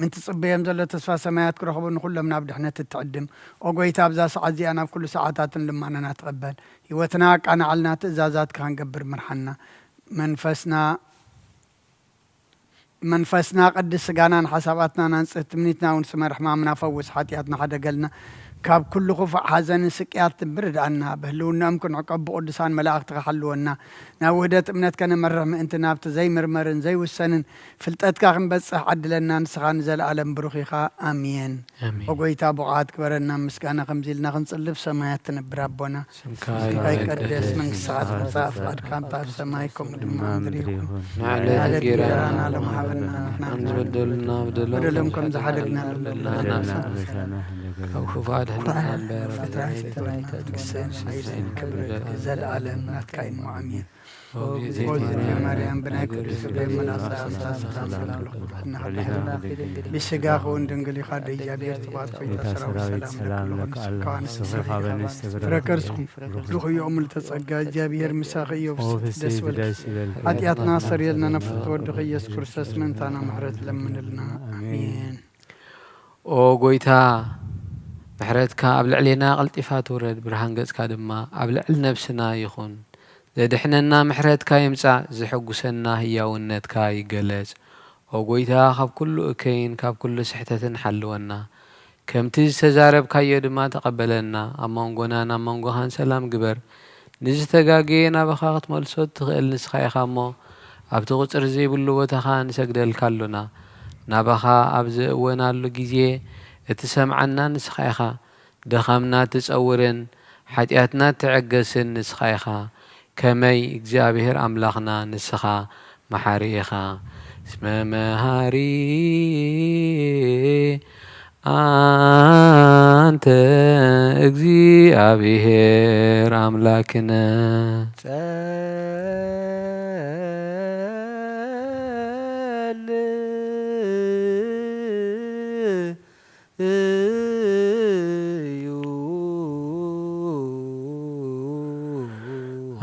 ምእንቲ ጽበዮም ዘሎ ተስፋ ሰማያት ክረኽቡ ንኹሎም ናብ ድሕነት እትዕድም። ኦ ጎይታ፣ ኣብዛ ሰዓት እዚኣ ናብ ኩሉ ሰዓታትን ልማናና ትቐበል። ህይወትና ኣቃናዕልና፣ ትእዛዛትካ ክንገብር ምርሓና። መንፈስና መንፈስና ቅድስ፣ ስጋናን ሓሳባትናን ኣንጽህ፣ ትምኒትና እውን ስመር፣ ሕማምና ፈውስ፣ ሓጢኣትና ሓደገልና፣ ካብ ኩሉ ክፉእ ሓዘንን ስቅያትን ብርድኣና፣ ብህልውናኦም ክንዕቀብ ብቅዱሳን መላእኽትኻ ሓልወና፣ ናብ ውህደት እምነት ከነመርሕ ምእንቲ ናብቲ ዘይምርመርን ዘይውሰንን ፍልጠትካ ክንበጽሕ ዓድለና፣ ንስኻ ንዘለኣለም ብሩኽ ኢኻ። ኣሜን። ኣሜን። ኦ ጎይታ፣ ብቑዓት ግበረና፣ ምስጋና ከምዚ ኢልና ክንጽልብ፣ ሰማያት ትነብር ኣቦና፣ ስምካ ስምካ ይቀደስ፣ ይቀደስ፣ መንግስትኻ መንግስትኻ ትምጻእ፣ ትምጻእ፣ ፍቓድካ ከምታ ኣብ ሰማይ ከምኡ ድማ ኣብ ምድሪ ይኹን። ንዕለት ንዕለት እንጌራና እንጌራና ሎሚ ሃበና፣ ንሕና ንሕና ዝበደሉና በደሎም በደሎም ከም ከም ዝሓደግና ዝበደሉና በደልና በደልና ኣበሳና፣ ኣበሳና፣ ካብ ክፉእ ኣድሕነና እምበር፣ ፈተና ኣይተእትወና፣ መንግስትን ሓይልን ክብርን ዘለኣለም ናትካ እዩ። ኣሜን። ኦ ግዝእቲ ማርያም፣ ብናይ ቅዱስ ገብርኤል መልኣክ ሰላምታ ሰላም ብስጋኺ እውን ድንግል ኢኻ፣ ኣደ እግዚኣብሔር፣ ጽባኦት ጎይታ ሰራዊት ሰላም ለኪ፣ ንስኻ ንስኻ ንስኻ ፍረ ከርስኹም ብሩኽ እዩ፣ ምልዕተ ጸጋ፣ እግዚኣብሔር ምሳኺ እዩ። ኦ ፍስሕቲ ደስ በልኪ፣ ደስ ይበልኪ። ሓጢኣትና ኣስተሰርየልና፣ ናብ ፍቕርቲ ወድኺ ኢየሱስ ክርስቶስ ምእንታና ምሕረት ለምንልና። ኣሜን። ኦ ጎይታ፣ ምሕረትካ ኣብ ልዕሌና ቀልጢፋ ትውረድ፣ ብርሃን ገጽካ ድማ ኣብ ልዕሊ ነብስና ይኹን። ዘድሕነና ምሕረትካ ይምጻእ፣ ዘሐጉሰና ህያውነትካ ይገለጽ። ኦ ጎይታ፣ ካብ ኩሉ እከይን ካብ ኩሉ ስሕተትን ሓልወና። ከምቲ ዝተዛረብካዮ ድማ ተቐበለና። ኣብ መንጎናን ኣብ መንጎኻን ሰላም ግበር። ንዝተጋገየ ናባኻ ክትመልሶ እትኽእል ንስኻ ኢኻ እሞ፣ ኣብቲ ቁጽሪ ዘይብሉ ቦታኻ ንሰግደልካ ኣሎና። ናባኻ ኣብ ዝእወናሉ ግዜ እትሰምዓና ንስኻ ኢኻ። ድኻምና እትጸውርን ሓጢኣትና እትዕገስን ንስኻ ኢኻ። ከመይ እግዚኣብሔር ኣምላኽና ንስኻ መሓሪ ኢኻ። እስመ መሃሪ ኣንተ እግዚኣብሔር ኣምላክነ። ጸል እዩ።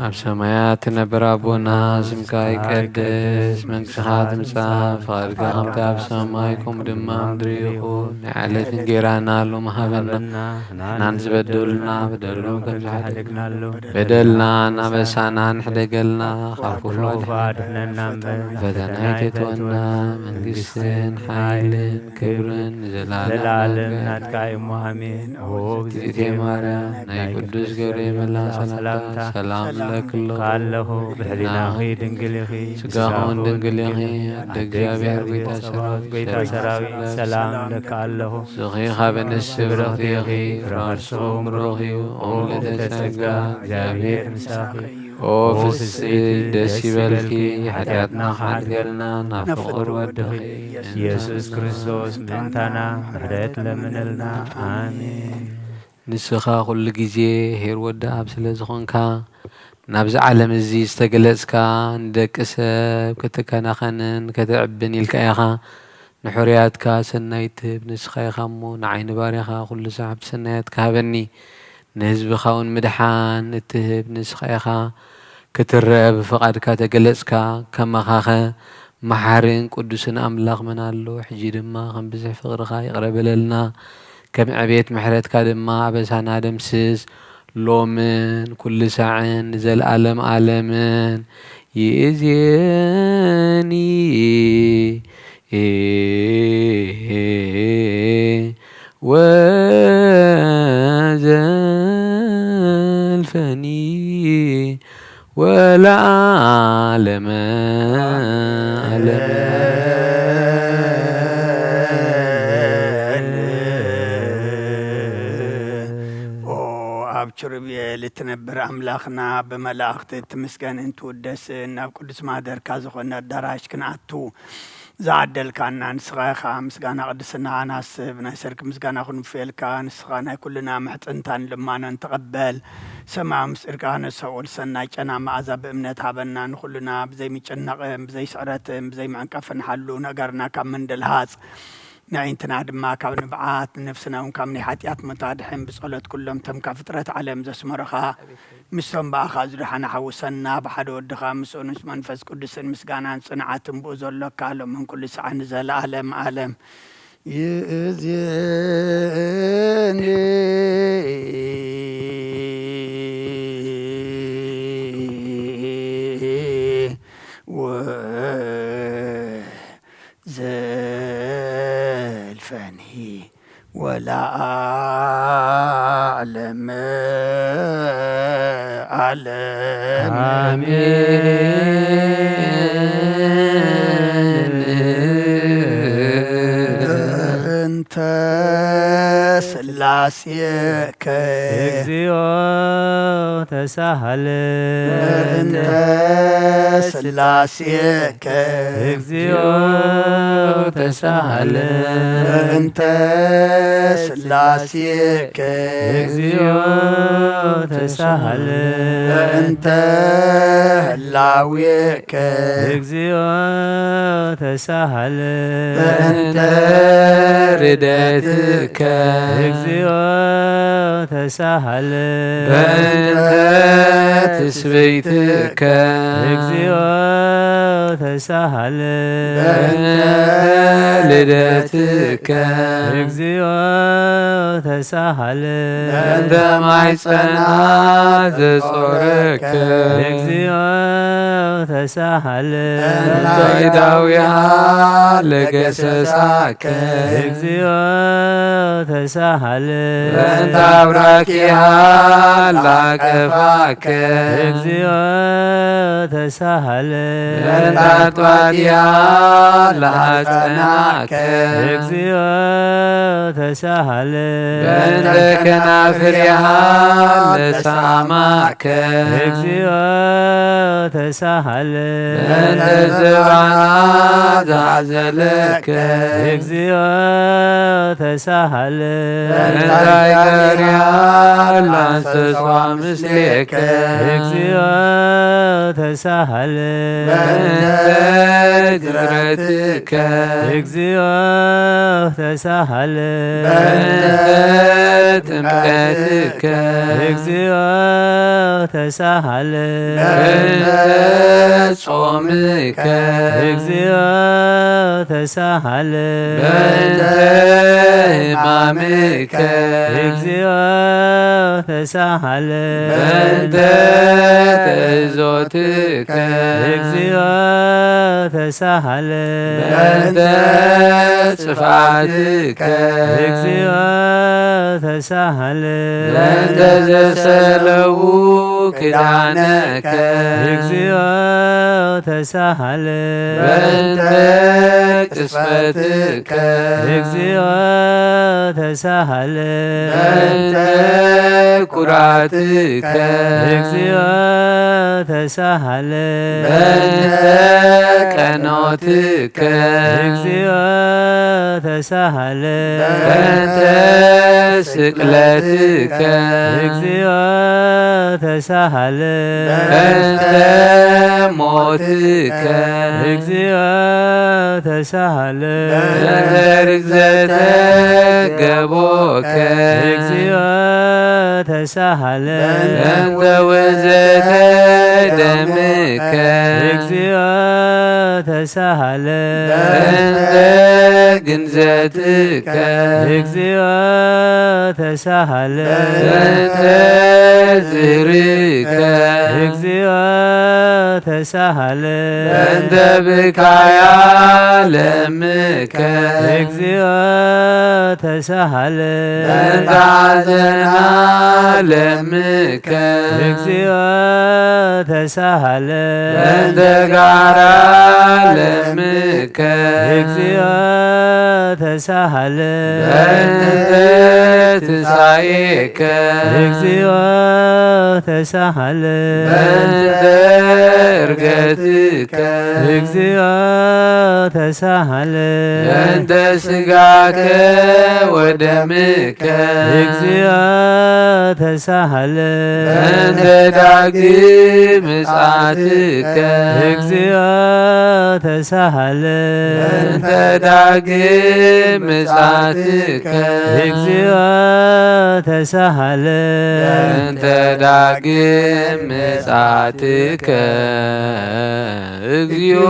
ኣብ ሰማያት ትነብር ኣቦና፣ ስምካ ይቀደስ፣ መንግስትኻ ትምጻእ፣ ፍቓድካ ከምቲ ኣብ ሰማይ ከምኡ ድማ ኣብ ምድሪ ይኹን። ናይ ዕለት እንጌራና ሎሚ ሃበና፣ ንሕናን ዝበደሉና በደሎም ከም ዝሓደግናሎም፣ በደልና እናበሳና ንሕደገልና፣ ካብ ኩሉ ክፉእ ኣድሕነና እምበር፣ ፈተና ኣይተእትወና፣ መንግስትን ሓይልን ክብርን ንዘለኣለም ዘለኣለም ናትካ እዩ እሞ፣ ኣሜን። ኦ እግዝእትየ ማርያም፣ ናይ ቅዱስ ገብርኤል መልኣኽ ሰላምታ ሰላም እብለኪ ኣለኹ። ኣለኹ፣ ብሕሊናኺ ድንግል ኢኺ፣ ስጋኺ እውን ድንግል ኢኺ። ኣደ እግዚኣብሔር፣ ጐይታ ሰራዊት፣ ጐይታ ሰራዊት፣ ሰላም እብለኪ ኣለኹ። ንስኺ ካብ ኣንስቲ ብርኽቲ ኢኺ፣ ፍረ ከርስኺ እውን ብሩኽ እዩ። ኦ ምልዕተ ጸጋ፣ እግዚኣብሔር ምሳኺ። ኦ ፍስሕቲ፣ ደስ ይበልኪ፣ ሓጢኣትና ክሓድገልና ናብ ፍቑር ወድኺ ኢየሱስ ክርስቶስ ምእንታና ምሕረት ለምነልና። ኣሜን። ንስኻ ኩሉ ግዜ ኄር ወዲ ኣብ ስለ ዝኾንካ፣ ናብዚ ዓለም እዚ ዝተገለጽካ፣ ንደቂ ሰብ ክትከናኸንን ከተዕብን ኢልካ ኢኻ። ንሕሩያትካ ሰናይ እትህብ ንስኻ ኢኻ እሞ፣ ንዓይ ንባርያኻ ኩሉ ሳዕ ሃብቲ ሰናያትካ ሃበኒ። ንህዝብኻ እውን ምድሓን እትህብ ንስኻ ኢኻ። ክትረአ ብፍቓድካ ተገለጽካ፣ ከማኻኸ መሓርን ቅዱስን ኣምላኽ መን ኣሎ? ሕጂ ድማ ከም ብዝሒ ፍቕርኻ ይቕረ በለልና፣ ከም ዕቤት ምሕረትካ ድማ ኣበሳና ደምስስ። ሎምን ኩሉ ሳዕን ንዘለኣለም ኣለምን። ይእዜኒ ወዘልፈኒ ወለዓለመ ዓለምን። ኦ ኣብ ኪሩቤል እትነብር ኣምላኽና፣ ብመላእኽቲ እትምስገንን ትውደስን፣ ናብ ቅዱስ ማህደርካ ዝኾነ ኣዳራሽ ክንኣቱ ዝዓደልካና ንስኻ ኢኻ። ምስጋና ቅድስና ኣናስብ ናይ ሰርክ ምስጋና ክንፍየልካ። ንስኻ ናይ ኩልና ምሕጽንታን ልማኖን ተቐበል። ሰማያዊ ምስጢርካ ነሰውል ሰናይ ጨና መኣዛ ብእምነት ሃበና። ንኹልና ብዘይ ምጭናቕን ብዘይ ስዕረትን ብዘይ ምዕንቀፍን ሓሉ። ነገርና ካብ ምንድልሃጽ፣ ንዕይንትና ድማ ካብ ንብዓት፣ ንነፍስና እውን ካብ ናይ ሓጢኣት ሞት ኣድሕን። ብጸሎት ኩሎም እቶም ካብ ፍጥረት ዓለም ዘስመሩኻ፣ ምስቶም ብኣኻ ዝደሓኑ ሓውሰና። ብሓደ ወድኻ ምስኡን ምስ መንፈስ ቅዱስን ምስጋናን ጽንዓትን ብኡ ዘሎካ ሎምን ኩሉ ሰዓት ንዘለኣለም ኣለም። ይእዜኒ ወዘልፈኒ ወለዓለም ዓለም። አሜን። በእንተ ስላሴከ እግዚኦ ተሳሃለ። በእንተ ስላሴከ እግዚኦ ተሳሃለ። በእንተ ስላሴከ እግዚኦ ተሳሃለ። በእንተ ህላዌከ እግዚኦ ተሳሃለ። በእንተ ርደትከ እግዚኦ ተሳሃለ። በእንተ ትስብእትከ እግዚኦ ተሳሃለ። በእንተ ልደትከ እግዚኦ ተሳሃለ። በእንተ ማይጸና ዘጾረከ እግዚኦ ተሳሃለ። በእንተ እዳዊሃ ለገሰሳከ እግዚኦ ተሳሃለ። በእንተ አብራኪሃ ላቀፋከ እግዚኦ ተሳሃለ። በእንተ አጥባቲሃ ለሐጸናከ እግዚኦ ተሳሃለ። በእንተ ከናፍሪሃ ለሳማከ እግዚኦ ተሳሃለ። በእንተ ዘባና ዘሐዘለከ እግዚኦ ተሳሃለ። በእንተ አይጋሪሃ ላንሰሷ ምስሌከ እግዚኦ ተሳሃለ። በእንተ ግዝረትከ እግዚኦ ተሳሃለ። በእንተ ጥምቀትከ እግዚኦ ተሳሃለ። በእንተ ጾምከ እግዚኦ ተሳሃለ። በእንተ ሕማምከ እግዚኦ ተሳሃለ። በእንተ ተእዞትከ እግዚኦ ተሳሃለ። በእንተ ጽፋትከ እግዚኦ ተሳሃለ። በእንተ ዘሰለዉ ክዳነከ እግዚኦ ተሳሃለ። በእንተ ቅስፈትከ እግዚኦ ተሳሃለ። በእንተ ኩራትከ እግዚኦ ተሳሃለ። በእንተ ቀኖትከ እግዚኦ ተሳሃለ። በእንተ ስቅለትከ እግዚኦ ተሳሃለ። በእንተ ሞትከ እግዚኦ ተሳሃለ። በእንተ ርግዘተ ገቦከ እግዚኦ ተሳሃለ። በእንተ ውእዘተ ደምከ እግዚኦ ተሳሃለ። በእንተ ግንዘትከ እግዚኦ ተሳሃለ። በእንተ ዝህርካ እግዚኦ ተሳሃለ። በእንተ ብካያ ለምከ እግዚኦ ተሳሃለ። በእንተ ሐዘንሃ ለምከ እግዚኦ ተሳሃለ። በእንተ ጋራ ለምከ እግዚኦ ተሳሃለ። በእንተ ትንሳኤከ እግዚኦ ተሳሃለ። በእንተ እርገትከ እግዚኦ ተሳሃለ። በእንተ ስጋከ ወደምከ እግዚኦ ተሳሃለ። በእንተ ዳግም ምጽአትከ እግዚኦ ተሳሃለ። በእንተ ዳግም ምጽአትከ እግዚኦ ተሳሃለ። በእንተ ዳግም ምጽአትከ እግዚኦ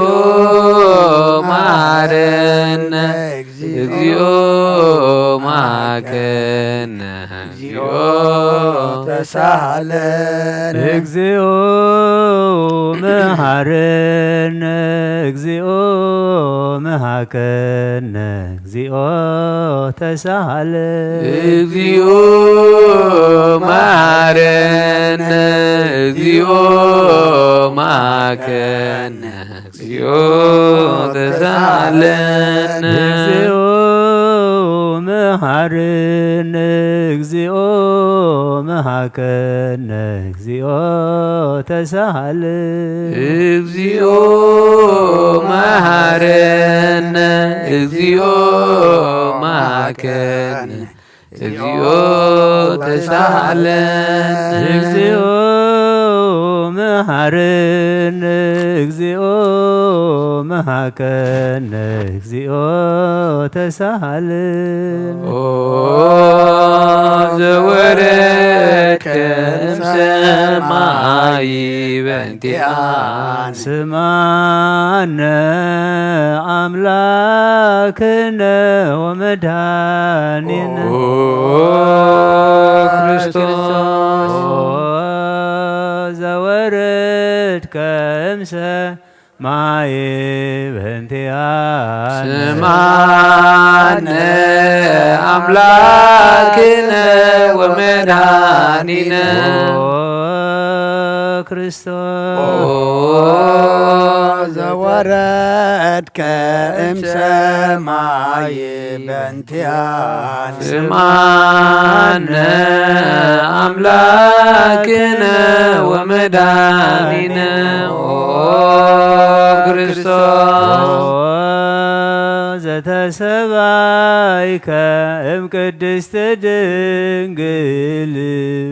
መሐረነ። እግዚኦ መሃከነ። እግዚኦ ተሳሃለነ። እግዚኦ መሃረነ። እግዚኦ መሃከነ። እግዚኦ ተሳሃለነ። እግዚኦ መሃረነ። እግዚኦ መሃከነ። እግዚኦ ተሳሃለነ። እግዚኦ መሃረነ። እግዚኦ መሃከነ። እግዚኦ ተሳሃለነ። እግዚኦ መሃረነ። እግዚኦ መሃከነ። እግዚኦ ተሳሃለነ። እግዚኦ መሃረነ። እግዚኦ መሃከነ። እግዚኦ ተሳሃለነ። ኦ ዘወረድከ እምሰማይ በእንቲኣነ። ስማነ ኣምላክነ ወመድኃኒነ። ኦ ክርስቶስ። ኦ ዘወረድከ እምሰማይ በእንቲኣነ። ስማነ ኣምላክነ ወመድኃኒነ። ኦ ክርስቶስ። ኦ ዘወረድከ እምሰማይ በእንቲኣነ። ስማነ ኣምላክነ ወመድኃኒነ። ኦ ክርስቶስ። ኦ ዘተሰባይከ እምቅድስት ድንግል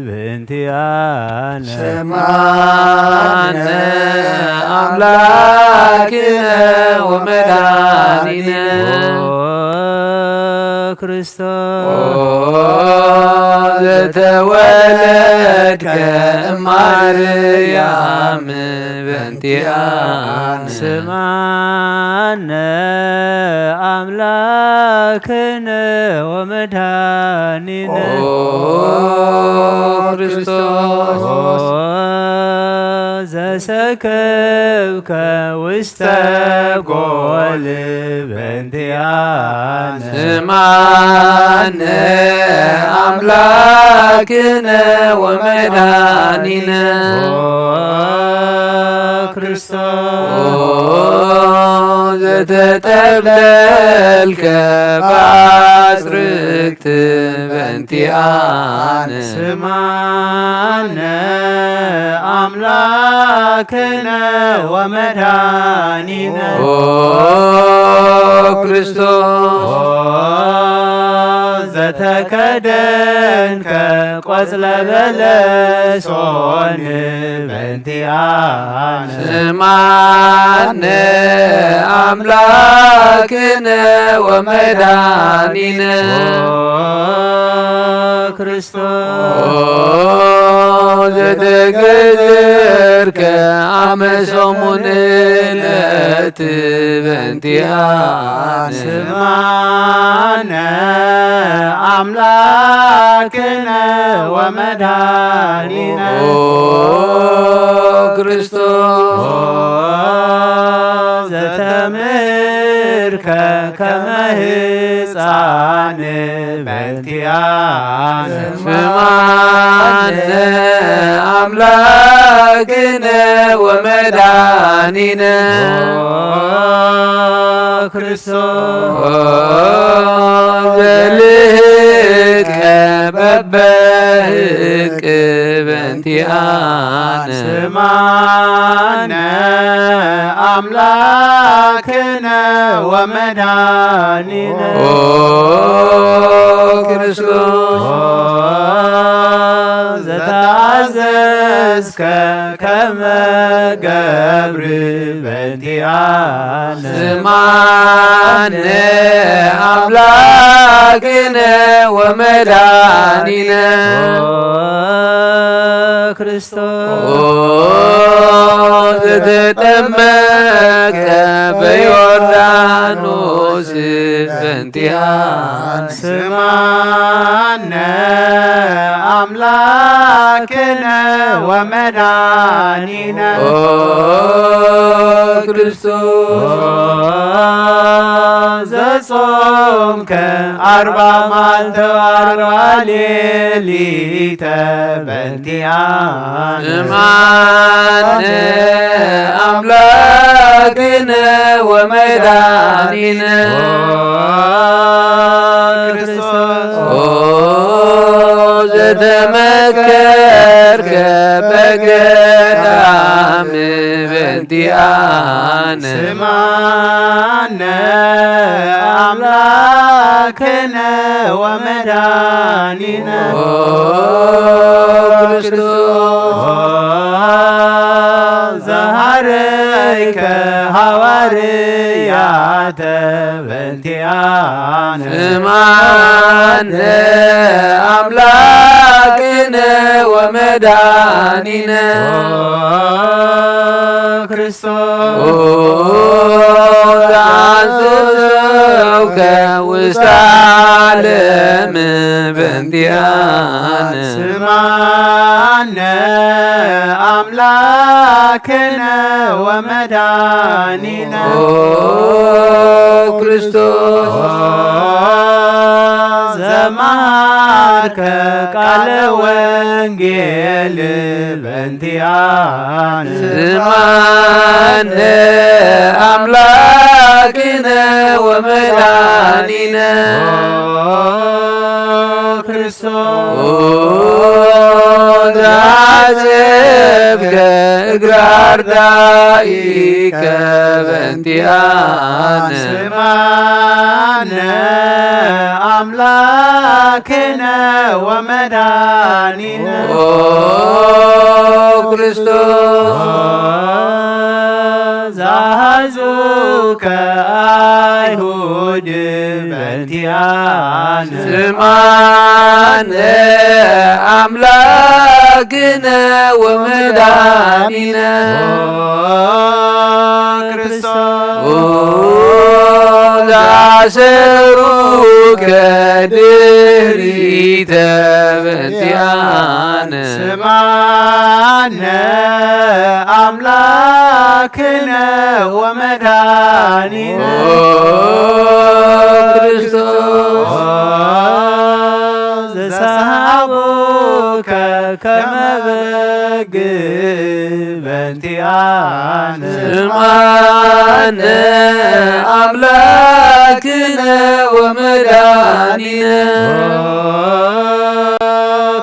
በእንቲኣነ። ስማነ ኣምላክነ ወመድኃኒነ። ኦ ክርስቶስ። ኦ ዘተወለድከ እማርያም በእንቲኣነ። ስማነ ኣምላክነ ወመድኃኒነ። ኦ ክርስቶስ። ኦ ዘሰከብከ ውስተ ጎል በእንቲኣነ። ስማነ ኣምላክነ ወመድኃኒነ። ኦ ክርስቶስ። ኦ ዘተጠብለልከ በአጽርቅት በእንቲኣነ። ስማነ ኣምላክነ ወመድኃኒነ። ኦ ክርስቶስ። ኦ ዘተከደንከ ቆጽለ በለሶን በእንቲኣነ። ስማነ ኣምላክነ ወመድኃኒነ። ኦ ክርስቶስ። ኦ ዘተገዘርከ አመ ሰሙን ዕለት በእንቲኣነ። ስማነ ኣምላክነ ወመድኃኒነ። ኦ ክርስቶስ። ኦ ዘተምህርከ ከመ ህፃን በእንቲኣነ። ስማነ ኣምላክነ ወመድኃኒነ። ኦ ክርስቶስ። ኦ ዘልህቀ በበህቅ በእንቲኣነ። ስማነ ኣምላክነ ወመድኃኒነ። ኦ ክርስቶስ። ኦ ዘተኣዘዝከ ከመ ገብር በእንቲኣነ። ስማነ ኣምላክነ ወመድኃኒነ። ኦ ክርስቶስ። ኦ ዘተጠመቀ በዮርዳኖስ በእንቲኣነ ስማነ ኣምላክነ ወመድኃኒነ። ኦ ክርስቶስ ዘጾምከ ኣርባ መዓልተ ኣርባ ሌሊተ በእንቲኣነ ስማነ ኣምላክነ ወመድኃኒነ። ኦ ክርስቶስ ኦ ዘተመከርከ በገዳም በእንቲኣነ ስማነ ኣምላክነ ወመድኃኒነ። ኦ ክርስቶስ ዘሃረይከ ሃዋርያተ በእንቲኣነ ስማነ ኣምላክነ ወመድኃኒነ። ኦ ክርስቶስ ኦ ዘአንሰሰውከ ውስተ ዓለም በእንቲኣነ ስማነ ኣምላክነ ወመድኃኒነ። ኦ ክርስቶስ ኦ ዘመሃርከ ቃለ ወንጌል በእንቲኣነ ስማነ ኣምላክነ ወመድኃኒነ። ኦ ክርስቶስ ኦ ዘአጽብከ እግረ አርዳኢከ በእንቲኣነ ስማነ ኣምላክነ ወመድኃኒነ። ኦ ክርስቶስ ዘአሐዙከ አይሁድ በእንቲኣነ ስምዓነ አምላክነ ወመድኃኒነ። ኦ ክርስቶስ ኦ ዘአሰሩከ ድሪተ በእንቲኣነ ስምዓነ አምላክነ ወመድኃኒነ። ኦ ክርስቶስ ኦ ዘሰሃቡከ ከመ በግ በእንቲአነ ስምዓነ አምላክነ ወመድኃኒነ። ኦ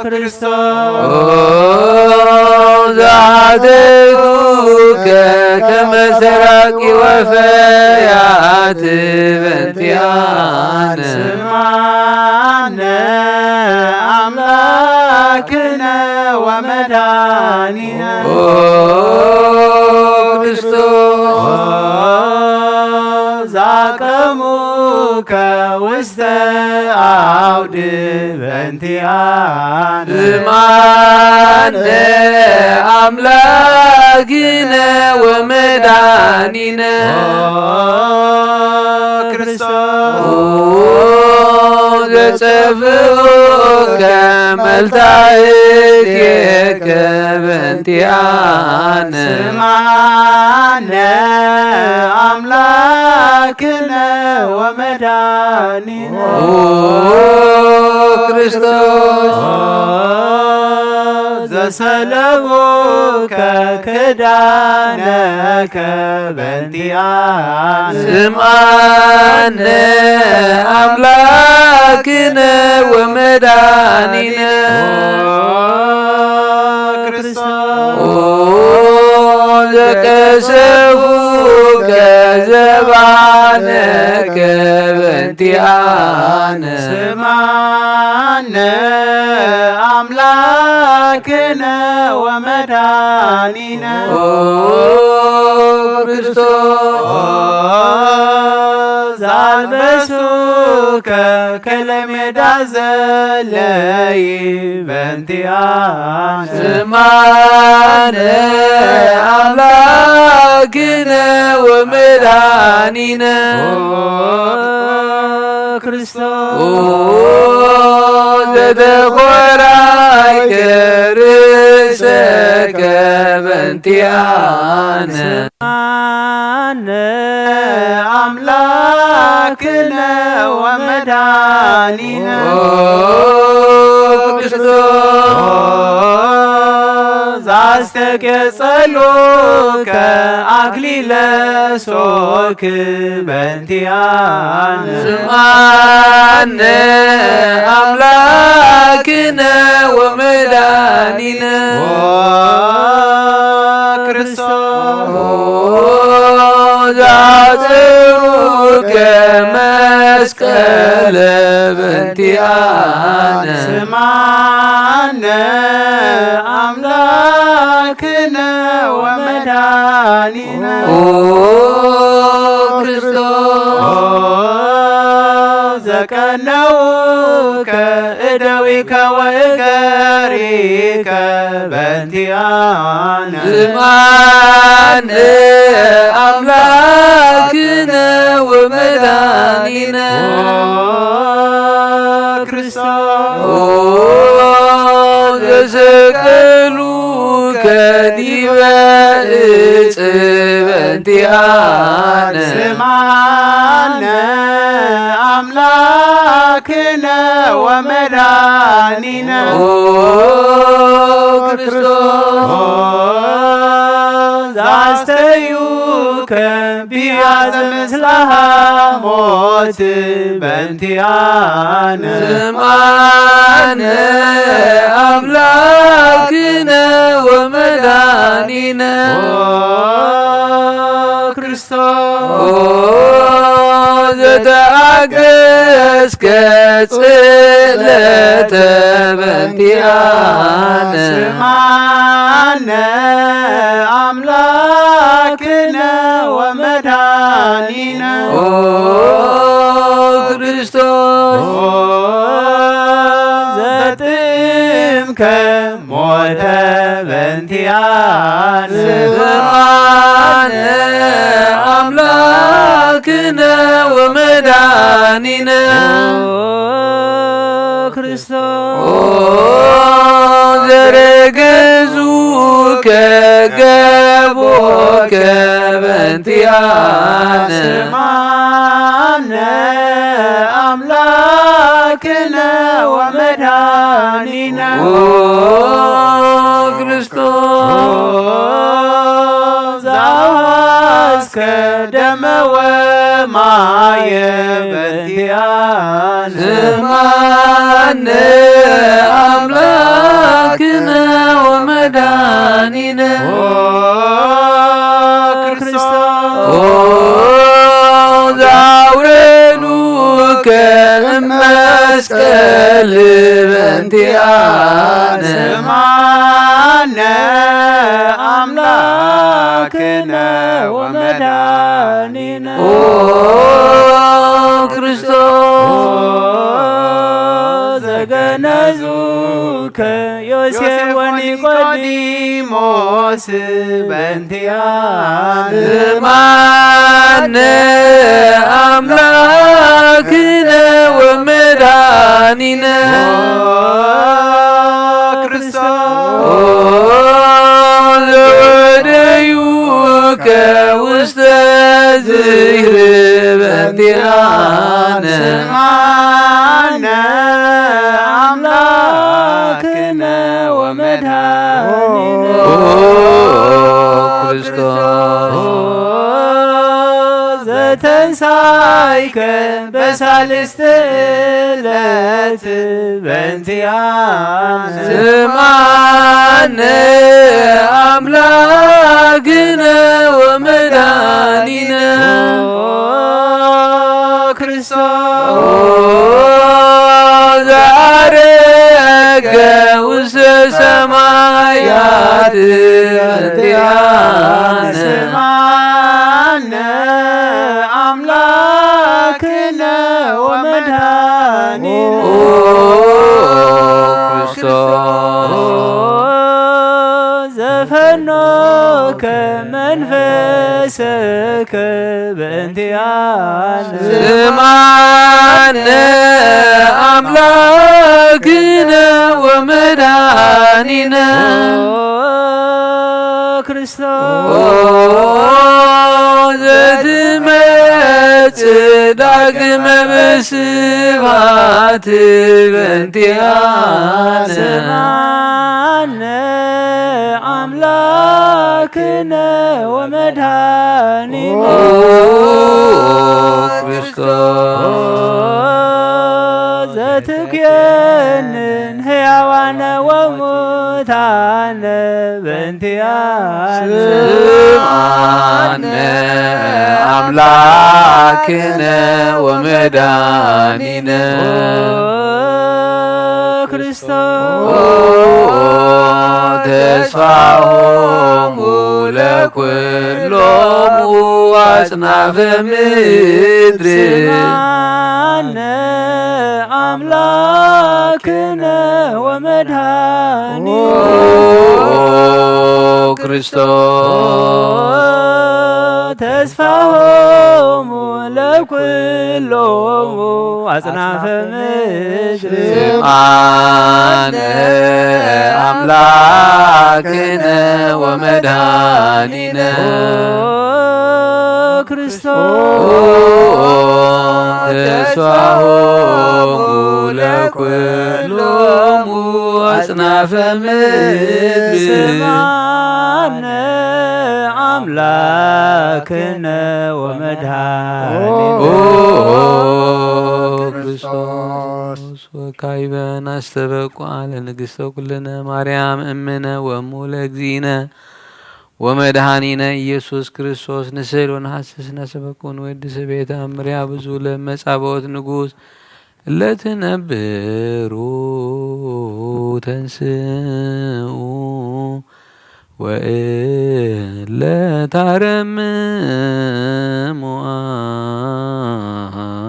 ክርስቶስ ኦ ዘአተይኩከ ከመ ሰራቂ ወፈያት በእንቲአነ ስምዓነ አምላክነ ወመድኃኒነ። ኦ ክርስቶስ ኦ ዛቀሙከ ውስተ አውድ በእንቲአነ ስምዓነ አምላክነ ወመድኃኒነ። ኦ ክርስቶስ ኦ ዘጸፍኡከ መልታእቴከ በእንቲአነ ስምዓነ አምላክነ ወመድኃኒነ። ኦ ክርስቶስ ኦ ዘሰለቡከ ክዳነከ በእንቲአነ ስምዓነ አምላክነ ወመድኃኒነ። ኦ ክርስቶስ ኦ ዘቀሰፉከ ዘባነከ በእንቲአነ ስምዓነ አምላክነ ወመድኃኒነ። ኦ ክርስቶስ ኦ ዛልበሱከ ከለሜዳ ዘለይ በእንቲአነ ስምዓነ አምላክነ ወመድኃኒነ። ኦ ክርስቶስ። ኦ ዘተኾራይከ ርእሰከ በእንቲኣነ። ስምዓነ ኣምላክነ ወመድኃኒነ። ኦ ክርስቶስ። ኦ ዘአስተቄጸሉከ አክሊለ ሶክ በእንቲአነ። ስምዓነ አምላክነ ወመድኃኒነ። ኦ ክርስቶስ። ኦ ዘአጽሩከ መስቀለ በእንቲአነ። ስምዓነ አምላክነ ወመድኃኒነ። ኦ ክርስቶስ። ኦ ዘቀነውከ እደዊከ ወእገሪከ በእንቲአነ። ስምዓነ አምላክነ ወመድኃኒነ። ኦ ክርስቶስ። ኦ ዘሰቀሉከ ዲበ እጽ በእንቲአነ። ስምዓነ አምላክነ ወመድኃኒነ። ኦ ክርስቶስ። ኦ ዘአስተዩከ ቢያዘ ምስለ ሐሞት በእንቲአነ። ስምዓነ አምላክነ ወመድኃኒነ። ኦ ክርስቶስ። ኦ ዘተአገስከ ጽለተ በእንቲአነ። ስምዓነ አምላክነ ወመድኃኒነ። ኦ ክርስቶስ። ኦ ዘጥምከ ሞተ በእንቲአነ። ስምዓነ አምላክነ ወመድኃኒነ። ኦ ክርስቶስ። ኦ ዘረገዙከ ገቦከ በእንቲአነ። ስምዓነ አምላክነ ወመድኃኒነ። ኦ ክርስቶስ። ኦ ዘአስከ ደመ ወማየ በእንቲአነ። ስምዓነ አምላክነ ወመድኃኒነ። ኦ ክርስቶስ። ኦ ዘአውረዱከ እመስቀል በእንቲአነ። ስምዓነ አምላክነ ወመድኃኒነ። ኦ ክርስቶስ። ኦ ዘገነዙከ ዮሴፍ ወኒቆዲሞስ በእንቲአነ። ስምዓነ አምላክነ ወመድኃኒነ። ኦ ክርስቶስ። ኦ ዘወደዩከ ውስተ ዝክር በእንቲአነ። ስምዓነ አምላክነ ወመድኃኒነ። ኦ ክርስቶስ። ኦ ዘተንሳይከ በሳልስት ዕለት በእንቲአነ። ስምዓነ አምላክነ ወመድኃኒነ። ኦ ክርስቶስ። ኦ ዘዐረገ ውስተ ሰማያት በእንቲአነ። ስምዓነ አምላክነ ወመድኃኒነ። ኦ ክርስቶስ። ኦ ዘፈኖከ መንፈስ ርእሰከ በእንቲኣነ። ስምዓነ ኣምላክነ ወመድኃኒነ። ኦ ክርስቶስ። ኦ ዘትመጽእ ዳግመ ብስብሐት በእንቲኣነ። ስምዓነ ኣምላክነ ወመድኃኒነ። ኦ ክርስቶስ። ኦ ዘትኩየንን ሕያዋነ ወሙታነ በእንቲኣነ። ስምዓነ ኣምላክነ ወመድኃኒነ። ኦ ክርስቶስ። ኦ ተስፋሆሙ ለኩሎሙ አጽናፈ ምድር። ስምዓነ አምላክነ ወመድኃኒነ። ኦ ክርስቶስ። ተስፋሆሙ ለኩሎሙ አጽናፈ ምድር። ስምዓነ አምላክነ ወመድኃኒነ። ኦ ክርስቶስ። ተስፋሆሙ ለኩሎሙ አጽናፈ ምድር። ስምዓነ አምላክነ ወመድኃኒነ። ኦ ክርስቶስ። ወካዕበ ናስተበቁ ለንግሥተ ኩልነ ማርያም እምነ ወእሙ ለእግዚእነ ወመድኃኒነ ኢየሱስ ክርስቶስ። ንስእል ወንሐስስ ናስተበቁ ንወድስ ቤተ አምርያ ብዙ ለመጻብኦት ንጉሥ እለ ትነብሩ ተንስኡ ወእለ ታረምሙ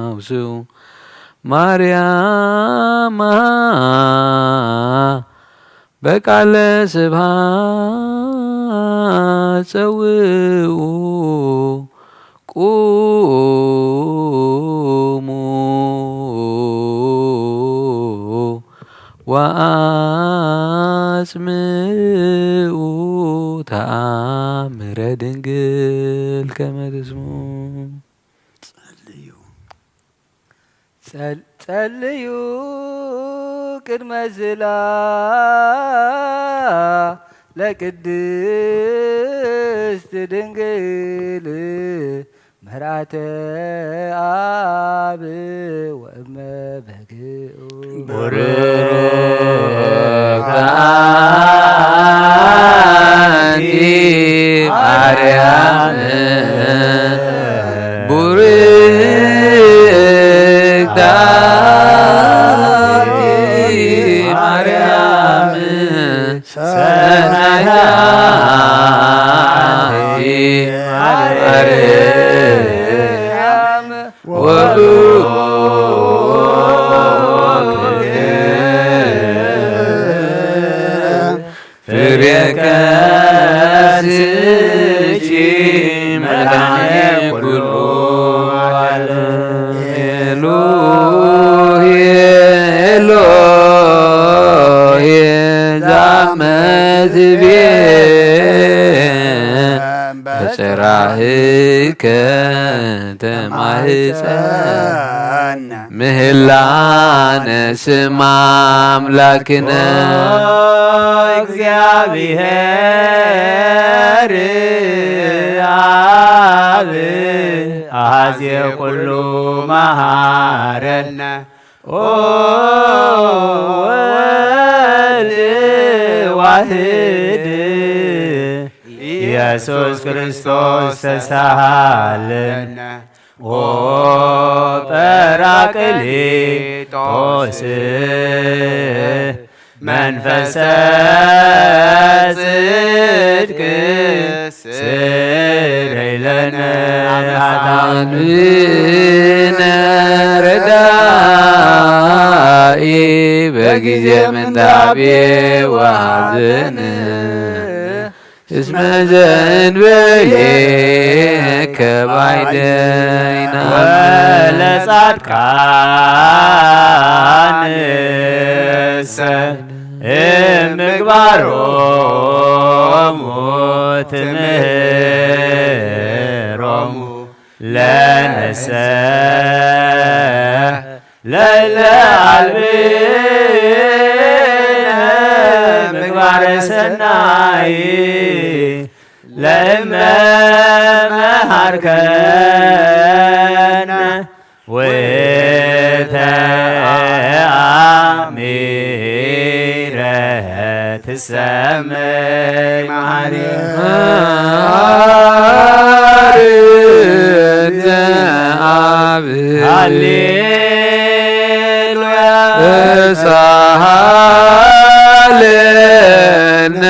አውስኡ ማርያማ በቃለ ስብሐት ጸውኡ ቁሙ ወአጽምኡ ተአምረ ድንግል ከመ ትስምዑ። ጸልዩ። ጸል-፣ ጸልዩ ቅድመ ዝላ ለቅድስት ድንግል መርዓተ አብ ወእመ በግኡ። ቡርክት አንቲ ማርያም፣ ቡርክት አንቲ ማርያም፣ ሰናይት አንቲ ማርያም፣ ወብሩክ ፍሬ ከርስኪ መድኃኔ ኩሉ ዓለም። ኤሎሄ፣ ኤሎሄ፣ ዛመ ትቤ በጽራህከ ተማህፀነ። ምህላነ ስም አምላክነ። ኦ እግዚአብሔር አብ አዜ ኩሉ መሃረነ። ኦ ወልድ ዋህድ ኢየሱስ ክርስቶስ ተሳሃለነ። ኦ ጳራቅሊጦስ መንፈሰ ጽድቅ ስረይ ለነ ኃጣውእ። አምላክነ ረዳኢ በጊዜ ምንዳቤ ወሐዘን። እስመ ዘእንበሌከ ባይደይና ወለጻድቃንሰ እምግባሮሙ ትምህሮሙ ለነሰ ለለ አልብነ ምግባረ ሰናይ ለእመ መሃርከነ ወተአሚረ ትሰመይ መሐሪ። መሐሪ አብ ሃሌሉያ። ተሳሃለነ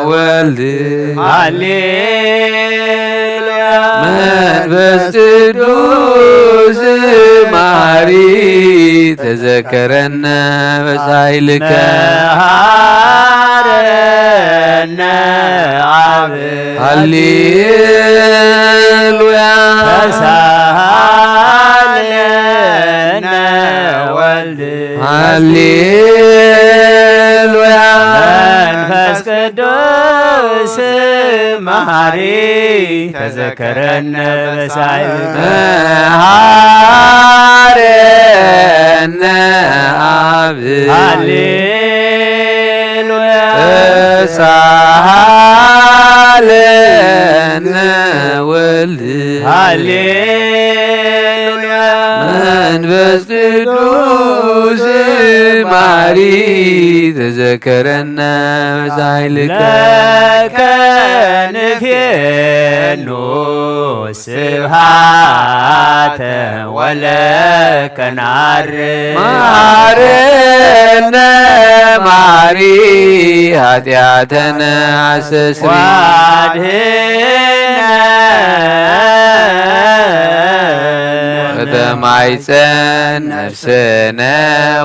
ወልድ ሃሌሉያ። መንፈስ ቅዱስ መሐሪ ተዘከረነ በሳይልከ መሐረነ አብ ሃሌሉያ። ተሳሃለነ ወልድ ሃሌሉያ። መንፈስ ቅዱስ መሐሪ ተዘከረነ በሳይል መሐረነ አብ ሃሌሉያ። ተሳሃለነ ወልድ ሃሌሉያ። መንፈስ ቅዱስ መሐሪ ተዘከረነ በሳይልከ ለከ ንፌኑ ስብሃተ ወለከ ናር መሐረነ መሐሪ ኃጢአተነ አስተስሪ ዋድህነ ወተማይፀን ነፍስነ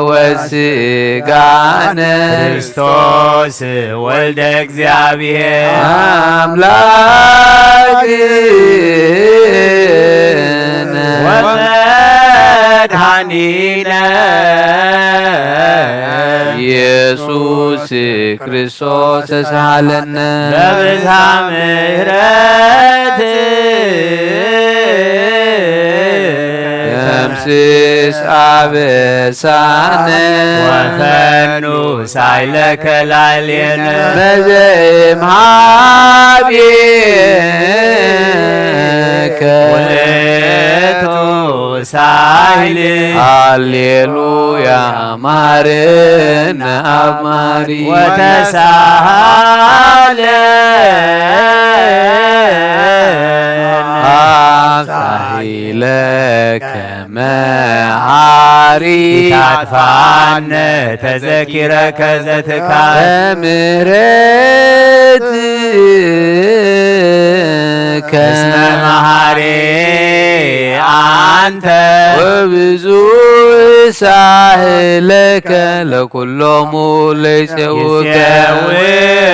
ወስጋነ ክርስቶስ ወልደ እግዚአብሔር አምላክነ ወመድኃኒነ ኢየሱስ ክርስቶስ ተሳሃለነ በብዝሃ ምሕረት ደምስስ አበሳነ ወፈኑ ሳይለከ ላዕሌነ መዘይምሃቤከ ውእቱ ሳይል ሃሌሉያ መሐረነ አብ መሐሪ ወተሳሃለ አብ ሳሂለከ መሐሪ ኢታጥፋነ ተዘኪረከ ዘትካል በምሕረትከ እስመ መሐሪ አንተ ወብዙ ሳህለከ ለኩሎሙ ለይጼውከ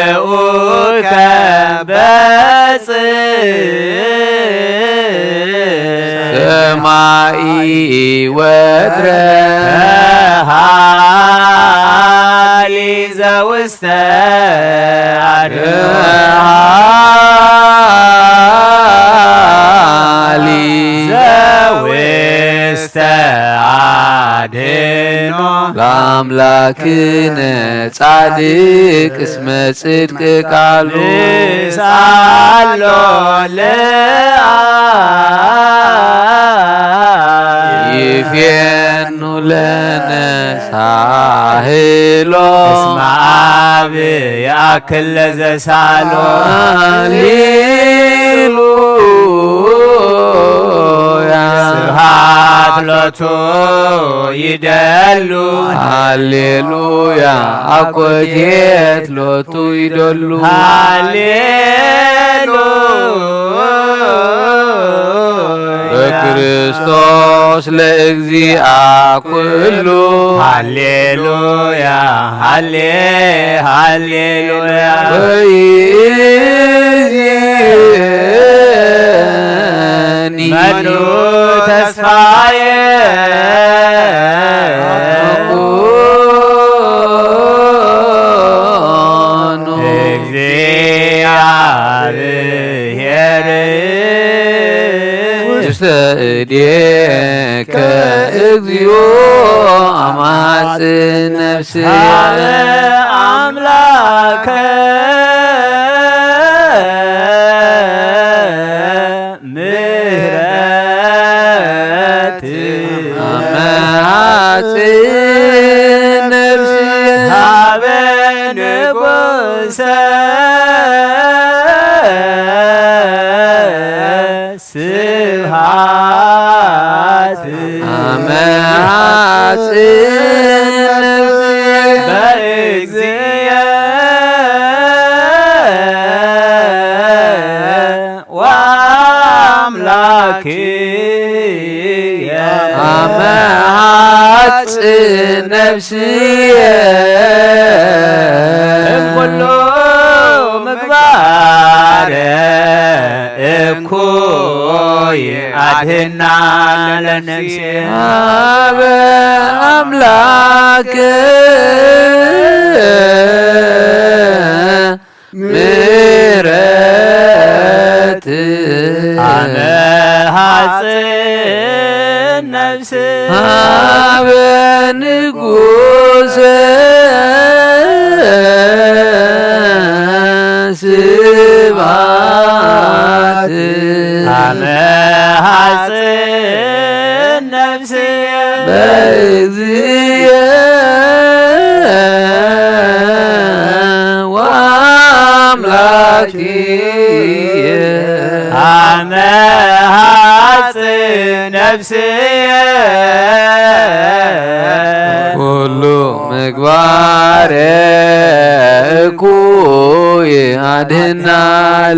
ይጼውኡከ በጽ ሰማይ ወድረ ሃሊ ዘውስተ አድኖ ሃሊ ዘውስተ አድኖ ለአምላክነ ጻድቅ እስመ ጽድቅ ቃሉ ንስአሎ ለአብ ይፌኑ ለነ ሳህሎ እስመ አብ ይአክል ለዘሳሎ ሃሌሉያ ስብሐት ሎቱ ይደሉ ሃሌሉያ አኮቴት ሎቱ ይደሉ ሃሌሉያ ክርስቶስ ለእግዚኣ ኩሉ። ሃሌሉያ፣ ሃሌ-፣ ሃሌሉያ። ወይእዜኒ መኑ ተስፋየ ኮኑ። እግዚአብሔር ውስተ እዴከ እግዚኦ አማጽ ነፍስየ። ሀበ አምላከ ምህረት አመ ሐጽን ነፍስየ ሀበ ንጉሰ ስብሐት አመ ሐጽን ነፍስየ በእግዚእየ ወአምላክየ አመ ሐጽን ነፍስየ እምኩሉ ምግባረ እኩይ አድህና ለነፍስየ። አበ አምላክ ምሕረት አመ ሐጽን ነፍስ አበ ንጉሰ ስብሐት አመ ሐጽን ነፍስየ በእግዚእየ ወአምላክየ አመ ሐጽን ነፍስየ ኩሉ ምግባረ እኩይ አድህና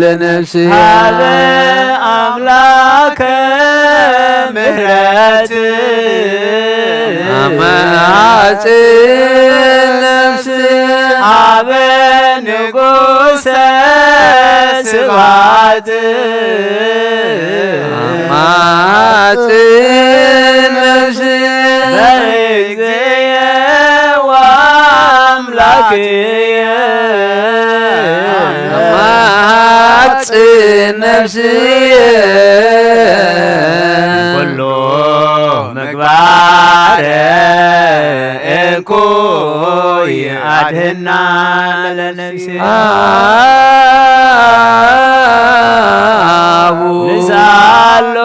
ለነፍስየ ሀበ አምላከ ምህረት አመ ሐጽን ነፍስየ ሀበ ንጉሰ ስብሐት አመ ሐጽን ነፍስየ በእግዚእየ ወአምላክየ አመ ሐጽን ነፍስየ ኩሉ ምግባረ እኩይ አድህና ለነፍስየ አቡ ንስአሎ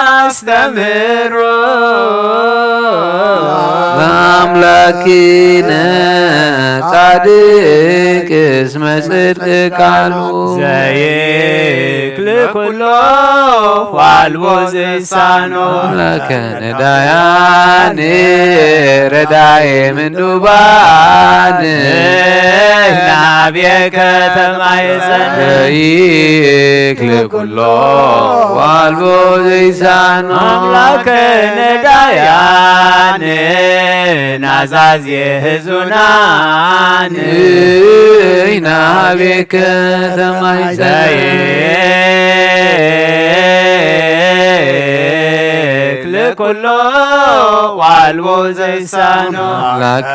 ናስተምህሮ ለአምላኪነ ጻድቅ እስመ ጽድቅ ቃሉ ዘይክል ኩሎ ዋልቦ ዘይሳኖ ለከ ነዳያኔ ረዳዬ ምንዱባን ናቤከ ተማየጸን ዘይክል ኩሎ ዋልቦ ዘይሳኖ አምላከ ነዳያን ናዛዝ የህዙናን ናቤከ ተማይዘይክ ለኩሎ ዋልቦ ዘይሳኖ አምላከ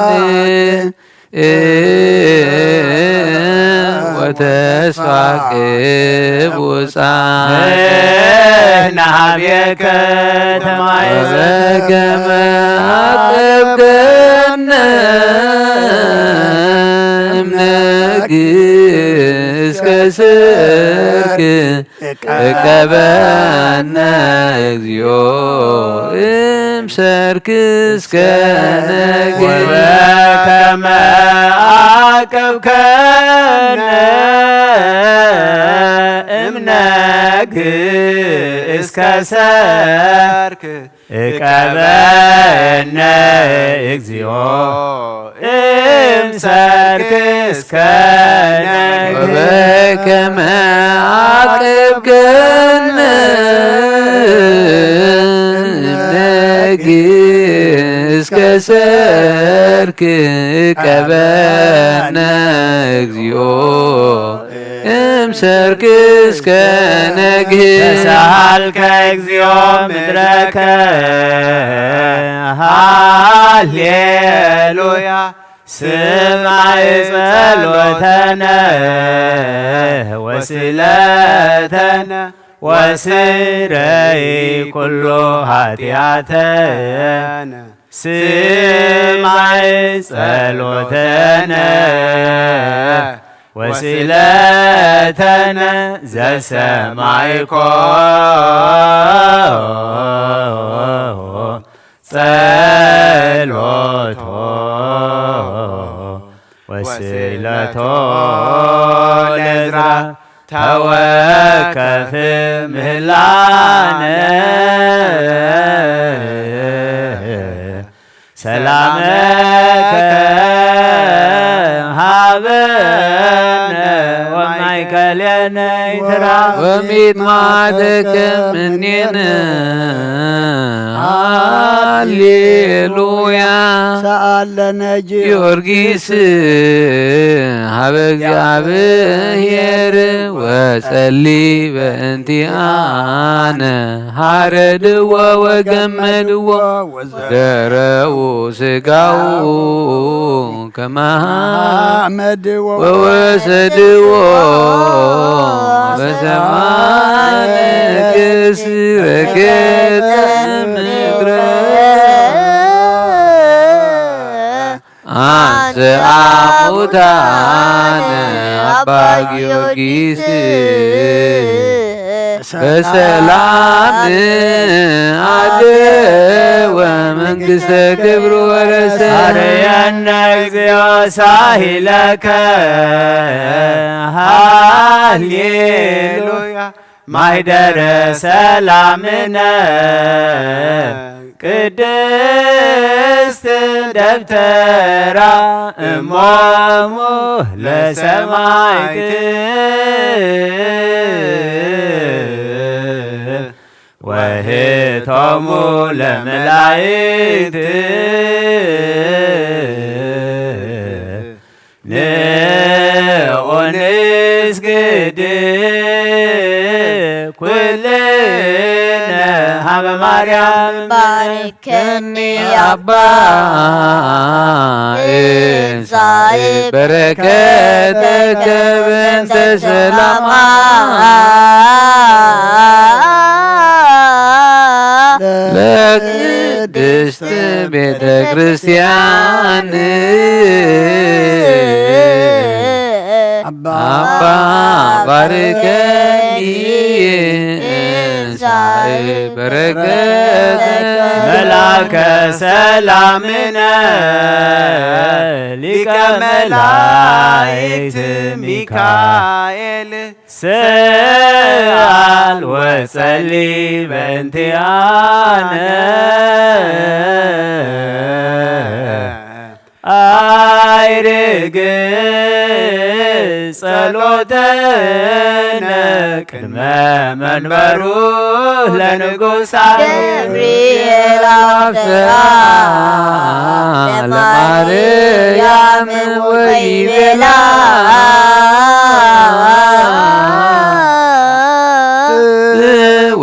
ነዳያን ወተስፋ ቅቡጻን ናሃቤከ ተማይዘ በከመ አቅብከነ እምነግ እስከ ስርክ እቀበነ እግዚኦ እምሰርክ እስከ ነግ ወበከመ አቀብከነ እምነግ እስከ ሰርክ እቀበነ እግዚኦ እምሰርክ እስከ ነግህ። ወበከመ አቅብከነ ነግህ እስከ ሰርክ እቀበነ እግዚኦ እምሰርክ እስከ ነግህ። ተሳሃልከ እግዚኦ ምድረከ። ሃሌሉያ። ስማዕ ጸሎተነ ወስለተነ ወስረይ ኩሉ ኃጢአተነ። ስማዕ ጸሎተነ ወስለተነ ዘሰማይኮ ጸሎቶ ወስለቶ ለዝራ ተወከፍ ምህላነ ሰላመከ ሃበነ ወማይከሌነ ይትራ ወሚት ማደከ ምኔነ። ሃሌሉያ። ሰአለነ ጊዮርጊስ ጊዮርጊስ ሀበ እግዚአብሔር ወጸሊ በእንቲአነ ሐረድዎ ወገመድዎ ወዘረው ስጋው ከመ አሐመድዎ ወወሰድዎ በሰማይ ክስ ረገጸ ምድረ አንስአ ሙታነ አባ ጊዮርጊስ በሰላም አደወ መንግሥተ ክብር ወረሰ። አርየነ እግዚኦ ሳሂለከ ሃሌሉያ ማይደረ ሰላምነ ቅድስት ደብተራ እሞሙ ለሰማይት ወህቶሙ ለመላይት ንኡንስግድ ኩልነ ሀበ ማርያም ባርከኒ አባ እንሳይ በረከተከ በእንተ ሰላማ ለቅድስት ቤተ ክርስቲያን አባ ባርከኒ እንሳይ በረከት መላከ ሰላምነ ሊቀ መላእክት ሚካኤል ሰአል ወጸሊ በእንቲአነ አይርግ ጸሎተነ ቅድመ መንበሩ ለንጉሳ ገብርኤል አብሰራ ለማርያም ወይቤላ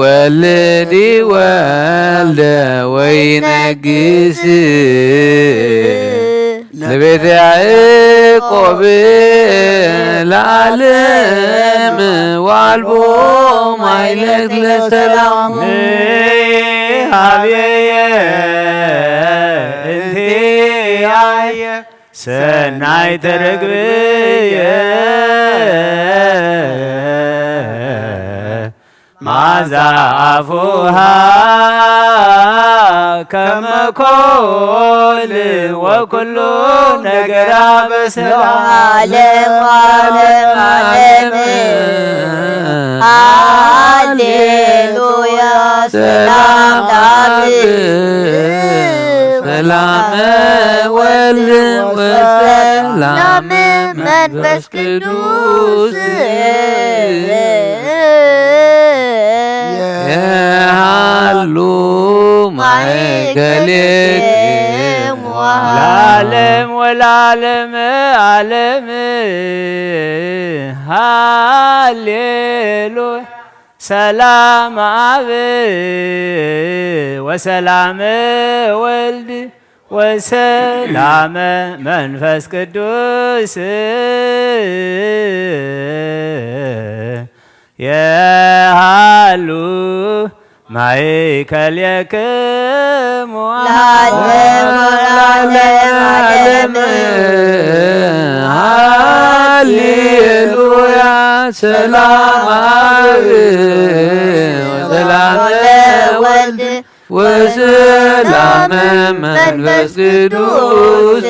ወልዲ ወልደ ወይነግስ ለቤተ ያዕቆብ ለዓለም ዋልቦ ማይለት ለሰላም ሀብየ እንቲያየ ሰናይ ተረግብየ ማዛ አፉሃ ከመኮል ወኩሉ ነገራ በሰላም ለዓለም ዓለም ዓለም። ሃሌሉያ። ሰላም ለአብ፣ ሰላም ወልድ ወሰላም መንፈስ ቅዱስ የሃሉ ማእከሌክሙ ለዓለም ወለዓለመ ዓለም። ሃሌሉያ። ሰላም አብ ወሰላም ወልድ ወሰላም መንፈስ ቅዱስ የሃሉ ማእከሌክሙ ለዓለም ወለዓለመ ዓለም። ሃሌሉያ። ሰላም አብ ወሰላም ወልድ ወሰላም መንፈስ ቅዱስ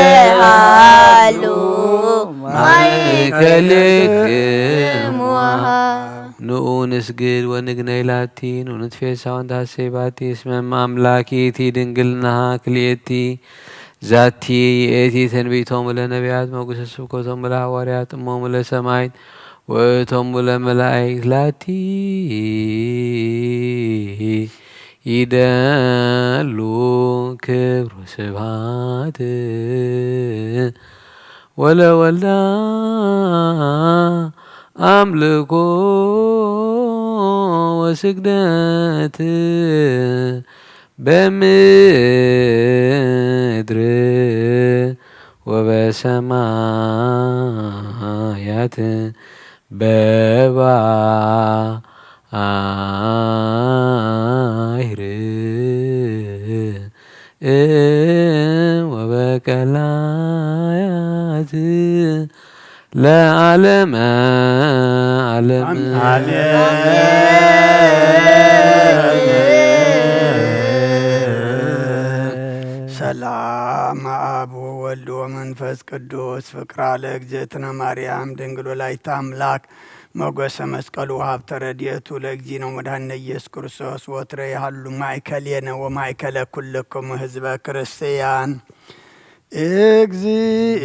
የሃሉ ማእከሌክሙ። ንኡ ንስግድ ወንግነይ ላቲ፣ ንኡ ንትፌሳ ወንትሐሴ ባቲ፣ እስመ እመ አምላኪ እቲ ድንግልናሃ ክልኤቲ፣ ዛቲ ይእቲ ትንቢቶሙ ለነቢያት፣ መጉሰ ስብከቶሙ ለሐዋርያት፣ እሞሙ ለሰማይት፣ ወእቶሙ ለመላእክት ላቲ ይደሉ ክብሩ ስብሐት ወለወልዳ አምልኮ ወስግደት በምድር ወበሰማያት በባህር ወበቀላያት ለዓለመ ዓለም። አሜን። ሰላም አብ ወወልድ ወመንፈስ ቅዱስ፣ ፍቅራ ለእግዝእትነ ማርያም ድንግል ወላዲተ አምላክ፣ ሞገሰ መስቀሉ ወሀብተ ረድኤቱ ለእግዚእነ ወመድኃኒነ ኢየሱስ ክርስቶስ ወትረ ይሃሉ ማእከሌነ ወማእከለ ኩልክሙ ህዝበ ክርስቲያን። እግዚእ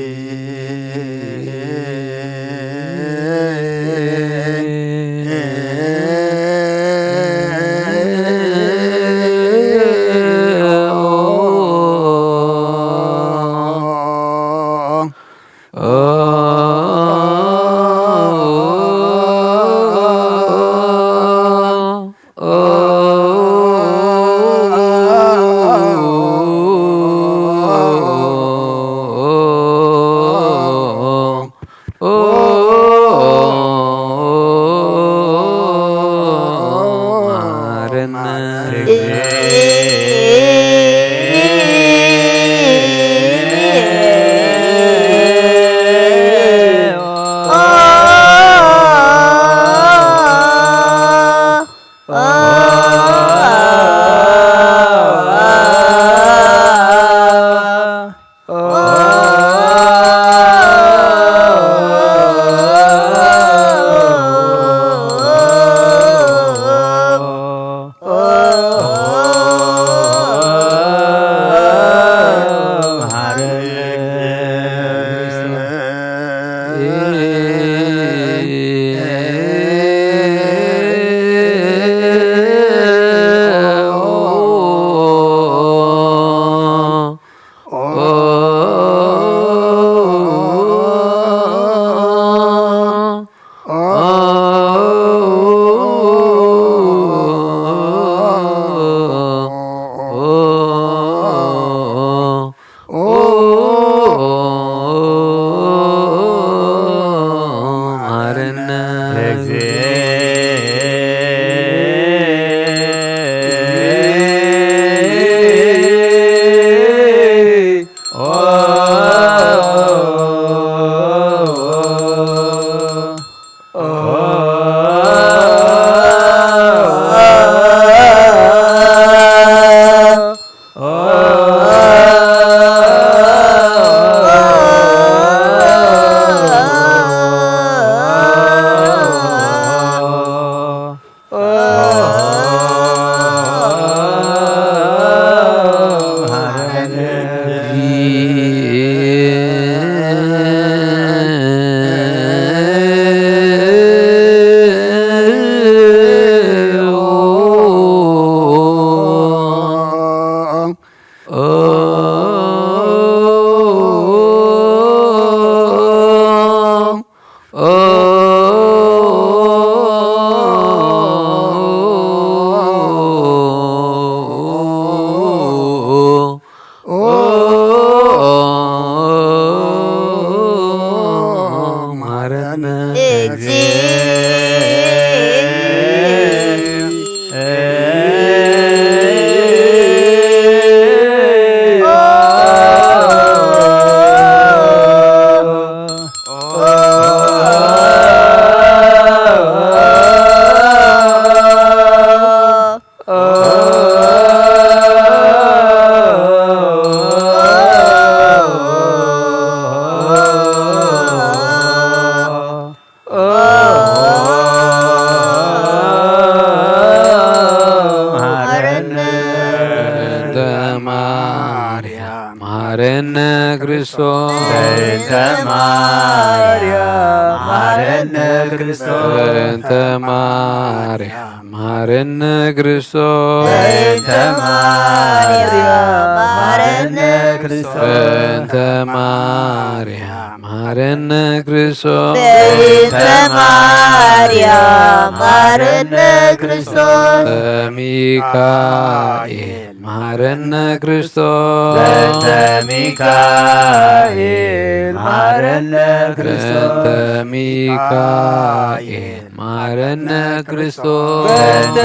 ክርስቶስ በእንተ ማርያም መሐረነ ክርስቶስ በእንተ ማርያም መሐረነ ክርስቶስ በእንተ ማርያም መሐረነ ክርስቶስ በእንተ ማርያም መሐረነ ክርስቶስ በእንተ ማርያም መሐረነ ክርስቶስ በእንተ ሚካኤል መሐረነ ክርስቶስ በእንተ ሚካኤል መሐረነ ክርስቶስ በእንተ ሚካኤል መሐረነ ክርስቶስ በእንተ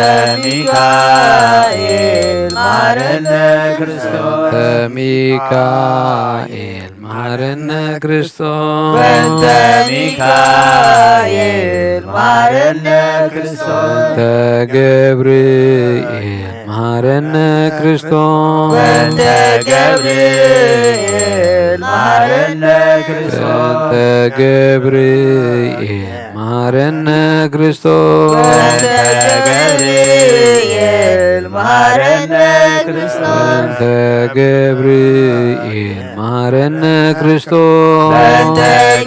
ሚካኤል መሐረነ ክርስቶስ በእንተ ሚካኤል መሐረነ ክርስቶስ በእንተ ሚካኤል መሐረነ ክርስቶስ በእንተ ገብርኤል መሐረነ ክርስቶስ በእንተ ገብርኤል መሐረነ ክርስቶስ በእንተ ገብርኤል መሐረነ ክርስቶስ በእንተ ገብርኤል መሐረነ ክርስቶስ በእንተ ገብርኤል መሐረነ ክርስቶስ በእንተ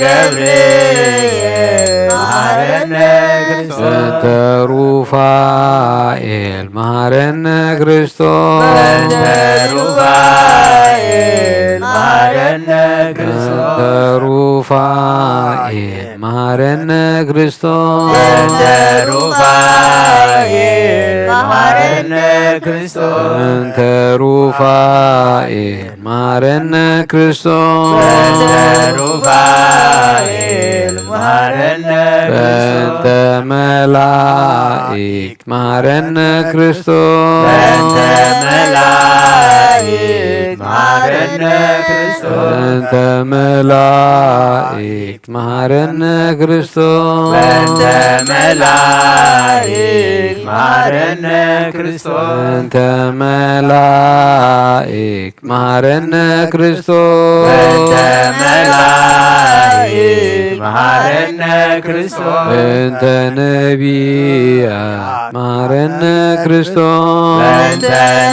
ገብርኤል መሐረነ ክርስቶስ በእንተ ሩፋኤል መሐረነ ክርስቶስ በእንተ ሩፋኤል መሐረነ ክርስቶስ በእንተ ሩፋኤል መሐረነ ክርስቶስ በእንተ ሩፋኤል መሐረነ ክርስቶስ በእንተ ሩፋኤል መሐረነ ክርስቶስ በእንተ ሩፋኤል መሐረነ በእንተ ክርስቶስ መላእክት መሐረነ ክርስቶስ በእንተ መላእክት መሐረነ ክርስቶስ በእንተ መላእክት መሐረነ ክርስቶስ በእንተ መላእክት መሐረነ ክርስቶስ በእንተ መላእክት መሐረነ ክርስቶስ በእንተ መላእክት መሐረነ ክርስቶስ በእንተ ነቢያት መሐረነ ክርስቶስ በእንተ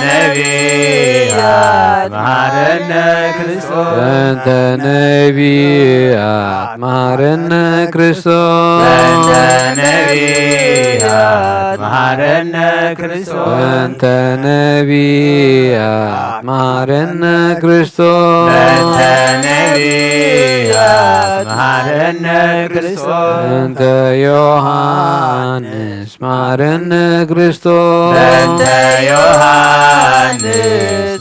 ነቢያት መሐረነ ክርስቶስ በእንተ ነቢያት መሐረነ ክርስቶስ በእንተ ነቢያት መሐረነ ክርስቶስ በእንተ ነቢያት መሐረነ ክርስቶስ በእንተ ነቢያት መሐረነ ክርስቶስ በእንተ ዮሐንስ መሐረነ ክርስቶስ በእንተ ዮሐንስ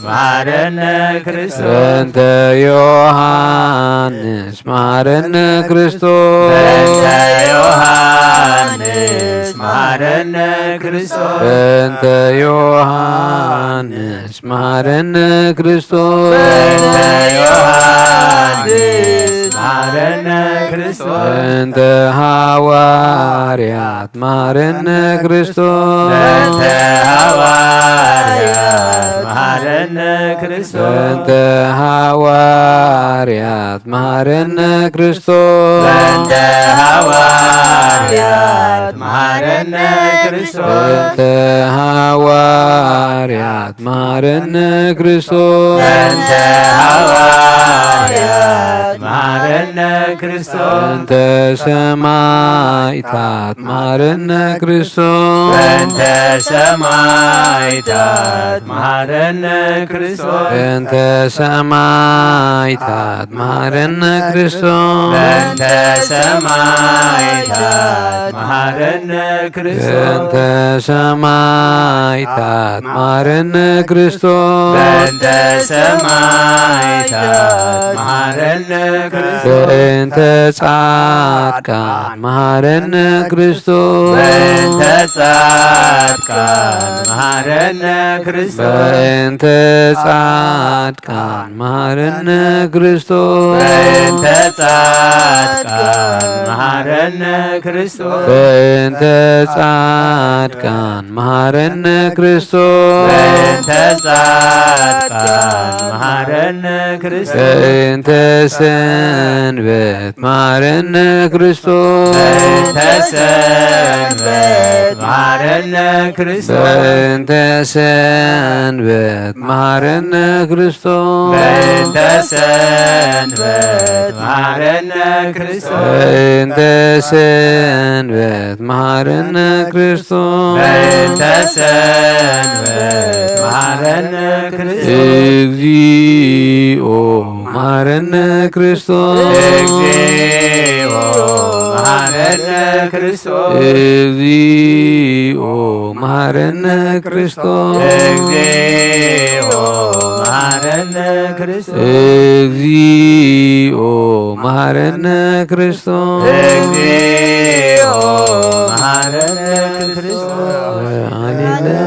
መሐረነ ክርስቶስ በእንተ ዮሐንስ መሐረነ ክርስቶስ በእንተ ዮሐንስ መሐረነ ክርስቶስ በእንተ ዮሐንስ መሐረነ ክርስቶስ በእንተ ዮሐንስ መሐረነ ክርስቶስ በእንተ ሐዋርያት መሐረነ ክርስቶስ በእንተ ሐዋርያት መሐረነ ክርስቶስ በእንተ ሐዋርያት መሐረነ ክርስቶስ በእንተ ሐዋርያት መሐረነ ክርስቶስ በእንተ ሐዋርያት መሐረነ ክርስቶስ በእንተ ሐዋርያት መሐረነ ክርስቶስ በእንተ ሰማዕታት መሐረነ ክርስቶስ በእንተ ሰማዕታት መሐረነ ክርስቶስ በእንተ ሰማዕታት መሐረነ ክርስቶስ በእንተ ሰማዕታት መሐረነ ክርስቶስ በእንተ ሰማዕታት መሐረነ ክርስቶስ በእንተ ሰማዕታት መሐረነ ክርስቶስ በእንተ ጻድቃን መሐረነ ክርስቶስ በእንተ ጻድቃን መሐረነ ክርስቶስ በእንተ ጻድቃን መሐረነ ክርስቶስ በእንተ ጻድቃን መሐረነ ክርስቶስ በእንተ ጻድቃን መሐረነ ክርስቶስ በእንተ ጻድቃን መሐረነ ክርስቶስ በእንተ ሰንበት መሃረነ ክርስቶስ። በእንተ ሰንበት መሃረነ ክርስቶስ። በእንተ ሰንበት መሃረነ ክርስቶስ። በእንተ ሰንበት መሃረነ ክርስቶስ። በእንተ ሰንበት መሃረነ ክርስቶስ። በእንተ ሰንበት መሃረነ ክርስቶስ። እግዚኦ መሃረነ ክርስቶስ። እግዚኦ መሃረነ ክርስቶስ። እግዚኦ መሃረነ ክርስቶስ። እግዚኦ መሃረነ ክርስቶስ። እግዚኦ መሃረነ ክርስቶስ። እግዚኦ መሃረነ ክርስቶስ። ሃሌሉያ።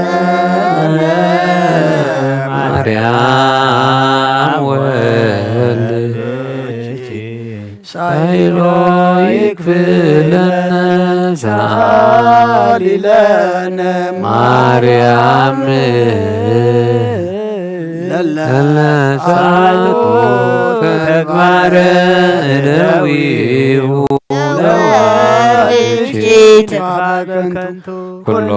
ማርያም ወልድ ሳይሎ ይክፍለነ ሳሊለነ ማርያም ለለ ሳልቱ ተግባረ እደዊሁ ለወልድ ኩሎ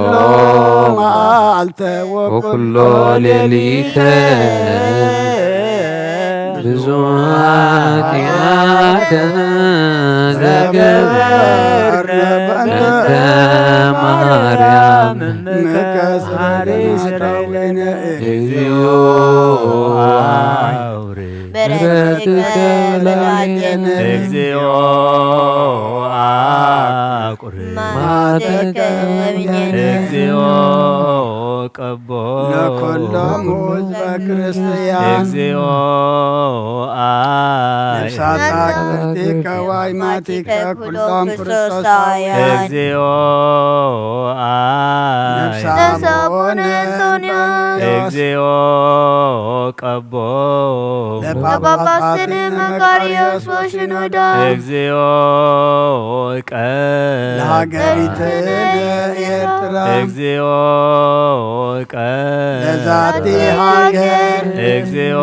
መዓልተ ወኩሎ ሌሊተ ብዙሓት ኃጢአትነ ዘገበርነ በእንተ ማርያም ምከ ስራይነ እግዚኦ በረከትከ በላዕሌነ እግዚኦ አቁር ማዕተከ በብየነ እግዚኦ ቀቦ ለኩሎም ህዝበ ክርስቲያን እግዚኦ አይ ነፍሳት አቅርቲከ ዋይማቲከ ኩሎም ክርስቶሳውያን እግዚኦ አይ ነፍሳ አቡነ እንጦንዮስ እግዚኦ ቀቦ ለጳጳስነ መቃርዮስ ወሽኖዳ እግዚኦ ቀ ለሀገሪትነ ኤርትራ እግዚኦ ቀ ለዛቲ ሀገር እግዚኦ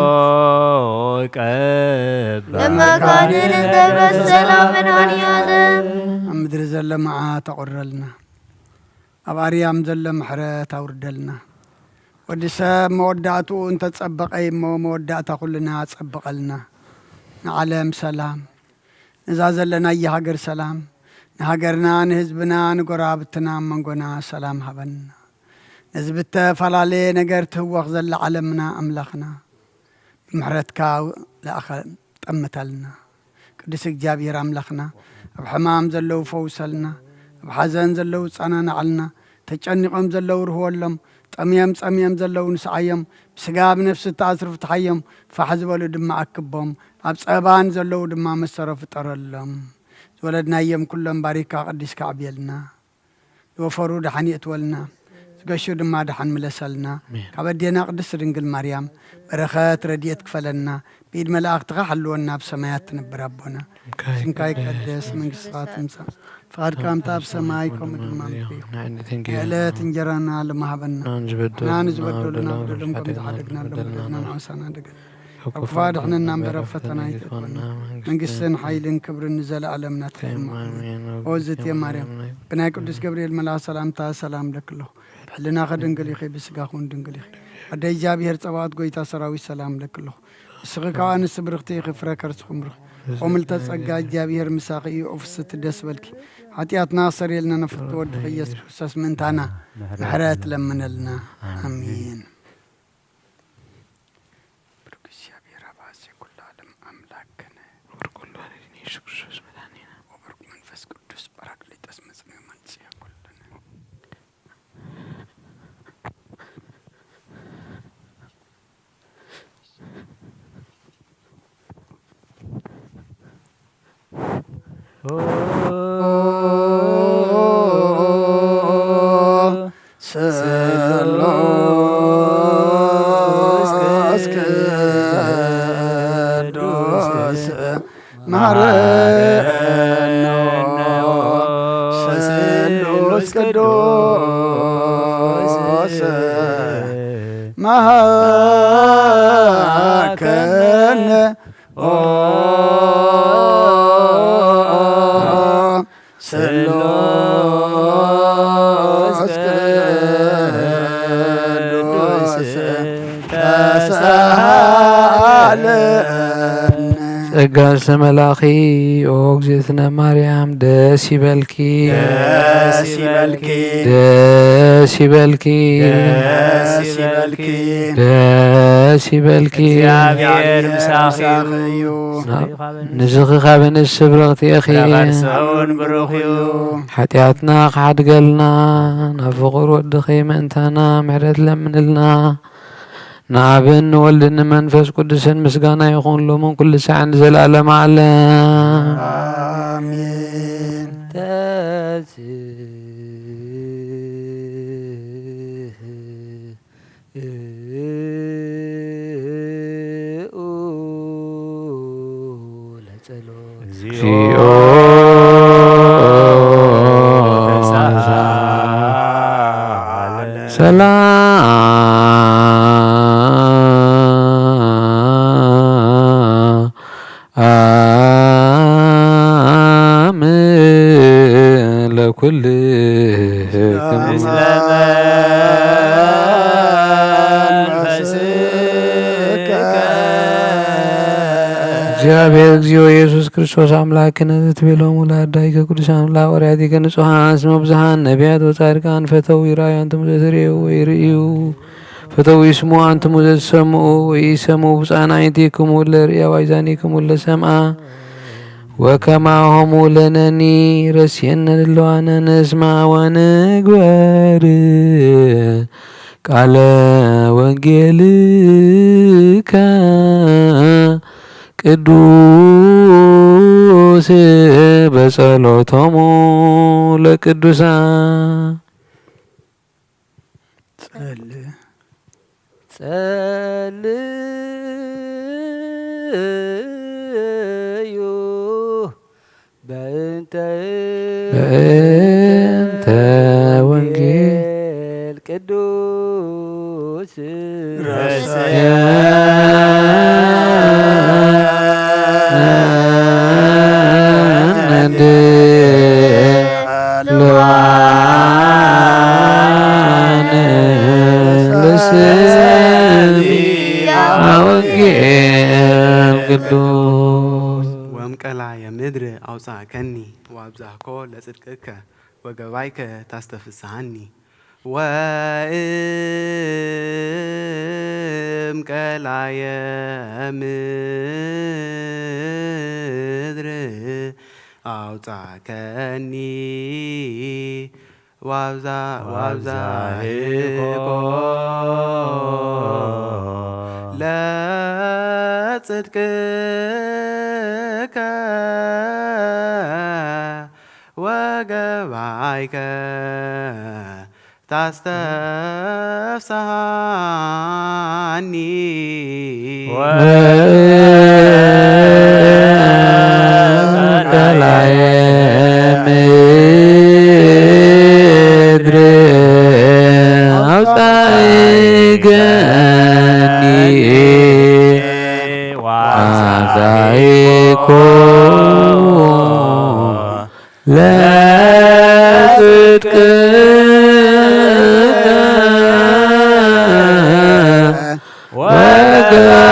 ቀብ ለመካንነ ደብረ ሰላምን አንያዘም ኣብ ምድሪ ዘለ መዓት ኣቑረልና። ኣብ ኣርያም ዘሎ ምሕረት ኣውርደልና። ወዲ ሰብ መወዳእትኡ እንተጸበቐ እሞ መወዳእታ ኩልና ጸብቐልና። ንዓለም ሰላም፣ ነዛ ዘለናያ ሃገር ሰላም፣ ንሃገርና፣ ንህዝብና፣ ንጎረባብትና፣ ኣብ መንጎና ሰላም ሃበና። ነዚ ብተፈላለየ ነገር ትህወኽ ዘላ ዓለምና ኣምላኽና፣ ብምሕረትካ ለኣኸ ጠምተልና። ቅዱስ እግዚኣብሔር ኣምላኽና፣ ኣብ ሕማም ዘለዉ ፈውሰልና፣ ኣብ ሓዘን ዘለዉ ጸናናዕልና፣ ተጨኒቖም ዘለዉ ርህወሎም፣ ጠምዮም ጸምዮም ዘለዉ ንስዓዮም፣ ብስጋ ብነፍሲ እተኣስሩ ፍትሓዮም፣ ፋሕ ዝበሉ ድማ ኣክቦም፣ ኣብ ጸባን ዘለዉ ድማ መሰሮ ፍጠረሎም። ዝወለድናዮም ኩሎም ባሪካ ቀዲስካ ኣዕብየልና። ዝወፈሩ ደሓን የእትወልና፣ ዝገሹ ድማ ደሓን ምለሰልና። ኣሜን። ካብ ኣዴና ቅድስት ድንግል ማርያም በረኸት ረድኤት ክፈለና፣ ብኢድ መላእኽትኻ ሓልወና፣ ኣብ ሰማያት ትነብር ኣቦና። ስምካ ስምካ ይቀደስ፣ ይቀደስ፣ መንግስትኻ መንግስትኻ ትምጻእ፣ ትምጻእ፣ ፍቓድካ ፍቓድካ ከምታ ኣብ ከምታ ኣብ ሰማይ ሰማይ ከምኡ ከምኡ ድማ ኣብ ምድሪ ምድሪ ይኹን። ይኹን። ንዕለተ ንዕለተ እንጀራና እንጀራና ለመሃበና፣ ለመሃበና፣ ንዓና ንበደሉና ንበደሉና በደልና በደልና ንበደልና ንበደልና ንበደልና ንበደልና ንበደልና ንበደልና ንዓሳና ንበደልና ንዓሳና ንበደልና ንበደልና ካብ ክፉእ ኣድሕነና እምበር ኣብ ፈተና ኣይትእትወና። መንግስትን ሓይልን ክብርን ንዘለኣለም ናትካ እዩ። ኣሜን። ኦ ዝእቲ ማርያም፣ ብናይ ቅዱስ ገብርኤል መልኣኽ ሰላምታ ሰላም እብለኪ ኣለኹ። ብሕልናኺ ድንግል ኢኺ፣ ብስጋኺ እውን ድንግል ኢኺ። ኣደ እግዚኣብሔር ጸባኦት፣ ጎይታ ሰራዊት፣ ሰላም እብለኪ ኣለኹ። ንስኺ ካብ ኣንስቲ ብርኽቲ ኢኺ፣ ፍረ ከርስኺ እውን ብሩኽ። ኦ ምልዕተ ጸጋ፣ እግዚኣብሔር ምሳኺ እዩ። ኦ ፍስሕቲ ደስ በልኪ፣ ሓጢኣትና ኣስተሰርየልና፣ ንፍትወ ወድኺ ኢየሱስ ክርስቶስ ምእንታና ምሕረት ለምነልና። ኣሜን። ብሩክ እግዚኣብሔር ኣብ ኣዜ ኩሉ ዓለም ኣምላክነ። ብሩክ ወልድ ዋሕድ ኢየሱስ ክርስቶስ መድኃኒነ። ወብሩክ መንፈስ ቅዱስ ጳራቅሊጦስ መጽንዮ መንጽዮ ኩልነ። ስሉስ ቅዱስ መሐረነ ስሉስ ቅዱስ መሐከነ ኦ ጸጋ ዝተመላኺ ኦ እግዝእትነ ማርያም ደስ ይበልኪ። ደስ ይበልኪ። ደስ ይበልኪ። ደስ ይበልኪ። ደስ ይበልኪ። እግዚኣብሔር ምሳኺ እዩ። ንስኺ ካብ ኣንስቲ ብርኽቲ ኢኺ። ፍረ ከርስኺ እውን ብሩኽ እዩ። ሓጢኣትና ክሓድገልና ናብ ፍቑር ወድኺ ምእንታና ምሕረት ለምንልና። ንኣብን ንወልድን ንመንፈስ ቅዱስን ምስጋና ይኹን ሎምን ኩሉ ሳዕን ንዘለኣለመ ዓለም። ኣሜን። ተንሥእ ለጸሎት። እግዚኦ ተሳሃለ። ሰላም ለኩልክሙ። ምስለ መንፈስከ። እግዚኣብሔር እግዚኦ ኢየሱስ ክርስቶስ ኣምላክነ ዘትቤሎሙ ለአዳይከ ቅዱሳን ለሐዋርያቲከ ንጹሐን እስመ ብዙኃን ነቢያት ወጻድቃን ፈተው ይርአዩ አንትሙ ዘትርእዩ ወይርእዩ ፈተው ይስሙ አንትሙ ዘትሰምኡ ወይሰምኡ ብፁዓን አዕይንቲክሙ ለርእያ ወአዛኒክሙ ለሰምዓ ወከማሆሙ ለነኒ ረስየነ ድለዋነ ንስማ ወንግበር ቃለ ወንጌልከ ቅዱስ በጸሎቶሙ ለቅዱሳን። ጸል ጸልዩ በእንተ በእንተ ወንጌል ወንጌል ቅዱስ ረሰየ ለዋን ልስም ወንጌል ቅዱስ። ወእምቀላየ ምድር አውጻእከኒ ወአብዛህኮ ለጽድቅከ ወገባይከ ታስተፍስሃኒ። ወእምቀላየ ምድር አውጻእከኒ ወአብዛ-፣ ወአብዛህኮ ለጽድቅከ ወገባይከ ታስተፍስሃኒ። ወእምቀላየ ምድር አውጻእከኒ ወአብዛህኮ ለጽድቅከ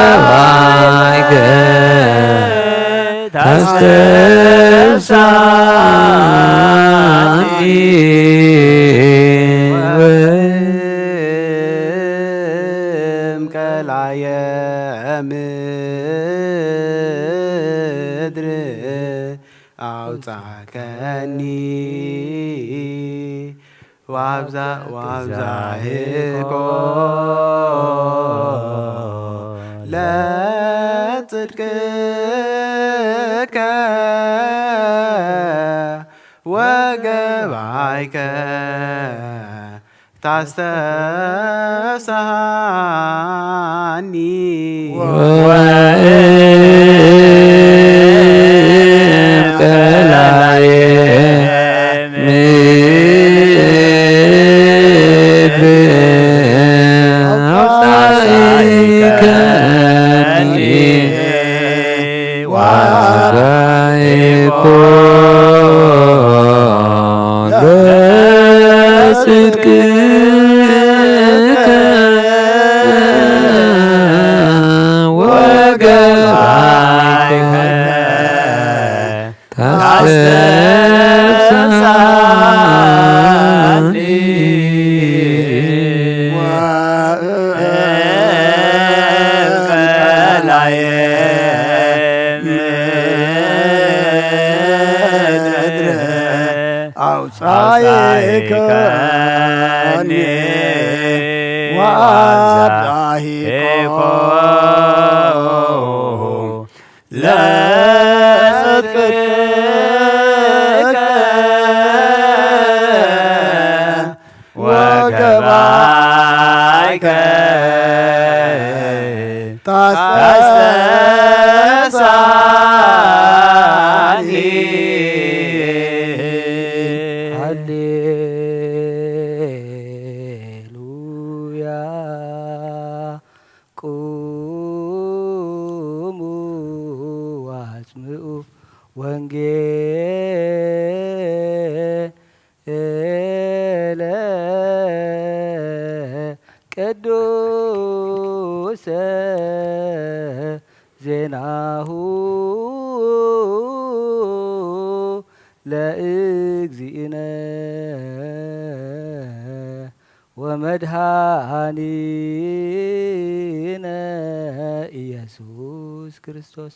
ወገባይከ ታስተፍስሃኒ። ወእምቀላየ ምድር አውጻእከኒ ወአብዛ-፣ ወአብዛህኮ ለጽድቅከ ወገባይከ ታስተፍስሃኒ። ወእምቀላየ ምድር አውጻእከኒ ወአብዛህኮ ለጽድቅከ ወገባይከ ኣስተብሳኒ ወእንቀላየ ምድር ኣውጻኢከኒ ወአብዛሂኮ ለጽድቅከ ወገባይከ ታስተሳኒ። ሃሌሉያ። ቁሙ ወአጽምዑ ወንጌለ ቅዱሰ ዜናሁ ለእግዚእነ ወመድኃኒነ ኢየሱስ ክርስቶስ።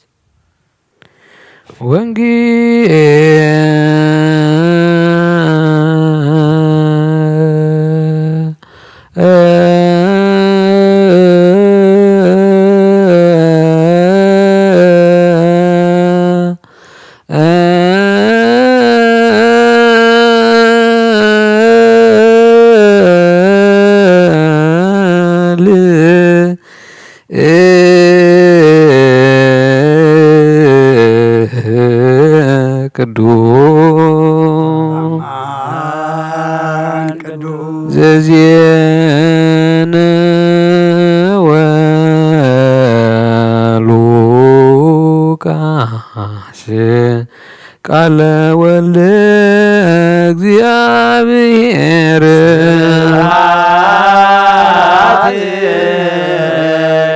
ቅዱስ ዘዜነወ ሉቃስ ቃለ ወልደ እግዚአብሔር።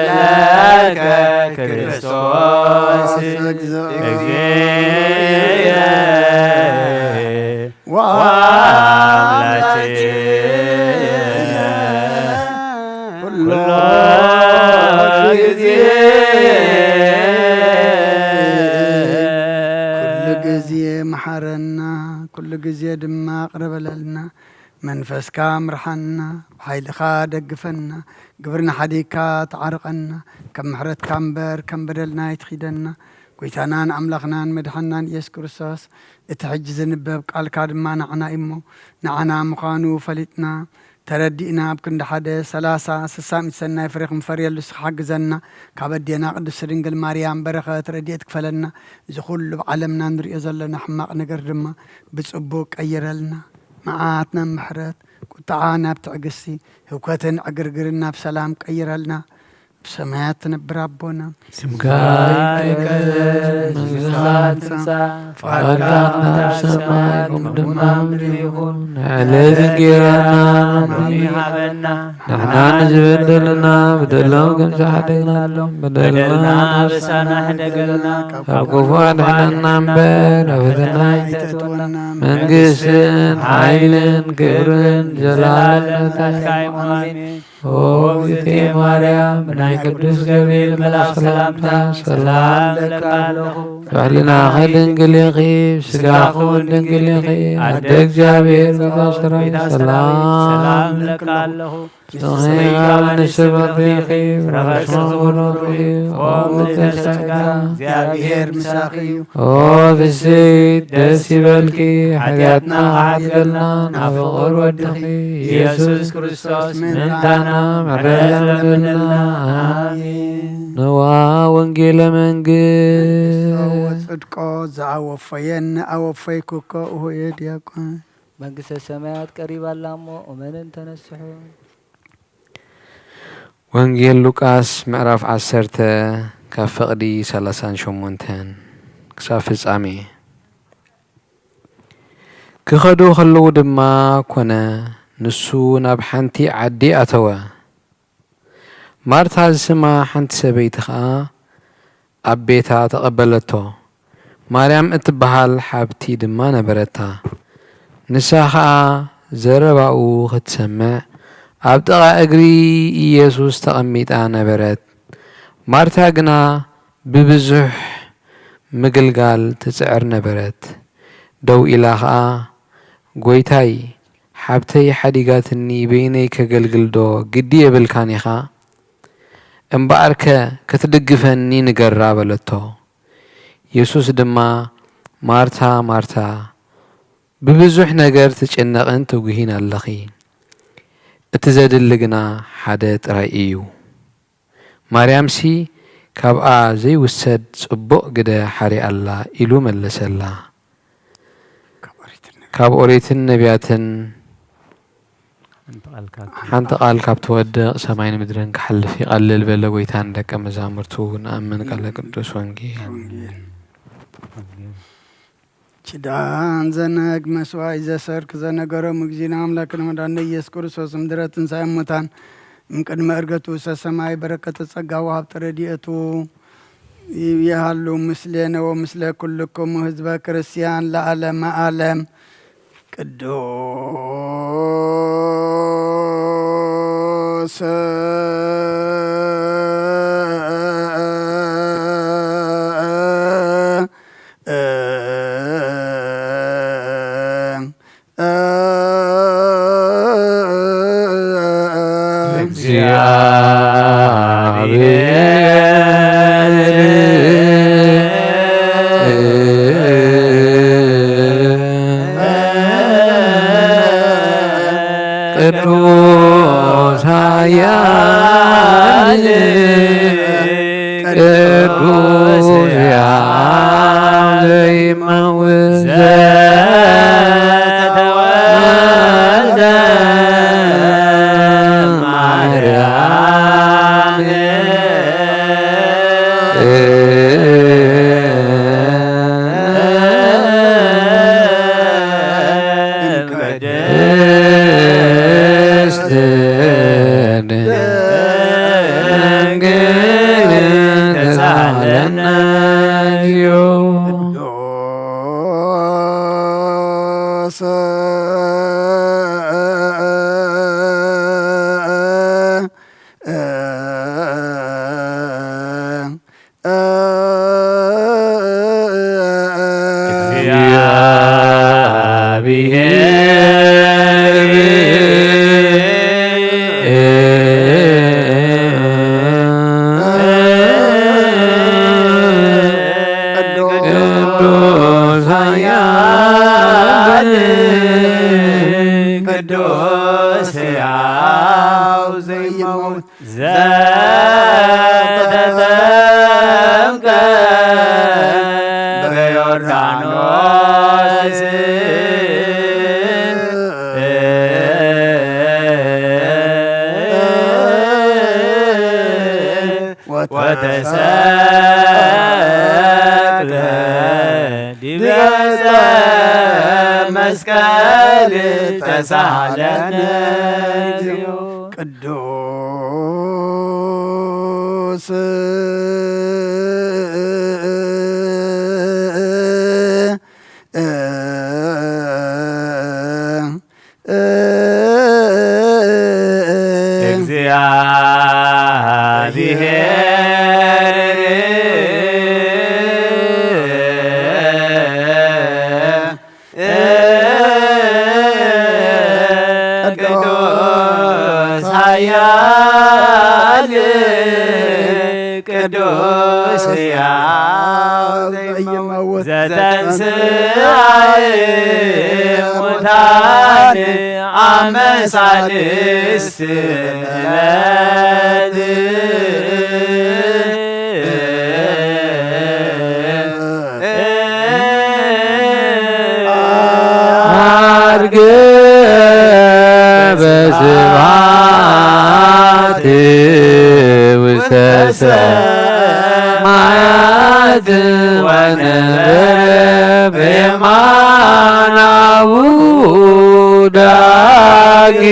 ለከ ክርስቶስ እግዚእየ ወአምላኬ ኩሎ ግዜ። ኩሉ ግዜ መሓረና፣ ኩሉ ግዜ ድማ ቅረበለልና። መንፈስካ ምርሓና፣ ብሓይልኻ ደግፈና፣ ግብርና ሓዲግካ ተዓርቐና፣ ከም ምሕረትካ እምበር ከም በደልና ኣይትኺደና። ጎይታናን ኣምላኽናን መድሓናን ኢየሱስ ክርስቶስ፣ እቲ ሕጂ ዝንበብ ቃልካ ድማ ንዓና እዩ እሞ፣ ንዓና ምዃኑ ፈሊጥና፣ ተረዲእና፣ ኣብ ክንዲ ሓደ ሰላሳ ስሳ ሚእቲ ሰናይ ፍሬ ክንፈርየሉ ንስኻ ሓግዘና። ካብ ኣዴና ቅድስቲ ድንግል ማርያም በረኸት ረድኤት ክፈለና። እዚ ኩሉ ኣብ ዓለምና ንሪኦ ዘለና ሕማቕ ነገር ድማ ብጽቡቕ ቀይረልና። መዓት ናብ ምሕረት፣ ቁጥዓ ናብ ትዕግስቲ፣ ህውከትን ዕግርግርን ናብ ሰላም ቀይረልና። ብሰማያት ትነብር ኣቦና፣ ስምካ ይትቀደስ፣ መንግስትኻ ትምጻእ፣ ፍቓድካ ከምቲ ኣብ ሰማይ ከምኡ ድማ ኣብ ምድሪ ይኹን። ዕለት እንጌራና ሎሚ ሃበና፣ ንሕና ንዝበደሉና በደሎም ከም ዝሓደግናሎም በደልና ኣበሳና ሕደገልና፣ ካብ ክፉ ኣድሕነና እምበር ኣብ ፈተና ኣይተእትወና። መንግስትን ሓይልን ክብርን ዘላለምካ እዩ። ኣሜን። ኦ እግዝእትየ ማርያም፣ ብናይ ቅዱስ ገብርኤል መልኣኽ ሰላምታ ሰላም እብለካ ኣለኹ። ብሕልናኺ ድንግል ኢኺ፣ ብስጋኺ እውን ድንግል ኢኺ። ኣደ እግዚኣብሔር፣ ቤዛ ሰራዊት፣ ሰላም እብለካ ኣለኹ። ንስኺ ካብ ኣንስቲ ብርኽቲ ኢኺ፣ ፍረ ከርስኺ ብሩኽ እዩ። ኦ ምልዕተ ጸጋ፣ እግዚኣብሔር ምሳኺ እዩ። ኦ ፍስሕቲ ደስ ይበልኪ፣ ሓጢኣትና ክሓድገልና ናብ ፍቑር ወድኺ ኢየሱስ ክርስቶስ ምእንታና ምሕረት ለምንልና። ኣሜን። ነዋ ወንጌለ መንግስት። ጽድቆ ዘኣወፈየን ኣወፈይኩኮ እሆየ ዲያቆን። መንግስተ ሰማያት ቀሪባላ እሞ እመንን ተነስሑ። ወንጌል ሉቃስ ምዕራፍ ዓሰርተ ካብ ፍቕዲ ሰላሳን ሸሞንተን ክሳብ ፍጻሜ። ክኸዱ ከለዉ ድማ ኮነ፣ ንሱ ናብ ሓንቲ ዓዲ ኣተወ። ማርታ ዝስማ ሓንቲ ሰበይቲ ኸኣ ኣብ ቤታ ተቐበለቶ። ማርያም እትበሃል ሓብቲ ድማ ነበረታ። ንሳ ኸኣ ዘረባኡ ኽትሰምዕ ኣብ ጥቓ እግሪ ኢየሱስ ተቐሚጣ ነበረት። ማርታ ግና ብብዙሕ ምግልጋል ትጽዕር ነበረት። ደው ኢላ ኸኣ፣ "ጐይታይ፣ ሓብተይ ሓዲጋትኒ በይነይ ከገልግልዶ ግዲ የብልካን ኢኻ? እምበኣርከ ክትድግፈኒ ንገራ" በለቶ። የሱስ ድማ፣ "ማርታ፣ ማርታ፣ ብብዙሕ ነገር ትጭነቕን ትጉሂን ኣለኺ፣ እቲ ዘድሊ ግና ሓደ ጥራይ እዩ። ማርያምሲ ካብኣ ዘይውሰድ ጽቡቕ ግደ ሓሪያ ኣላ" ኢሉ መለሰላ። ካብ ኦሪትን ነቢያትን ሓንቲ ቃል ካብ ትወድቕ ሰማይን ምድርን ክሓልፍ ይቐልል በለ ጐይታ ንደቀ መዛሙርቱ። ንኣምን ቃለ ቅዱስ ወንጌል። ኪዳን ዘነግ መስዋዕት ዘሰርክ ዘነገሮም እግዚእነ ኣምላክነ መድኃኒነ ኢየሱስ ክርስቶስ እምድረ ትንሣኤ እሙታን እምቅድመ ዕርገቱ ውስተ ሰማይ በረከተ ጸጋ ወሀብተ ረድኤቱ ይሃሉ ምስሌነ ወምስለ ኩልክሙ ህዝበ ክርስቲያን ለዓለመ ዓለም። ቅዱስ ቅዱስ ኃያል ቅዱስ ሕያው ዘይመውት ዘተወልደ ማርያም ቅድስት ድንግል ተሳለነ እግዚኦ። ቅዱስ ቅዱስ ኃያል ቅዱስ ሕያው ዘይመውት ዘተጠምቀ በዮርዳኖስ ወተሰቅለ ዲበ ዕፀ መስቀል ተሳሃለነ እግዚኦ። ቅዱስ እግዚአብሔር ቅዱስ ኃያል ቅዱስ ሕያው ዘይመውት ዘተንሥአ እሙታን አመ ሣልስት ዕለት ዐርገ በስብሐት ውስተ ሰማያት ወነበረ በየማነ አቡሁ ዳግመ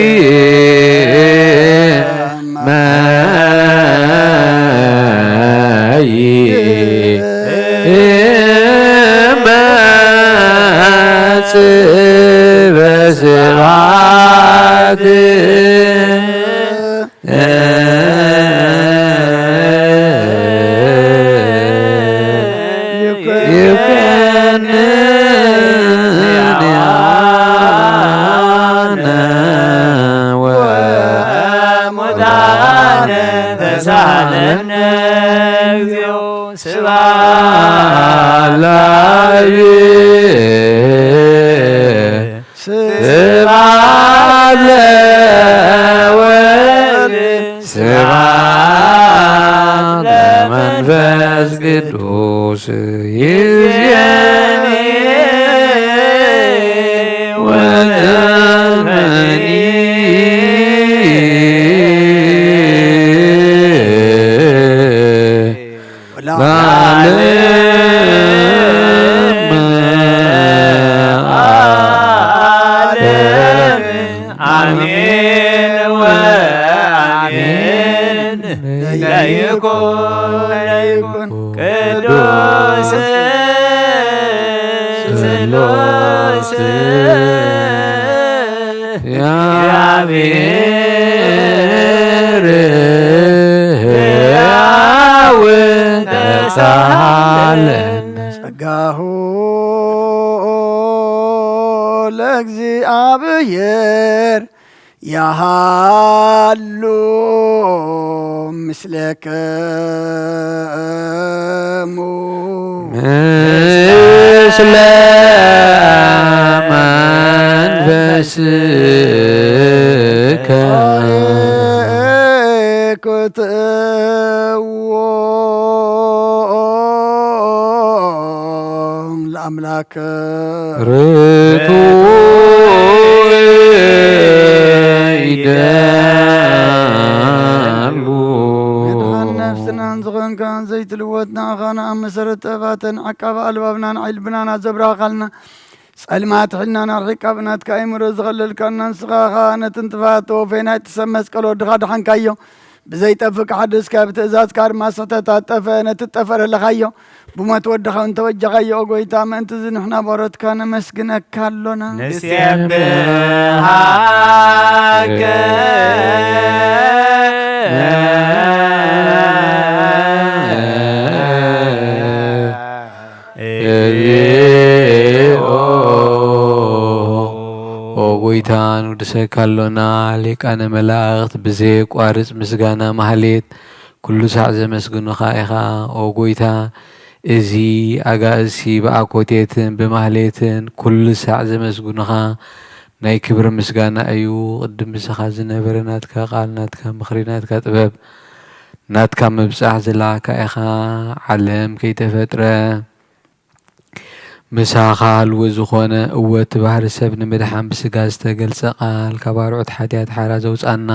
ይኩነን ያነ ወሙታነ ተሳለነ እግዚኦ። ስብሐት ለአብ። ስብሐት ለወልድ። ስብሐት ለመንፈስ ቅዱስ። ይእዜኒ ወዘልፈኒ። ለዓለመ ዓለም። አሜን ወአሜን። ለይኩን ለይኩን ቅዱስ ስሉስ። እግዚአብሔር ሕያው ተሳሃለነ። ጸጋሁ ለእግዚአብሔር ያሃሉ ምስሌክሙ። ምስለ መንፈስከ። ክትዎ ለአምላክ። ርቱዕ ይደሉ። መድኃን ነፍስናን ዝኾንካ ዘይትልወጥ ንኣኻ ንኣብ መሰረት ጥበባተን ዓቃቢ ኣልባብናን ዓይልብናን ኣዘብራኻልና። ጸልማት ሕልናን ኣርሒቃ ብናትካ ኣእምሮ ዝኸለልካና ንስኻ ኸኣ ነቲ ንጥፋት ተወፈይ ናይቲ ሰብ መስቀል ወድኻ ደሓንካዮ። ብዘይጠፍእ ክሓድስካ ብትእዛዝካ ድማ ስሕተታት ጠፍአ፣ ነቲ ጠፈረ ለኻዮ። ብሞት ወድኻ እውን ተበጀኻዮ። ኦ ጐይታ፣ ምእንቲ እዚ ንሕና ባሮትካ ነመስግነካ ኣሎና። ንሴብሐከ። እግዚኦ። ኦ ጐይታ፣ ንውድሰካ ኣሎና። ሊቃነ መላእኽት ብዘየቋርጽ ምስጋና ማህሌት ኩሉ ሳዕ ዘመስግኑኻ ኢኻ። ኦ ጐይታ፣ እዚ ኣጋእዝሲ ብኣኮቴትን ብማህሌትን ኩሉ ሳዕ ዘመስግኑኻ ናይ ክብሪ ምስጋና እዩ። ቅድም ምሳኻ ዝነበረ ናትካ ቃል፣ ናትካ ምኽሪ፣ ናትካ ጥበብ፣ ናትካ ምብጻሕ ዝለኣካ ኢኻ። ዓለም ከይተፈጥረ ምሳኻ ህልው ዝኾነ፣ እወ እቲ ባህሪ ሰብ ንምድሓን ብስጋ ዝተገልጸ ቃል፣ ካብ ኣርዑት ሓጢኣት ሓራ ዘውጻና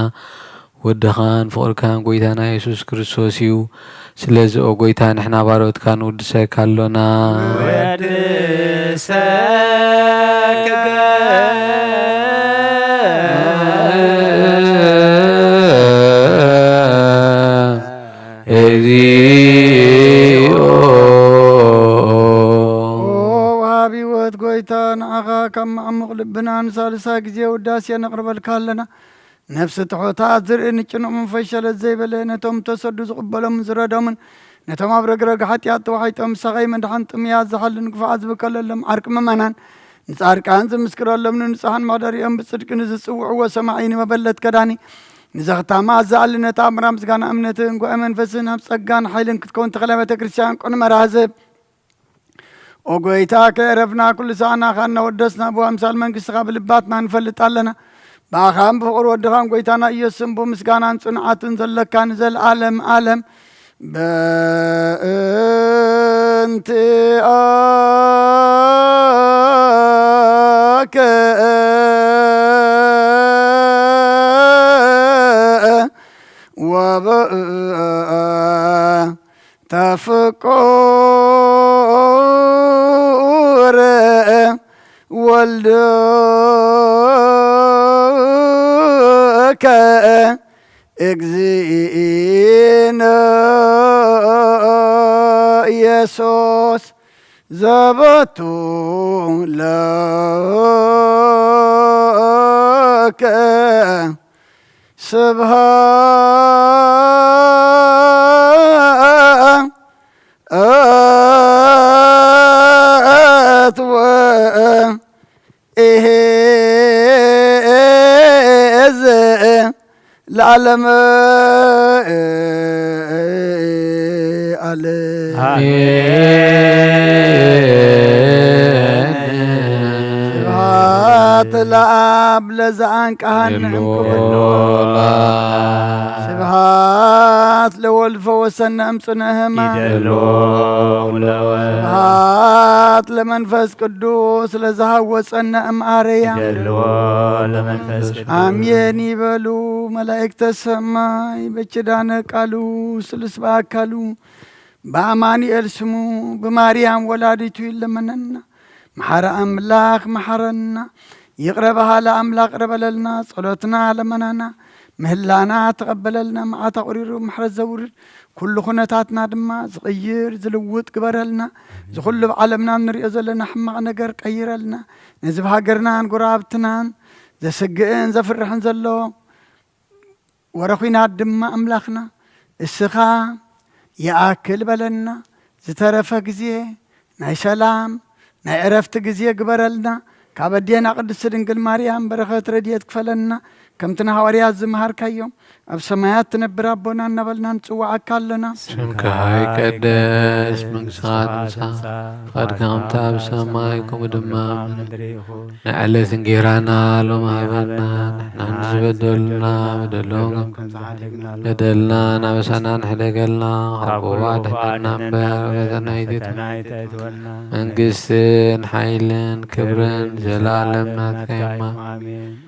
ወድኻን ፍቕርካን ጐይታና የሱስ ክርስቶስ እዩ። ስለዚ ኦ ጐይታ፣ ንሕና ባሮትካ ንውድሰካ ኣሎና። ወድሰከ። እግዚኦ። ኦ ወሃቢ ህይወት ጐይታ፣ ንዓኻ ካብ መዓሙቕ ልብና ንሳልሳይ ግዜ ውዳሴ ነቕርበልካ ኣለና። ነፍሲ ትሑታት ዝርኢ ንጭኑቕ መንፈስ ሸለል ዘይበለ፣ ነቶም ተሰዱ ዝቕበሎምን ዝረዶምን፣ ነቶም ኣብ ረግረግ ሓጢኣት ተዋሒጦም ምሳኻ መድሓን ጥሙያት ዝሓሉን ግፉዓት ዝብከለሎም ዓርቂ ምእመናን፣ ንጻድቃን ዝምስክረሎም ንንጹሓን መሕደሪኦም ብጽድቂ ንዝጽውዕዎ ሰማዒ ንመበለት ከዳኒ ንዘኽታማ ኣዛኣሊ ነታ ኣምራ ምስጋና እምነትን ጉባኤ መንፈስን ኣብ ጸጋን ሓይልን ክትከውን ተኽለ ቤተ ክርስቲያን ቅኑዕ መራህዝብ። ኦ ጐይታ፣ ከየረፍና ኩሉ ሳዕ ንኣኻ እናወደስና ብኣምሳል መንግስትኻ ብልባትና ንፈልጥ ኣለና። ብኣኻን ብፍቕሪ ወድኻን ጐይታና ኢየሱስን ብምስጋናን ጽንዓትን ዘለካ ንዘለዓለም ዓለም። በእንቲኣከ ወበ ተፍቁር ወልድከ እግዚእነ ኢየሱስ ዘበቱ ለ ስብሃት ወ ኢሄ እዝ ለዓለም ኣለ። አሜን። ስብሐት ለአብ ለዘአንቀሐነ እምኩሉ። ስብሐት ለወልድ ፈወሰነ እምጽነ ሕማም። ይደሎ ለወ ስብሐት ለመንፈስ ቅዱስ ለዘሃወፀነ እምአረያ። ይደሎ ለመንፈስ ቅዱስ። አሜን ይበሉ መላእክተ ሰማይ በኪዳነ ቃሉ ስሉስ በአካሉ በአማኑኤል ስሙ ብማርያም ወላዲቱ ይለመነና። መሐረ አምላክ መሐረና። ይቅረ በሃለ አምላክ ቅረ በለልና። ጸሎትና ለመናና ምህላና ተቐበለልና። መዓት ኣቑሪሩ ምሕረት ዘውርድ ኩሉ ኩነታትና ድማ ዝቕይር ዝልውጥ ግበረልና። ዝኹሉ ኣብ ዓለምና እንሪኦ ዘለና ሕማቕ ነገር ቀይረልና። ነዚ ብሃገርናን ጎረባብትናን ዘስግእን ዘፍርሕን ዘሎ ወረ ኹናት ድማ ኣምላኽና እስኻ ይኣክል በለና። ዝተረፈ ግዜ ናይ ሰላም ናይ ዕረፍቲ ግዜ ግበረልና። ካብ ኣዴና ቅድስቲ ድንግል ማርያም በረኸት ረድኤት ክፈለና። ከምቲ ንሃዋርያት ዝመሃርካዮም ኣብ ሰማያት ትነብር ኣቦና እናበልና ንጽውዓካ ኣለና። ስምካ ይቀደስ፣ መንግስትኻ ትምጻእ፣ ፍቓድካ ከምቲ ኣብ ሰማይ ከምኡ ድማ ኣብ ምድሪ ይኹን። ንዕለት እንጌራና ሎሚ ሃበና፣ ንሕና ንዝበደሉና በደሎም ከም በደልና ናበሳና ንሕደገልና፣ ካብ ክፉእ ኣድሕነና እምበር፣ ፈተና ኣይትእትወና። መንግስትን ሓይልን ክብርን ዘላለም ናትካ እማ።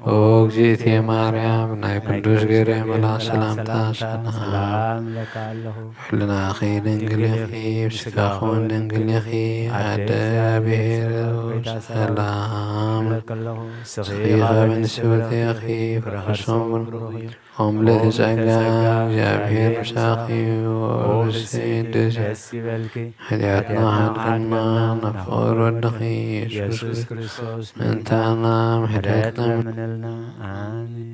ኦ እግዝእትየ ማርያም፣ ናይ ቅዱስ ገብርኤል መልኣክ ሰላምታ ሰላም እለኪ ኣለኹ። ሕልናኺ ድንግል ኢኺ፣ ስጋኺ እውን ድንግል ኢኺ። ኣደ እግዚኣብሔር ሰላም እለኪ ኣለኹ። ንስኺ ካብ ኣንስቲ ብሩኽቲ ኢኺ፣ ፍረ ከርሲ እውን ብሩኽ እዩ። ኦም ለቲ ጸጋ እግዚኣብሔር ምሳኺ እዩ። ኦ ብስቲ ደስ ይበልኪ። ኃጢኣትና ሓድገና ናብ ፍቕር ወድኺ ኢየሱስ ክርስቶስ ምእንታና ምሕረት ለምንልና። ኣሜን።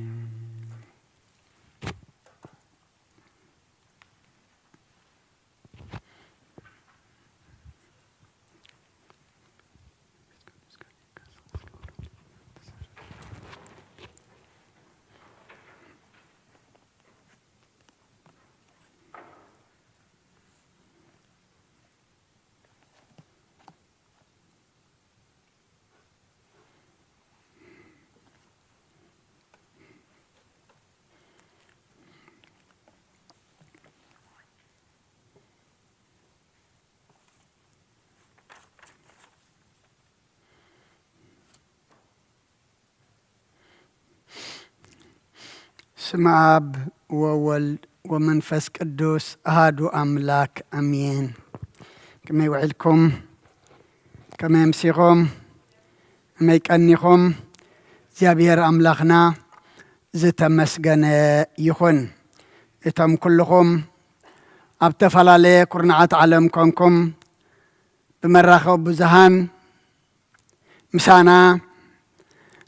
ስመ አብ ወወልድ ወመንፈስ ቅዱስ አሃዱ አምላክ አሜን። ከመይ ውዒልኩም? ከመይ ኣምሲኹም? ከመይ ቀኒኹም? እግዚኣብሔር ኣምላኽና ዝተመስገነ ይኹን። እቶም ኩልኹም ኣብ ተፈላለየ ኩርናዓት ዓለም ኮንኩም ብመራኸቢ ብዙሃን ምሳና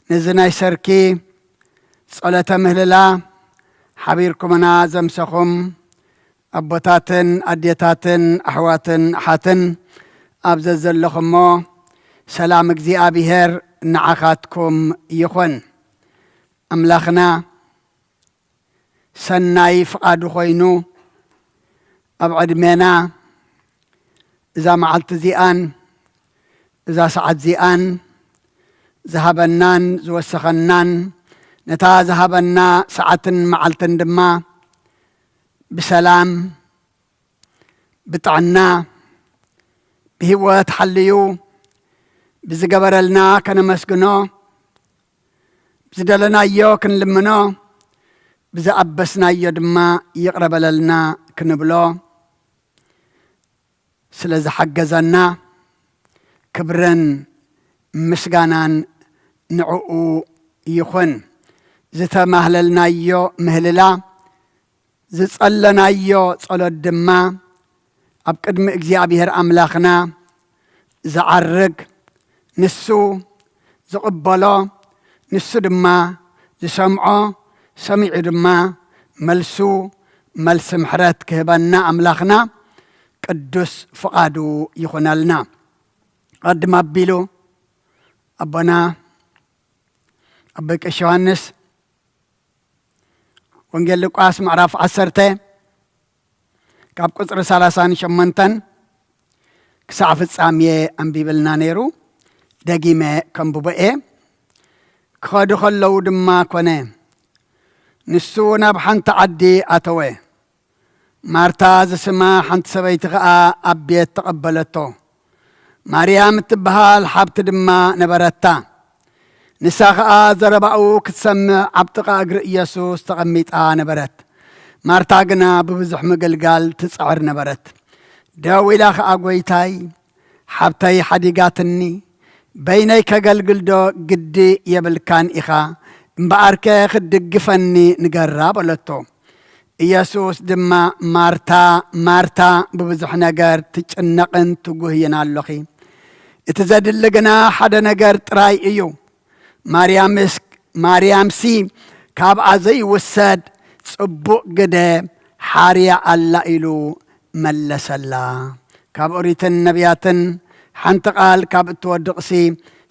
ነዚ ናይ ሰርኪ ጸሎተ ምህልላ ሓቢርኩምና ዘምሰኹም ኣቦታትን ኣዴታትን ኣሕዋትን ኣሓትን ኣብ ዘዘለኹሞ ሰላም እግዚኣብሔር ንዓኻትኩም ይኹን። ኣምላኽና ሰናይ ፍቓዱ ኮይኑ ኣብ ዕድሜና እዛ መዓልቲ እዚኣን እዛ ሰዓት እዚኣን ዝሃበናን ዝወሰኸናን ነታ ዝሃበና ሰዓትን መዓልትን ድማ ብሰላም ብጥዕና ብህይወት ሓልዩ ብዝገበረልና ከነመስግኖ ብዝደለናዮ ክንልምኖ ብዝኣበስናዮ ድማ ይቕረ በለልና ክንብሎ ስለ ዝሓገዘና ክብርን ምስጋናን ንዕኡ ይኹን። ዝተማህለልናዮ ምህልላ ዝጸለናዮ ጸሎት ድማ ኣብ ቅድሚ እግዚኣብሔር ኣምላኽና ዝዓርግ፣ ንሱ ዝቕበሎ፣ ንሱ ድማ ዝሰምዖ ሰሚዑ ድማ መልሱ፣ መልሲ ምሕረት ክህበና ኣምላኽና ቅዱስ ፍቓዱ ይኹነልና። ቀድም ኣቢሉ ኣቦና ኣቦይ ቀሺ ዮሃንስ ወንጌል ሉቃስ ምዕራፍ ዓሰርተ ካብ ቁጽሪ ሰላሳን ሸሞንተን ክሳዕ ፍጻሜ ኣንቢብልና ነይሩ። ደጊመ ከንብቦ እየ። ክኸዱ ከለዉ ድማ ኮነ፣ ንሱ ናብ ሓንቲ ዓዲ ኣተወ። ማርታ ዝስማ ሓንቲ ሰበይቲ ኸኣ ኣብ ቤት ተቐበለቶ። ማርያም እትበሃል ሓብቲ ድማ ነበረታ። ንሳ ኸኣ ዘረባኡ ክትሰምዕ ኣብ ጥቓ እግሪ ኢየሱስ ተቐሚጣ ነበረት። ማርታ ግና ብብዙሕ ምግልጋል ትጽዕር ነበረት። ደው ኢላ ኸኣ፣ "ጐይታይ፣ ሓብተይ ሓዲጋትኒ፣ በይነይ ከገልግልዶ ግዲ የብልካን ኢኻ? እምበኣርከ ክትድግፈኒ ንገራ" በለቶ። ኢየሱስ ድማ፣ "ማርታ፣ ማርታ፣ ብብዙሕ ነገር ትጭነቕን ትጉህይን ኣሎኺ። እቲ ዘድሊ ግና ሓደ ነገር ጥራይ እዩ። ማርያምስ፣ ማርያምሲ ካብኣ ዘይውሰድ ጽቡቕ ግደ ሓርያ ኣላ" ኢሉ መለሰላ። ካብ ኦሪትን ነቢያትን ሓንቲ ቃል ካብ እትወድቕሲ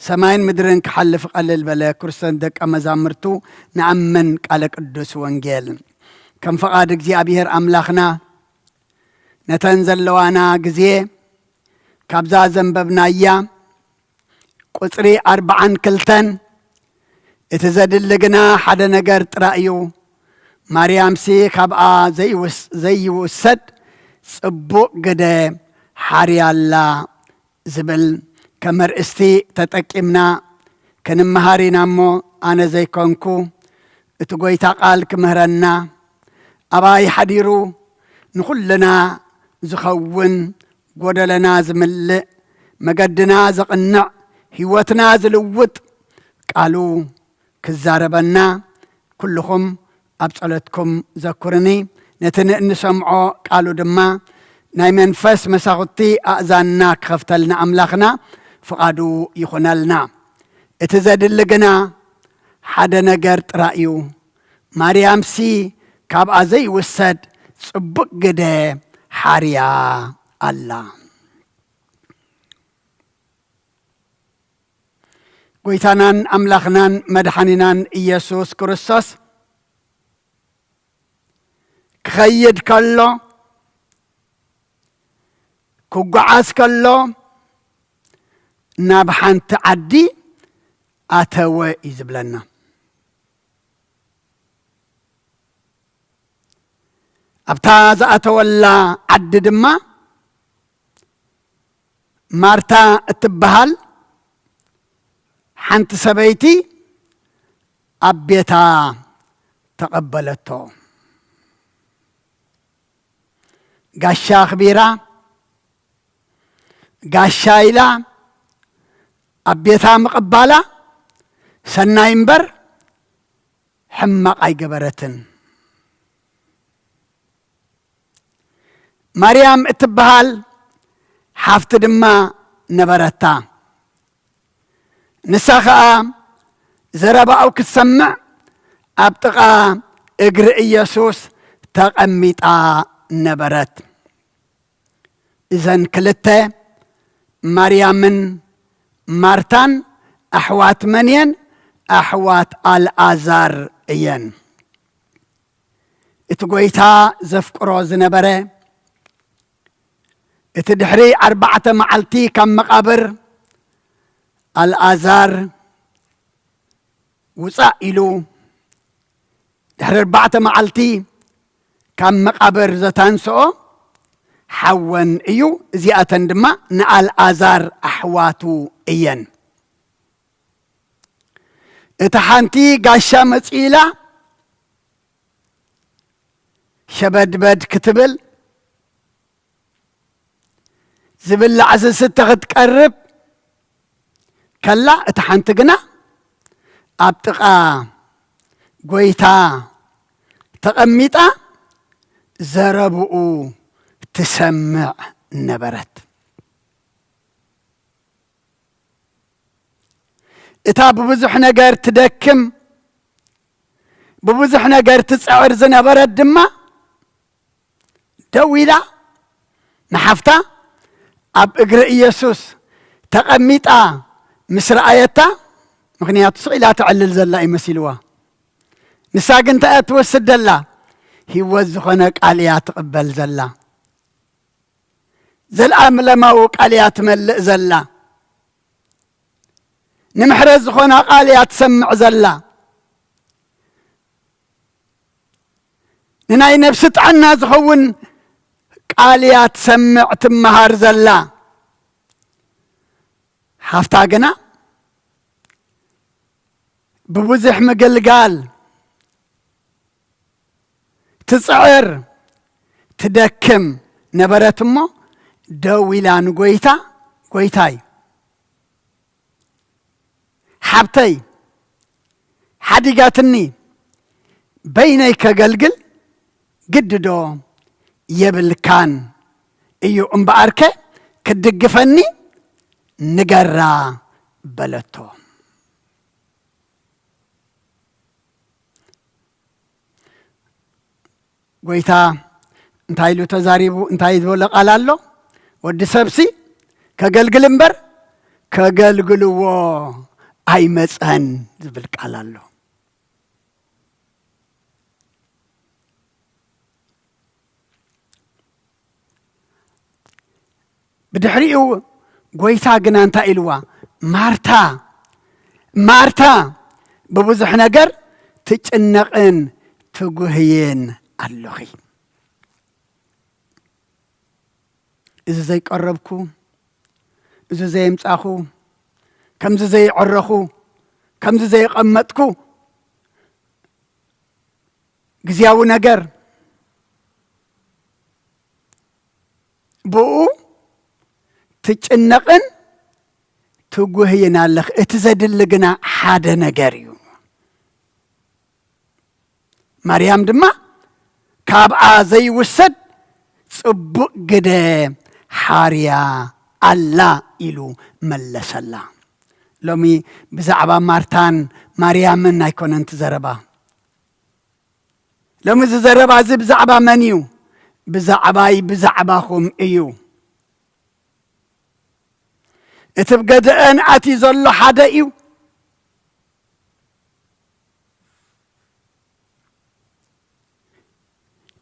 ሰማይን ምድርን ክሓልፍ ቀልል በለ። ክርስቶስ ደቀ መዛሙርቱ ንኣምን ቃለ ቅዱስ ወንጌል። ከም ፈቓድ እግዚኣብሔር ኣምላኽና ነተን ዘለዋና ግዜ ካብዛ ዘንበብናያ ቁጽሪ ኣርብዓን ክልተን፣ እቲ ዘድሊ ግና ሓደ ነገር ጥራይ እዩ፣ ማርያምሲ ካብኣ ዘይውስ-፣ ዘይውሰድ ጽቡቕ ግደ ሓርያ ኣላ ዝብል ከም ኣርእስቲ ተጠቂምና ክንመሃር ኢና እሞ፣ ኣነ ዘይኮንኩ እቲ ጐይታ ቃል ክምህረና፣ ኣባይ ሓዲሩ ንኹልና ዝኸውን፣ ጐደለና ዝምልእ፣ መገድና ዘቕንዕ፣ ህይወትና ዝልውጥ ቃሉ ክዛረበና፣ ኩልኹም ኣብ ጸሎትኩም ዘኩርኒ። ነቲ ን-፣ እንሰምዖ ቃሉ ድማ ናይ መንፈስ መሳኹቲ ኣእዛንና ክኸፍተልና ኣምላኽና ፍቓዱ ይኹነልና። እቲ ዘድሊ ግና ሓደ ነገር ጥራይ እዩ። ማርያምሲ ካብኣ ዘይውሰድ ጽቡቕ ግደ ሓርያ ኣላ። ጐይታናን ኣምላኽናን መድሓኒናን ኢየሱስ ክርስቶስ ክኸይድ ከሎ፣ ክጓዓዝ ከሎ፣ ናብ ሓንቲ ዓዲ ኣተወ እዩ ዝብለና። ኣብታ ዝኣተወላ ዓዲ ድማ ማርታ እትበሃል ሓንቲ ሰበይቲ ኣብ ቤታ ተቐበለቶ። ጋሻ ኣኽቢራ፣ ጋሻ ኢላ ኣብ ቤታ ምቕባላ ሰናይ እምበር ሕማቕ ኣይገበረትን። ማርያም እትበሃል ሓፍቲ ድማ ነበረታ። ንሳ ኸኣ ዘረባኡ ክትሰምዕ ኣብ ጥቓ እግሪ ኢየሱስ ተቐሚጣ ነበረት። እዘን ክልተ ማርያምን ማርታን ኣሕዋት መን እየን? ኣሕዋት ኣልኣዛር እየን። እቲ ጐይታ ዘፍቅሮ ዝነበረ፣ እቲ ድሕሪ ኣርባዕተ መዓልቲ ካብ መቓብር ኣልኣዛር ውጻእ ኢሉ፣ ድሕሪ ኣርባዕተ መዓልቲ ካብ መቓብር ዘታንስኦ ሓወን እዩ። እዚኣተን ድማ ንኣልኣዛር ኣሕዋቱ እየን። እታ ሓንቲ ጋሻ መጺኡ ኢላ ሸበድበድ ክትብል፣ ዝብላዕ ዝስተ ክትቀርብ ከላ፣ እታ ሓንቲ ግና ኣብ ጥቓ ጐይታ ተቐሚጣ ዘረብኡ ትሰምዕ ነበረት። እታ ብብዙሕ ነገር ትደክም፣ ብብዙሕ ነገር ትጽዕር ዝነበረት ድማ ደው ኢላ ንሓፍታ ኣብ እግሪ ኢየሱስ ተቐሚጣ ምስ ረኣየታ፣ ምኽንያቱ ስቕ ኢላ ተዕልል ዘላ እዩ መሲልዋ። ንሳ ግን እንታይ እያ ትወስድ ዘላ? ህይወት ዝኾነ ቃል እያ ትቕበል ዘላ። ዘልኣለማዊ ቃል እያ ትመልእ ዘላ። ንምሕረት ዝኾና ቃል እያ ትሰምዕ ዘላ። ንናይ ነፍሲ ጥዕና ዝኸውን ቃል እያ ትሰምዕ ትመሃር ዘላ። ሓፍታ ግና ብብዙሕ ምግልጋል ትጽዕር፣ ትደክም ነበረት እሞ፣ ደው ኢላ ንጎይታ፣ "ጎይታይ፣ ሓብተይ ሓዲጋትኒ፣ በይነይ ከገልግል ግዲ ዶ የብልካን እዩ እምበኣርከ፣ ክትድግፈኒ ንገራ" በለቶ። ጎይታ እንታይ ኢሉ ተዛሪቡ? እንታይ ዝበሎ ቃል ኣሎ? "ወዲ ሰብሲ ከገልግል እምበር ከገልግልዎ ኣይመጸን" ዝብል ቃል ኣሎ። ብድሕሪኡ ጎይታ ግና እንታይ ኢልዋ? "ማርታ፣ ማርታ፣ ብብዙሕ ነገር ትጭነቕን ትጉህይን ኣሎኺ። እዚ ዘይቀረብኩ፣ እዚ ዘየምጻኹ፣ ከምዚ ዘይዕረኹ፣ ከምዚ ዘይቐመጥኩ፣ ግዝያዊ ነገር፣ ብኡ ትጭነቕን ትጉህይን ኣለኺ። እቲ ዘድሊ ግና ሓደ ነገር እዩ። ማርያም ድማ ካብኣ ዘይውሰድ ጽቡቕ ግደ ሓርያ ኣላ" ኢሉ መለሰላ። ሎሚ ብዛዕባ ማርታን ማርያምን ኣይኮነን እቲ ዘረባ። ሎሚ እዚ ዘረባ እዚ ብዛዕባ መን እዩ? ብዛዕባይ ብዛዕባኹም እዩ። እቲ ብ ገደአን ኣትዩ ዘሎ ሓደ እዩ።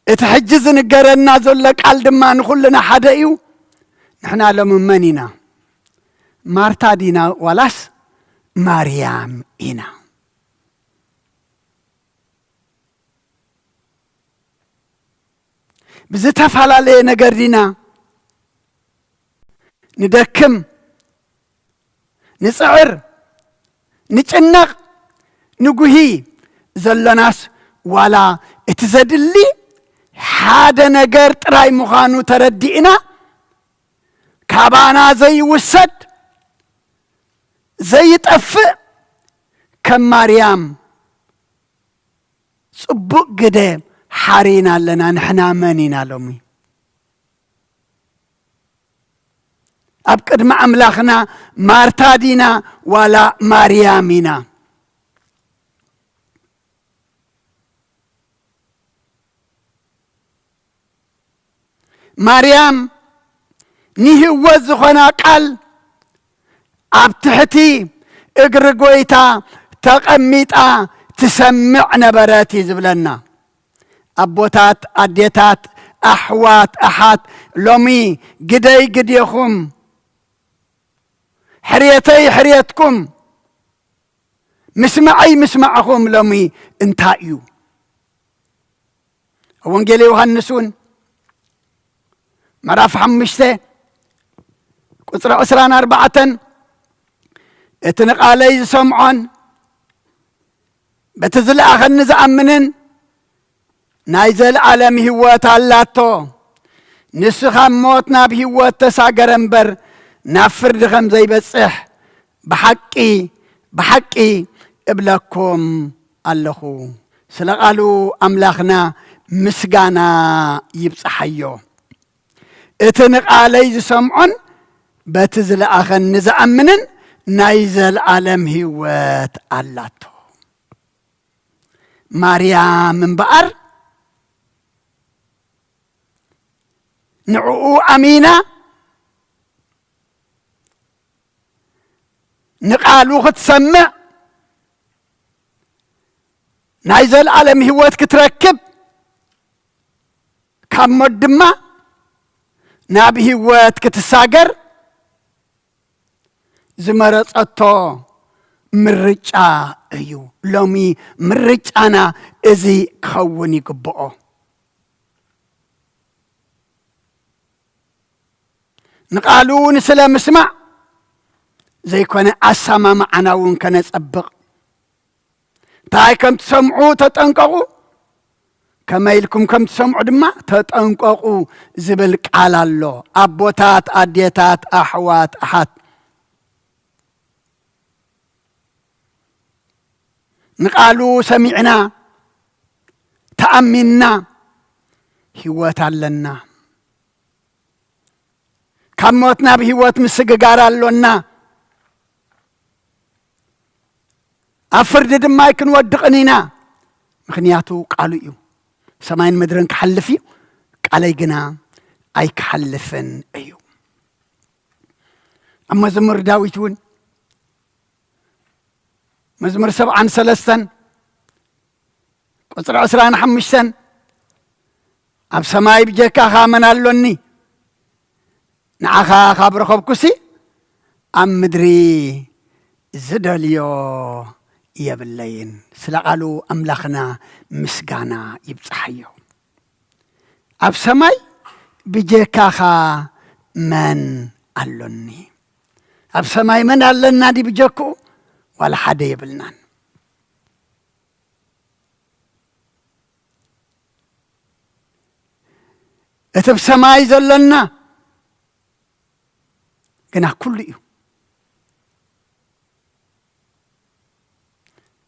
እቲ ሕጂ ዝንገረና ዘሎ ቃል ድማ ንኹልና ሓደ እዩ። ንሕና ሎሚ መን ኢና? ማርታ ዲና ዋላስ ማርያም ኢና? ብዝተፈላለየ ነገር ዲና ንደክም፣ ንጽዕር፣ ንጭነቕ፣ ንጉሂ ዘሎናስ፣ ዋላ እቲ ዘድሊ ሓደ ነገር ጥራይ ምዃኑ ተረዲእና፣ ካባና ዘይውሰድ፣ ዘይጠፍእ፣ ከም ማርያም ጽቡቕ ግደ ሓሪና ኣለና። ንሕና መን ኢና ሎሚ? ኣብ ቅድሚ ኣምላኽና ማርታ ዲና ዋላ ማርያም ኢና? ማርያም ንህይወት ዝኾና ቃል ኣብ ትሕቲ እግሪ ጐይታ ተቐሚጣ ትሰምዕ ነበረት እዩ ዝብለና። ኣቦታት፣ ኣዴታት፣ ኣሕዋት፣ ኣሓት፣ ሎሚ ግደይ ግዴኹም፣ ሕርየተይ ሕርየትኩም፣ ምስማዐይ ምስማዕኹም ሎሚ እንታይ እዩ? ኣብ ወንጌል ዮሃንስ እውን ምዕራፍ ሓሙሽተ ቁጽሪ ዕስራን ኣርባዕተን፣ "እቲ ንቓለይ ዝሰምዖን በቲ ዝለኣኸኒ ዝኣምንን ናይ ዘለኣለም ህይወት ኣላቶ። ንሱ ካብ ሞት ናብ ህይወት ተሳገረ እምበር፣ ናብ ፍርዲ ከም ዘይበጽሕ ብሓቂ፣ ብሓቂ እብለኩም ኣለኹ።" ስለ ቃሉ ኣምላኽና ምስጋና ይብጽሓዮ። "እቲ ንቓለይ ዝሰምዖን በቲ ዝለኣኸኒ ዝኣምንን ናይ ዘለኣለም ህይወት ኣላቶ።" ማርያም እምበኣር ንዕኡ ኣሚና ንቓሉ ክትሰምዕ ናይ ዘለኣለም ህይወት ክትረክብ ካብ ሞት ድማ ናብ ህይወት ክትሳገር ዝመረጸቶ ምርጫ እዩ። ሎሚ ምርጫና እዚ ክኸውን ይግብኦ። ንቓሉ ንስለ ምስማዕ ዘይኮነ ኣሰማምዓና እውን ከነጸብቕ እንታይ ከም ትሰምዑ ተጠንቀቑ፣ ከመይ ኢልኩም ከም ትሰምዑ ድማ ተጠንቀቑ ዝብል ቃል ኣሎ። ኣቦታት፣ ኣዴታት፣ ኣሕዋት፣ ኣሓት፣ ንቓሉ ሰሚዕና፣ ተኣሚንና፣ ህይወት ኣለና። ካብ ሞት ናብ ህይወት ምስግጋር ኣሎና። ኣብ ፍርዲ ድማ ኣይክንወድቕን ኢና። ምኽንያቱ ቃሉ እዩ። ሰማይን ምድርን ክሓልፍ እዩ፣ ቃለይ ግና ኣይክሓልፍን እዩ። ኣብ መዝሙር ዳዊት እውን መዝሙር ሰብዓን ሰለስተን ቁጽሪ ዕስራን ሓሙሽተን ኣብ ሰማይ ብጀካኻ መን ኣሎኒ? ንዓኻ ካብ ረኸብኩሲ ኣብ ምድሪ ዝደልዮ የብለይን። ስለ ቃሉ ኣምላኽና ምስጋና ይብጽሓዮ። ኣብ ሰማይ ብጀካኻ መን ኣሎኒ? ኣብ ሰማይ መን ኣለና ድዩ ብጀክኡ? ዋላ ሓደ የብልናን። እቲ ብሰማይ ዘሎና ግና ኩሉ እዩ።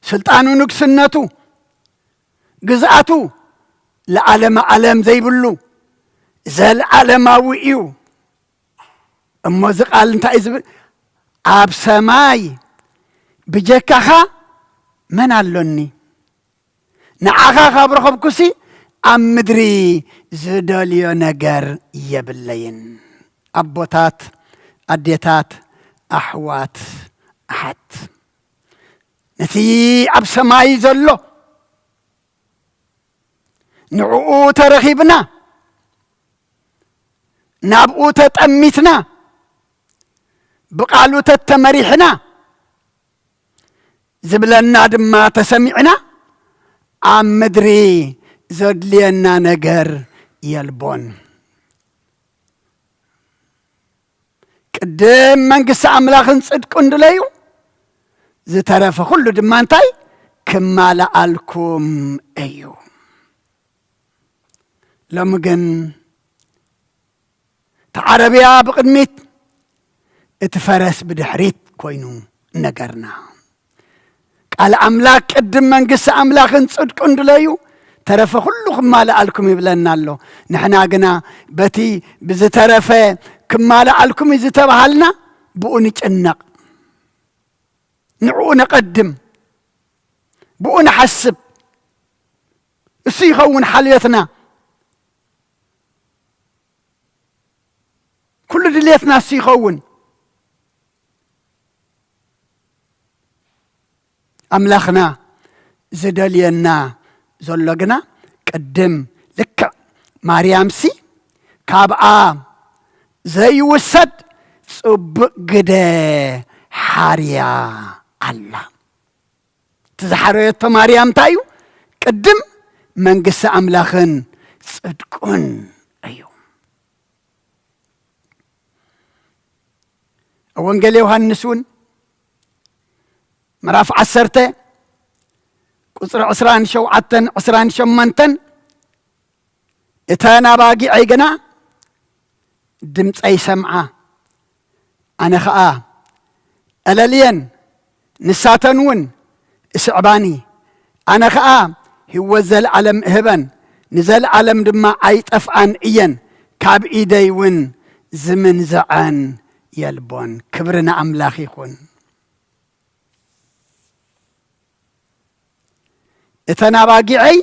ስልጣኑ፣ ንግስነቱ፣ ግዝኣቱ ለዓለመ ዓለም ዘይብሉ ዘልዓለማዊ እዩ። እሞ እዚ ቃል እንታይ እዩ ዝብል? ኣብ ሰማይ ብጀካኻ መን ኣሎኒ? ንዓኻ ካብ ረኸብኩሲ ኣብ ምድሪ ዝደልዮ ነገር የብለይን። ኣቦታት፣ ኣዴታት፣ ኣሕዋት፣ ኣሓት፣ ነቲ ኣብ ሰማይ ዘሎ ንዕኡ ተረኺብና፣ ናብኡ ተጠሚትና፣ ብቓሉ ተተመሪሕና፣ ዝብለና ድማ ተሰሚዕና፣ ኣብ ምድሪ ዘድልየና ነገር የልቦን። ቅድም መንግስቲ ኣምላኽን ጽድቁን ድለዩ፣ ዝተረፈ ኩሉ ድማ እንታይ ክማልኣልኩም እዩ። ሎሚ ግን እቲ ዓረብያ ብቕድሚት፣ እቲ ፈረስ ብድሕሪት ኮይኑ ነገርና። ቃል ኣምላኽ ቅድም መንግስቲ ኣምላኽን ጽድቁን ድለዩ፣ ተረፈ ኩሉ ክማልኣልኩም ይብለና ኣሎ። ንሕና ግና በቲ ብዝተረፈ ክማልኣልኩም እዩ ዝተባሃልና፣ ብኡ ንጭነቕ፣ ንዕኡ ነቐድም፣ ብኡ ንሓስብ። እሱ ይኸውን ሓልዮትና፣ ኩሉ ድልየትና እሱ ይኸውን። ኣምላኽና ዝደልየና ዘሎ ግና ቅድም ልክዕ ማርያምሲ ካብኣ ዘይውሰድ ጽቡቕ ግደ ሓርያ ኣላ። እቲ ዝሓረየቶ ማርያም እንታይ እዩ? ቅድም መንግስቲ ኣምላኽን ጽድቁን እዩ። ኣብ ወንጌል ዮሃንስ እውን ምዕራፍ ዓሰርተ ቁጽሪ ዕስራን ሸውዓተን ዕስራን ሸሞንተን፣ እተን ኣባጊዐይ ግና ድምፀይ ይሰምዓ፣ ኣነ ኸኣ ኣለልየን፣ ንሳተን እውን እስዕባኒ። ኣነ ኸኣ ህይወት ዘለዓለም እህበን፣ ንዘለዓለም ድማ ኣይጠፍኣን እየን፣ ካብ ኢደይ እውን ዝምንዝዐን የልቦን። ክብሪ ንኣምላኽ ይኹን። እተን ኣባጊዐይ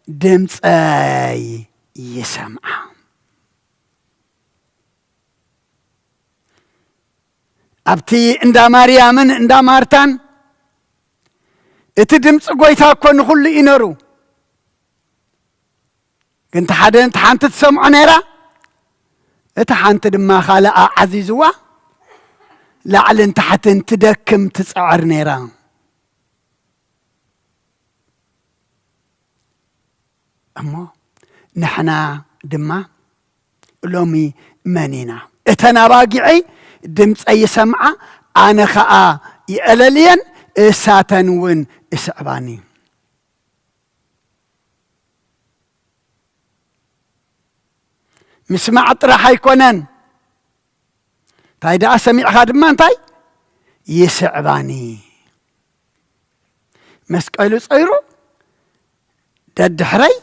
ድምፀይ ይሰምዓ። ኣብቲ እንዳ ማርያምን እንዳ ማርታን እቲ ድምፂ ጎይታ እኮ ንኹሉ እዩ ነሩ። ግን እቲ ሓደ፣ እቲ ሓንቲ ትሰምዖ ነይራ፣ እቲ ሓንቲ ድማ ካልኣ ዓዚዝዋ ላዕልን ታሕትን ትደክም ትፅዕር ነይራ። እሞ ንሕና ድማ ሎሚ መን ኢና? እተን ኣባጊዐይ ድምፀይ ይሰምዓ፣ ኣነ ኸኣ ይእለልየን፣ እሳተን እውን ይስዕባኒ። ምስማዕ ጥራሕ ኣይኮነን፣ እንታይ ደኣ ሰሚዕኻ ድማ እንታይ ይስዕባኒ። መስቀሉ ጸይሩ ደድሕረይ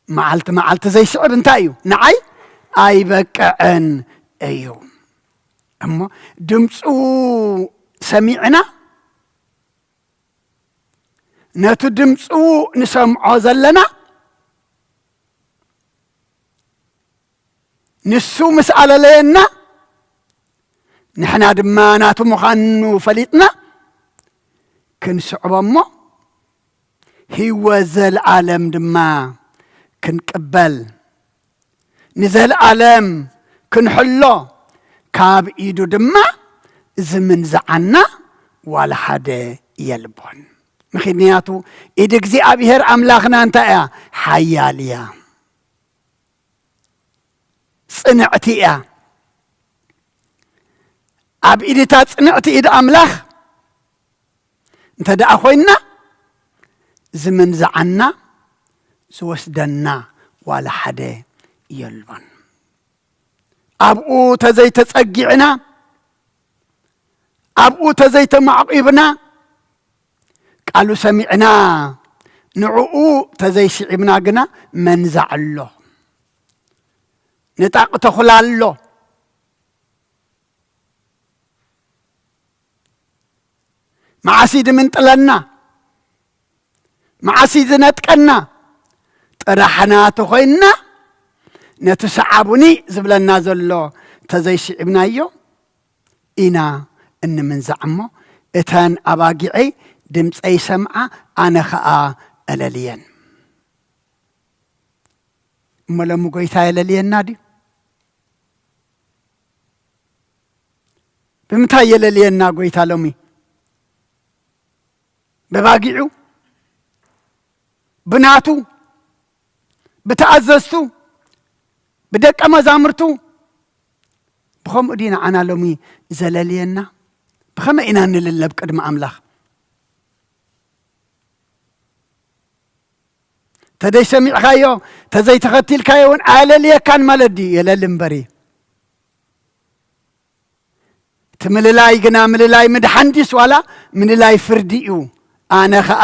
መዓልቲ መዓልቲ ዘይስዕብ እንታይ እዩ? ንዓይ ኣይበቅዕን እዩ። እሞ ድምፁ ሰሚዕና፣ ነቲ ድምፁ ንሰምዖ ዘለና፣ ንሱ ምስ ኣለለየና፣ ንሕና ድማ ናቱ ምዃኑ ፈሊጥና ክንስዕቦ እሞ፣ ህይወት ዘለኣለም ድማ ክንቅበል፣ ንዘለኣለም ክንሕሎ፣ ካብ ኢዱ ድማ ዝምንዝዓና ዋላ ሓደ የልቦን። ምኽንያቱ ኢድ እግዚኣብሔር ኣምላኽና እንታይ እያ? ሓያል እያ። ጽንዕቲ እያ። ኣብ ኢድታ ጽንዕቲ ኢድ ኣምላኽ እንተ ደኣ ኮይንና፣ ዝምንዝዓና ዝወስደና ዋላ ሓደ የሎን። ኣብኡ ተዘይተጸጊዕና፣ ኣብኡ ተዘይተማዕቂብና፣ ቃሉ ሰሚዕና ንዕኡ ተዘይስዒብና ግና መንዛዕ ኣሎ፣ ንጣቕ ተኹላ ኣሎ። መዓስ እዩ ዝምንጥለና? መዓስ እዩ ዝነጥቀና? ጥራሕና ተኾይንና፣ ነቲ ሰዓቡኒ ዝብለና ዘሎ ተዘይስዒብናዮ ኢና እንምንዛዕ እሞ፣ እተን ኣባጊዐይ ድምፀይ ይሰምዓ፣ ኣነ ኸኣ እለልየን። እሞ ሎሚ ጎይታ የለልየና ድዩ? ብምንታይ የለልየና ጎይታ ሎሚ? ብባጊዑ፣ ብናቱ፣ ብተኣዘዝቱ፣ ብደቀ መዛሙርቱ? ብኸምኡ ድዩ ንዓና ሎሚ ዘለልየና? ብኸመይ ኢና ንልለብ ቅድሚ ኣምላኽ? ተዘይሰሚዕካዮ፣ ተዘይተኸቲልካዮ እውን ኣየለልየካን ማለት ድዩ? የለሊ እምበሪ። እቲ ምልላይ ግና ምልላይ ምድሓን ድዩስ ዋላ ምልላይ ፍርዲ እዩ? ኣነ ኸኣ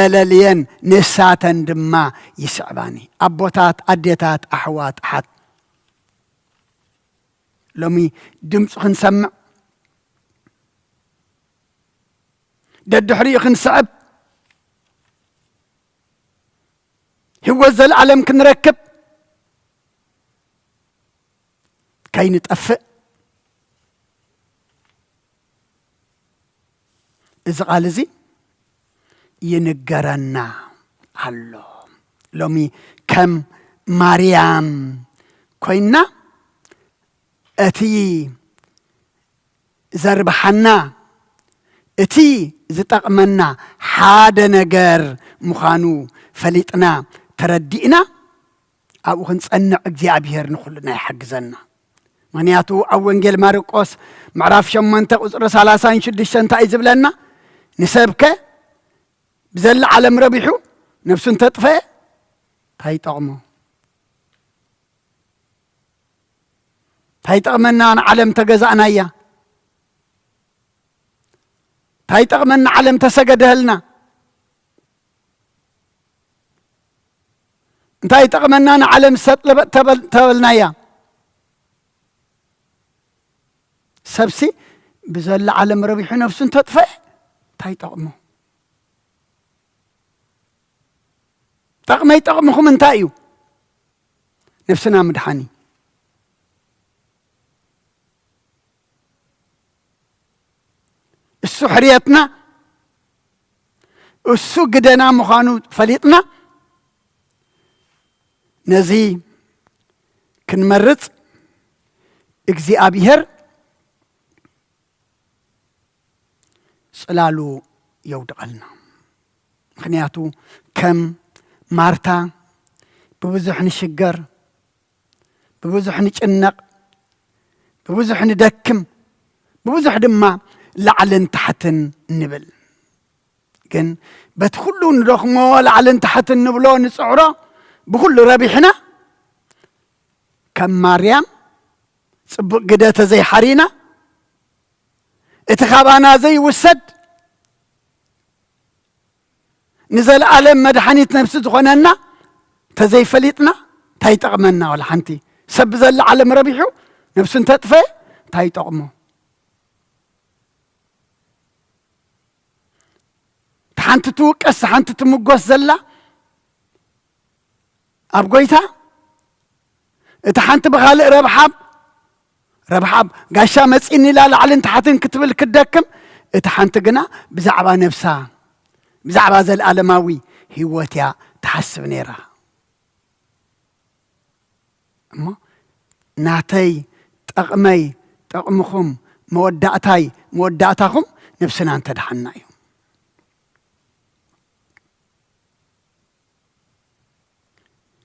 እለልየን፣ ንሳተን ድማ ይስዕባኒ። ኣቦታት፣ ኣዴታት፣ ኣሕዋት፣ ኣሓት፣ ሎሚ ድምፁ ክንሰምዕ፣ ደድሕሪኡ ክንስዕብ፣ ህይወት ዘለኣለም ክንረክብ፣ ከይንጠፍእ እዚ ቃል እዚ ይንገረና ኣሎ። ሎሚ ከም ማርያም ኮይንና እቲ ዘርብሓና፣ እቲ ዝጠቕመና ሓደ ነገር ምዃኑ ፈሊጥና፣ ተረዲእና፣ ኣብኡ ክንጸንዕ እግዚኣብሔር ንኹልና ይሓግዘና። ምኽንያቱ ኣብ ወንጌል ማርቆስ ምዕራፍ ሸሞንተ ቁጽሪ ሰላሳን ሽዱሽተን እንታይ እዩ ዝብለና? ንሰብከ ብዘላ ዓለም ረቢሑ ነፍሱ እንተጥፈአ እንታይ ይጠቕሞ? እንታይ ይጠቕመና ንዓለም ተገዛእናያ? እንታይ ይጠቕመና ዓለም ተሰገደህልና? እንታይ ይጠቕመና ንዓለም ሰጥ ለበጥ ተበል-፣ ተበልናያ? ሰብሲ ብዘላ ዓለም ረቢሑ ነፍሱ እንተጥፈአ እንታይ ይጠቕሞ? ጠቕመይ ጠቕምኹም እንታይ እዩ? ነፍስና ምድሓን እዩ። እሱ ሕርየትና፣ እሱ ግደና ምዃኑ ፈሊጥና፣ ነዚ ክንመርጽ እግዚኣብሔር ጽላሉ የውድቐልና። ምኽንያቱ ከም ማርታ ብብዙሕ ንሽገር፣ ብብዙሕ ንጭነቕ፣ ብብዙሕ ንደክም፣ ብብዙሕ ድማ ላዕልን ታሕትን ንብል። ግን በቲ ኩሉ ንደኽሞ፣ ላዕልን ታሕትን ንብሎ፣ ንጽዕሮ፣ ብኩሉ ረቢሕና፣ ከም ማርያም ጽቡቕ ግደ ተዘይሓሪና፣ እቲ ካባና ዘይውሰድ ንዘለኣለም መድሓኒት ነፍሲ ዝኾነና ተዘይፈሊጥና እንታይ ይጠቕመና? ዋላ ሓንቲ ሰብ ብዘለዓለም ረቢሑ ነፍሱ እንተጥፈ እንታይ ይጠቕሞ? እቲ ሓንቲ ትውቀስ፣ ሓንቲ ትምጎስ ዘላ ኣብ ጎይታ፣ እቲ ሓንቲ ብኻልእ ረብሓብ ረብሓብ ጋሻ መጺኒ ኢላ ላዕልን ታሕትን ክትብል ክትደክም፣ እቲ ሓንቲ ግና ብዛዕባ ነብሳ፣ ብዛዕባ ዘለኣለማዊ ህይወት እያ ትሓስብ ነይራ። እሞ ናተይ ጠቕመይ ጠቕምኹም፣ መወዳእታይ መወዳእታኹም ነብስና እንተድሓንና እዩ።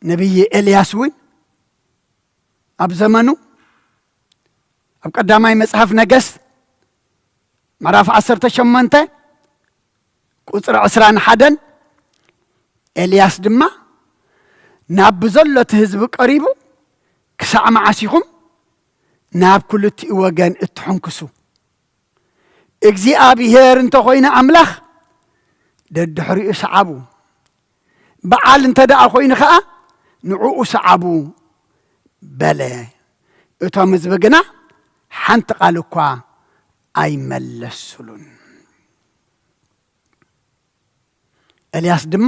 ነቢይ ኤልያስ እውን ኣብ ዘመኑ፣ ኣብ ቀዳማይ መጽሓፍ ነገስት ምዕራፍ ዓሰርተ ሸሞንተ ቁጽሪ ዕስራን ሓደን፣ ኤልያስ ድማ ናብ ብዘሎ እቲ ህዝቢ ቀሪቡ፣ "ክሳዕ መዓስ ኢኹም ናብ ክልቲኡ ወገን እትሕንክሱ? እግዚኣብሔር እንተኾይነ ኣምላኽ፣ ደድሕሪኡ ሰዓቡ፣ በዓል እንተ ደኣ ኾይኑ ኸኣ ንዕኡ ሰዓቡ" በለ። እቶም ህዝቢ ግና ሓንቲ ቃል እኳ ኣይመለሱሉን። ኤልያስ ድማ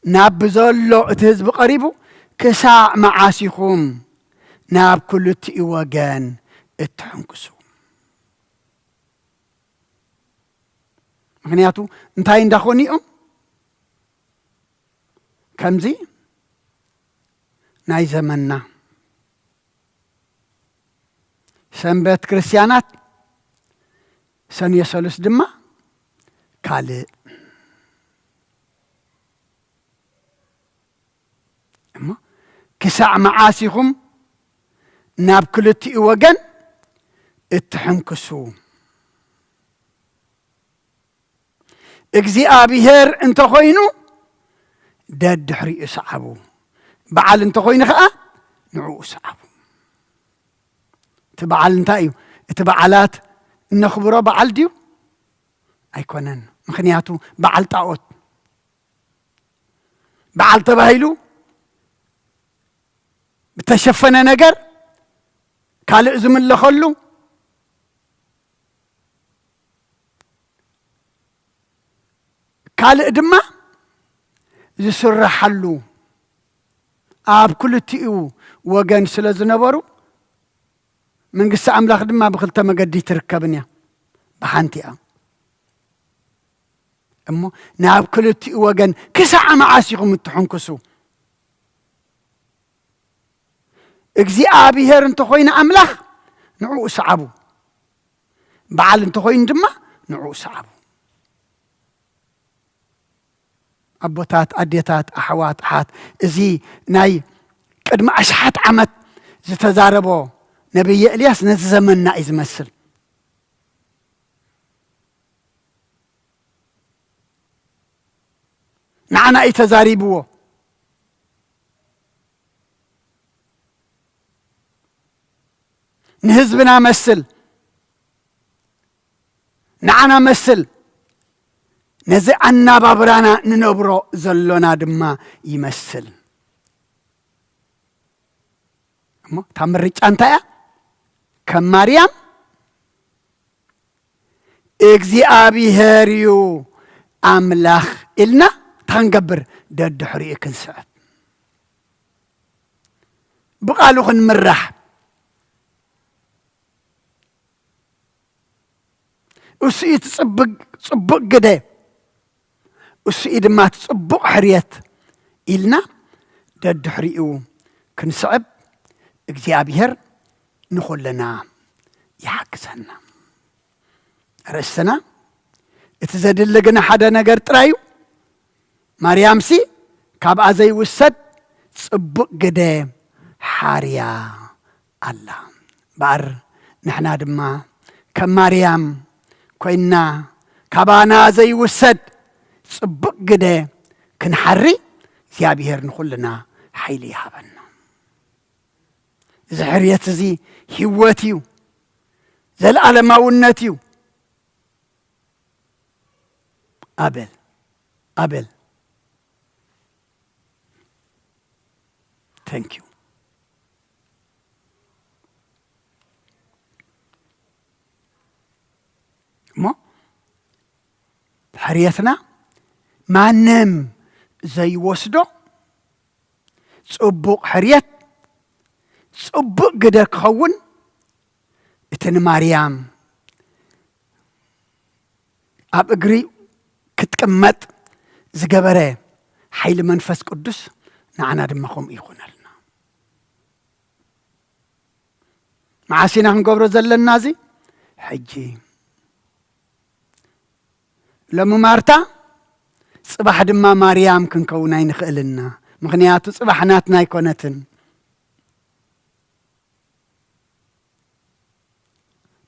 ናብ ብዘሎ እቲ ህዝቢ ቀሪቡ፣ "ክሳዕ መዓስ ኢኹም ናብ ክልቲኡ ወገን እትሕንክሱ?" ምኽንያቱ እንታይ እንዳኾኑ እዮም? ከምዚ ናይ ዘመንና ሰንበት ክርስትያናት፣ ሰኑየ ሰሉስ ድማ ካልእ። እሞ ክሳዕ መዓስ ኢኹም ናብ ክልቲኡ ወገን እትሕንክሱ? እግዚኣብሔር እንተኾይኑ ደድሕሪኡ ሰዓቡ፣ በዓል እንተኾይኑ ኸዓ ንዕኡ ሰዓቡ። እቲ በዓል እንታይ እዩ? እቲ በዓላት እነኽብሮ በዓል ድዩ? ኣይኮነን። ምኽንያቱ በዓል ጣዖት፣ በዓል ተባሂሉ ብተሸፈነ ነገር ካልእ ዝምለኸሉ፣ ካልእ ድማ ዝስረሓሉ ኣብ ክልቲኡ ወገን ስለ ዝነበሩ፣ መንግስቲ ኣምላኽ ድማ ብኽልተ መገዲ ኣይትርከብን እያ፣ ብሓንቲ እያ። እሞ ናብ ክልቲኡ ወገን ክሳዕ መዓስ ኢኹም እትሕንክሱ? እግዚኣብሔር እንተኾይኑ ኣምላኽ ንዕኡ ሰዓቡ፣ በዓል እንተኾይኑ ድማ ንዕኡ ሰዓቡ። ኣቦታት፣ ኣዴታት፣ ኣሕዋት፣ ኣሓት፣ እዚ ናይ ቅድሚ ኣሽሓት ዓመት ዝተዛረቦ ነቢይ ኤልያስ ነዚ ዘመንና እዩ ዝመስል። ንዓና እዩ ተዛሪብዎ። ንህዝብና መስል፣ ንዓና መስል፣ ነዚ ኣናባብራና ንነብሮ ዘሎና ድማ ይመስል። እሞ እታ ምርጫ እንታይ እያ? ከም ማርያም እግዚኣብሔር እዩ ኣምላኽ ኢልና እንታይ ክንገብር? ደድሕሪኡ ክንስዕብ፣ ብቓሉ ክንምራሕ፣ እሱ እዩ እቲ ጽቡቕ፣ ጽቡቕ ግደ፣ እሱ እዩ ድማ እቲ ጽቡቕ ሕርየት ኢልና ደድሕሪኡ ክንስዕብ እግዚኣብሔር ንኹልና ይሓግዘና። ርእስና እቲ ዘድሊ ግን ሓደ ነገር ጥራይ እዩ። ማርያምሲ ካብኣ ዘይውሰድ ጽቡቕ ግደ ሓርያ ኣላ። እምበኣር ንሕና ድማ ከም ማርያም ኮይንና ካባና ዘይውሰድ ጽቡቕ ግደ ክንሓሪ እግዚኣብሔር ንኹልና ሓይሊ ይሃበና። እዚ ሕርየት እዚ ህይወት እዩ፣ ዘለኣለማውነት እዩ። ኣበል፣ ኣበል። Thank you። እሞ ሕርየትና ማንም ዘይወስዶ ጽቡቕ ሕርየት፣ ጽቡቕ ግደ ክኸውን፣ እቲ ንማርያም ኣብ እግሪ ክትቅመጥ ዝገበረ ሓይሊ መንፈስ ቅዱስ ንዓና ድማ ከምኡ ይኹነልና። መዓስ ኢና ክንገብሮ ዘለና እዚ? ሕጂ። ሎሚ ማርታ፣ ጽባሕ ድማ ማርያም ክንከውን ኣይንኽእልና። ምኽንያቱ ጽባሕ ናትና ኣይኮነትን።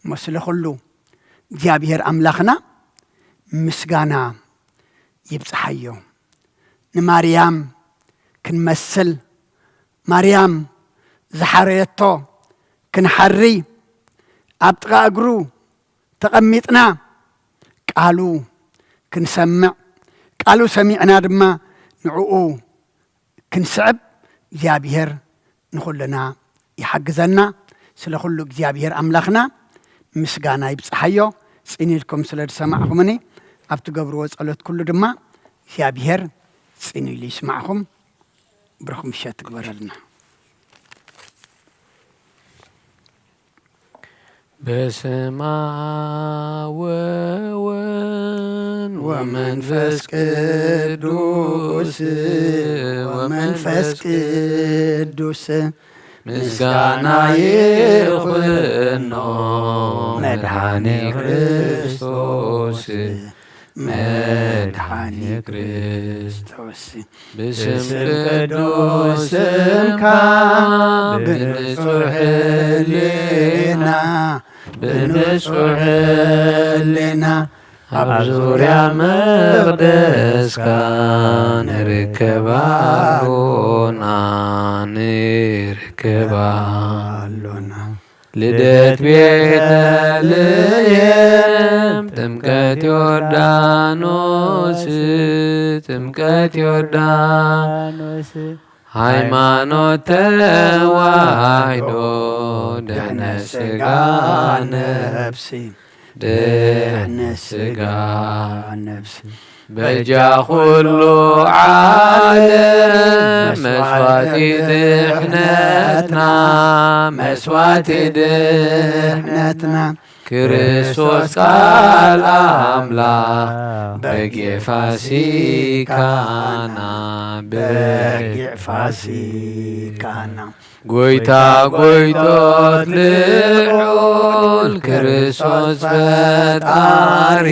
እሞ ስለ ኩሉ እግዚኣብሔር ኣምላኽና ምስጋና ይብጽሓዮ። ንማርያም ክንመስል፣ ማርያም ዝሓረየቶ ክንሓሪ፣ ኣብ ጥቓ እግሩ ተቐሚጥና ቃሉ ክንሰምዕ፣ ቃሉ ሰሚዕና ድማ ንዕኡ ክንስዕብ እግዚኣብሔር ንኹልና ይሓግዘና። ስለ ኩሉ እግዚኣብሔር ኣምላኽና ምስጋና ይብጽሓዮ። ጽን ኢልኩም ስለ ዝሰማዕኹምኒ፣ ኣብ ትገብርዎ ጸሎት ኩሉ ድማ እግዚኣብሔር ጽን ኢሉ ይስማዕኹም። ብሩኽ ምሸት ትግበረልና። በስመ አብ ወወልድ ወመንፈስ ቅዱስ፣ ወመንፈስ ቅዱስ ምስጋና ይኹኖ፣ መድኃኔ ክርስቶስ፣ መድኃኔ ክርስቶስ። ብስም ቅዱስ ስምካ፣ ብንጹሕ ህሊና፣ ብንጹሕ ህሊና፣ ኣብ ዙርያ መቕደስካ ንርከብ ኣሎና፣ ንርከብ ኣሎና። ልደት ቤተልሔም፣ ጥምቀት ዮርዳኖስ፣ ጥምቀት ዮርዳኖስ፣ ሃይማኖት ተዋሕዶ፣ ድሕነት ሥጋ ነፍሲ፣ ድሕነት ሥጋ ነፍሲ። በጃ ኩሉ ዓለም መስዋዕቲ ድሕነትና፣ መስዋዕቲ ድሕነትና፣ ክርስቶስ ቃል ኣምላኽ በጊዕ ፋሲካና፣ በጊዕ ፋሲካና። ጎይታ ጎይቶት ልዑል ክርስቶስ ፈጣሪ፣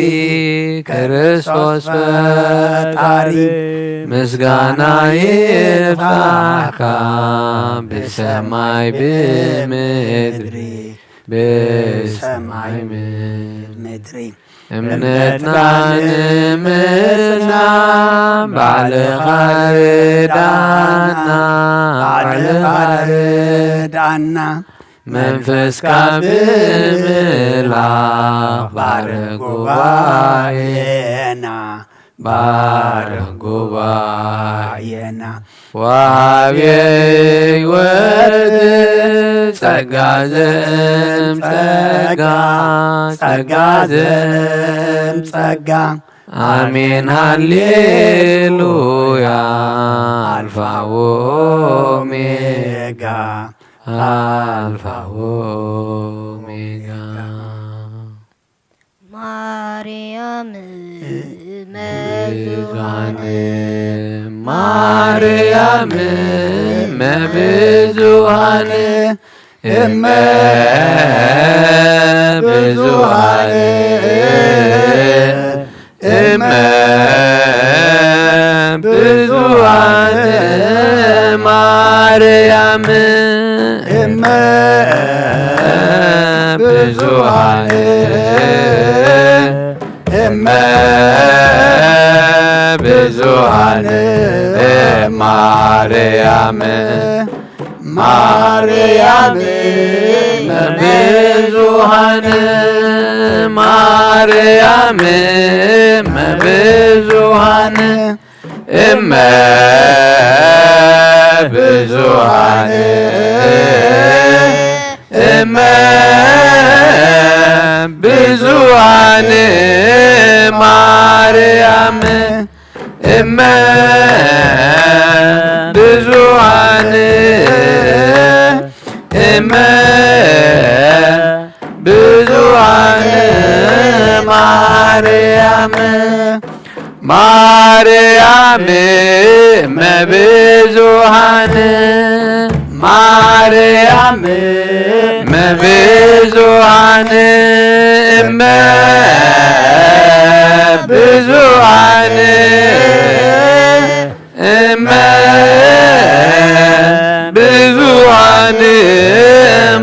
ክርስቶስ ፈጣሪ፣ ምስጋና ይብጻሕካ ብሰማይ ብምድሪ፣ ብሰማይ ብምድሪ። እምነትና ንምጽና ባዕልኻ ርዳና፣ ባዕልኻ ርዳና። መንፈስካ ብምልኣኽ ባርኽ ጉባኤና፣ ባርኽ ጉባኤና። ወሃቢ ሕይወት ጸጋ ዘእም ጸጋ፣ ጸጋ ዘእም ጸጋ። ኣሜን ሃሌሉያ። ኣልፋ ኦሜጋ፣ ኣልፋ ኦሜጋ። ማርያም እመ ብዙኃን፣ ማርያም እመ ብዙኃን፣ እመ ብዙኃን፣ እመ ብዙኃን፣ ማርያም እመ ብዙኃን፣ እመ ብዙኃን፣ ማርያም፣ ማርያም እመ ብዙኃን፣ ማርያም እመ ብዙኃን፣ እመ ብዙኃን፣ እመ ብዙኃን፣ ማርያም እመ ብዙኃን፣ እመ ብዙኃን፣ ማርያም፣ ማርያም እመ ብዙኃን፣ ማርያም እመ ብዙኃን፣ እመ ብዙኃን፣ እመ ብዙኃን፣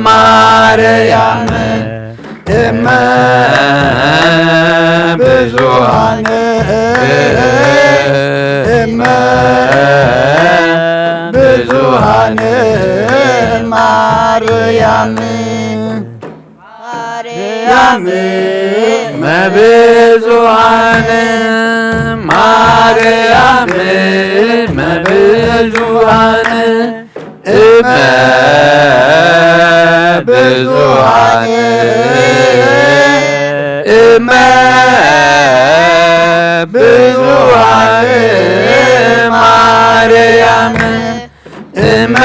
ማርያም እመ ብዙኃን፣ እመ ብዙኃን፣ ማርያም፣ ማርያም እመ ብዙኃን፣ ማርያም እመ ብዙኃን፣ እመ ብዙኃን፣ እመ ብዙኃን፣ ማርያም እመ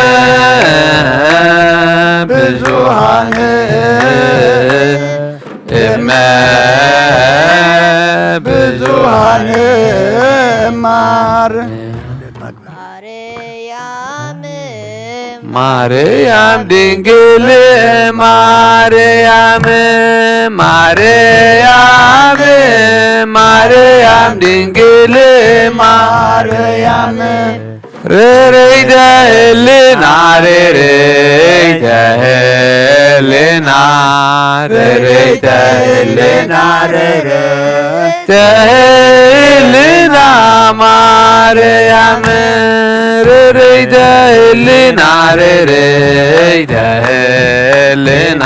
ብዙኃን፣ እመ ብዙኃን፣ ማር ማርያም፣ ማርያም ድንግል፣ ማርያም፣ ማርያም፣ ማርያም ድንግል፣ ማርያም፣ ርርይተ ህልና፣ ርርይተ ህልና፣ ርርይተ ህልና፣ ርርይተ ህልና፣ ማርያም፣ ርርይተ ህልና፣ ርርይተ ህልና፣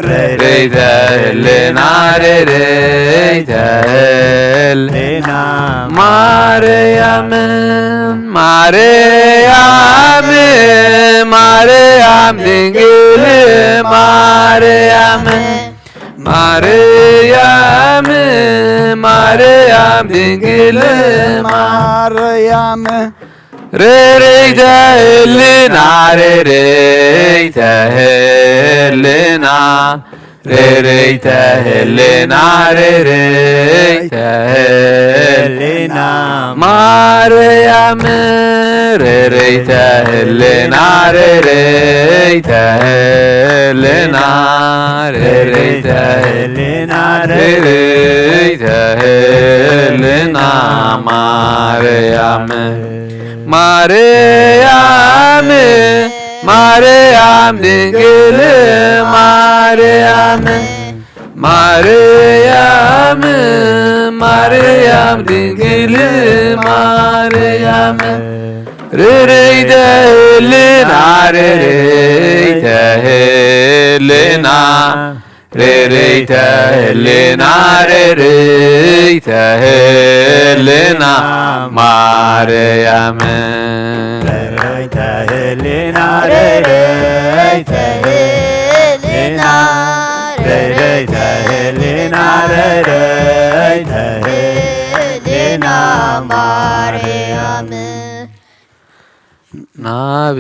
ርርይተ ህልና፣ ርርይተ ህልና፣ ማርያም፣ ማርያም፣ ማርያም ድንግል፣ ማርያም፣ ማርያም፣ ማርያም ድንግል፣ ማርያም፣ ርርይተ ህልና፣ ርርይተ ህልና፣ ርርይተ ህልና፣ ርርይተ ህልና፣ ማርያም፣ ርርይተ ህልና፣ ርርይተ ህልና፣ ርርይተ ህልና፣ ርርይተ ህልና፣ ማርያም፣ ማርያም፣ ማርያም ድንግል፣ ማርያም፣ ማርያም፣ ማርያም ድንግል፣ ማርያም፣ ርርይተ ህልና፣ ርርይተ ህልና፣ ርርይተ ህልና፣ ርርይተ ህልና፣ ማርያም፣ ርርይተ ህልና፣ ርርይተ ህልና፣ ርርይተ ህልና፣ ርርይተ ህልና፣ ማርያም። ናብ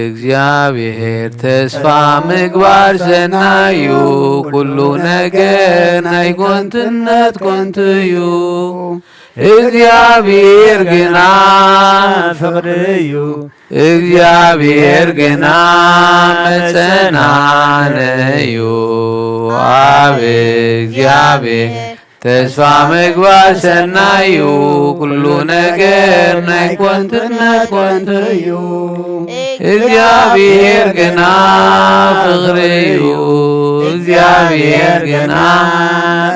እግዚኣብሔር ተስፋ ምግባር ሰናዩ፣ ኩሉ ነገር ናይ ኮንትነት ኮንትዩ። እግዚኣብሔር ግና ፍቕሪ እዩ። እግዚኣብሔር ግና መጸናነዩ። ኣብ እግዚኣብሔር ተስፋ ምግባር ሰናዩ፣ ኩሉ ነገር ናይ ኮንትነት ኮንትዩ። እግዚኣብሔር ግና ፍቕሪ እዩ። እግዚኣብሔር ግና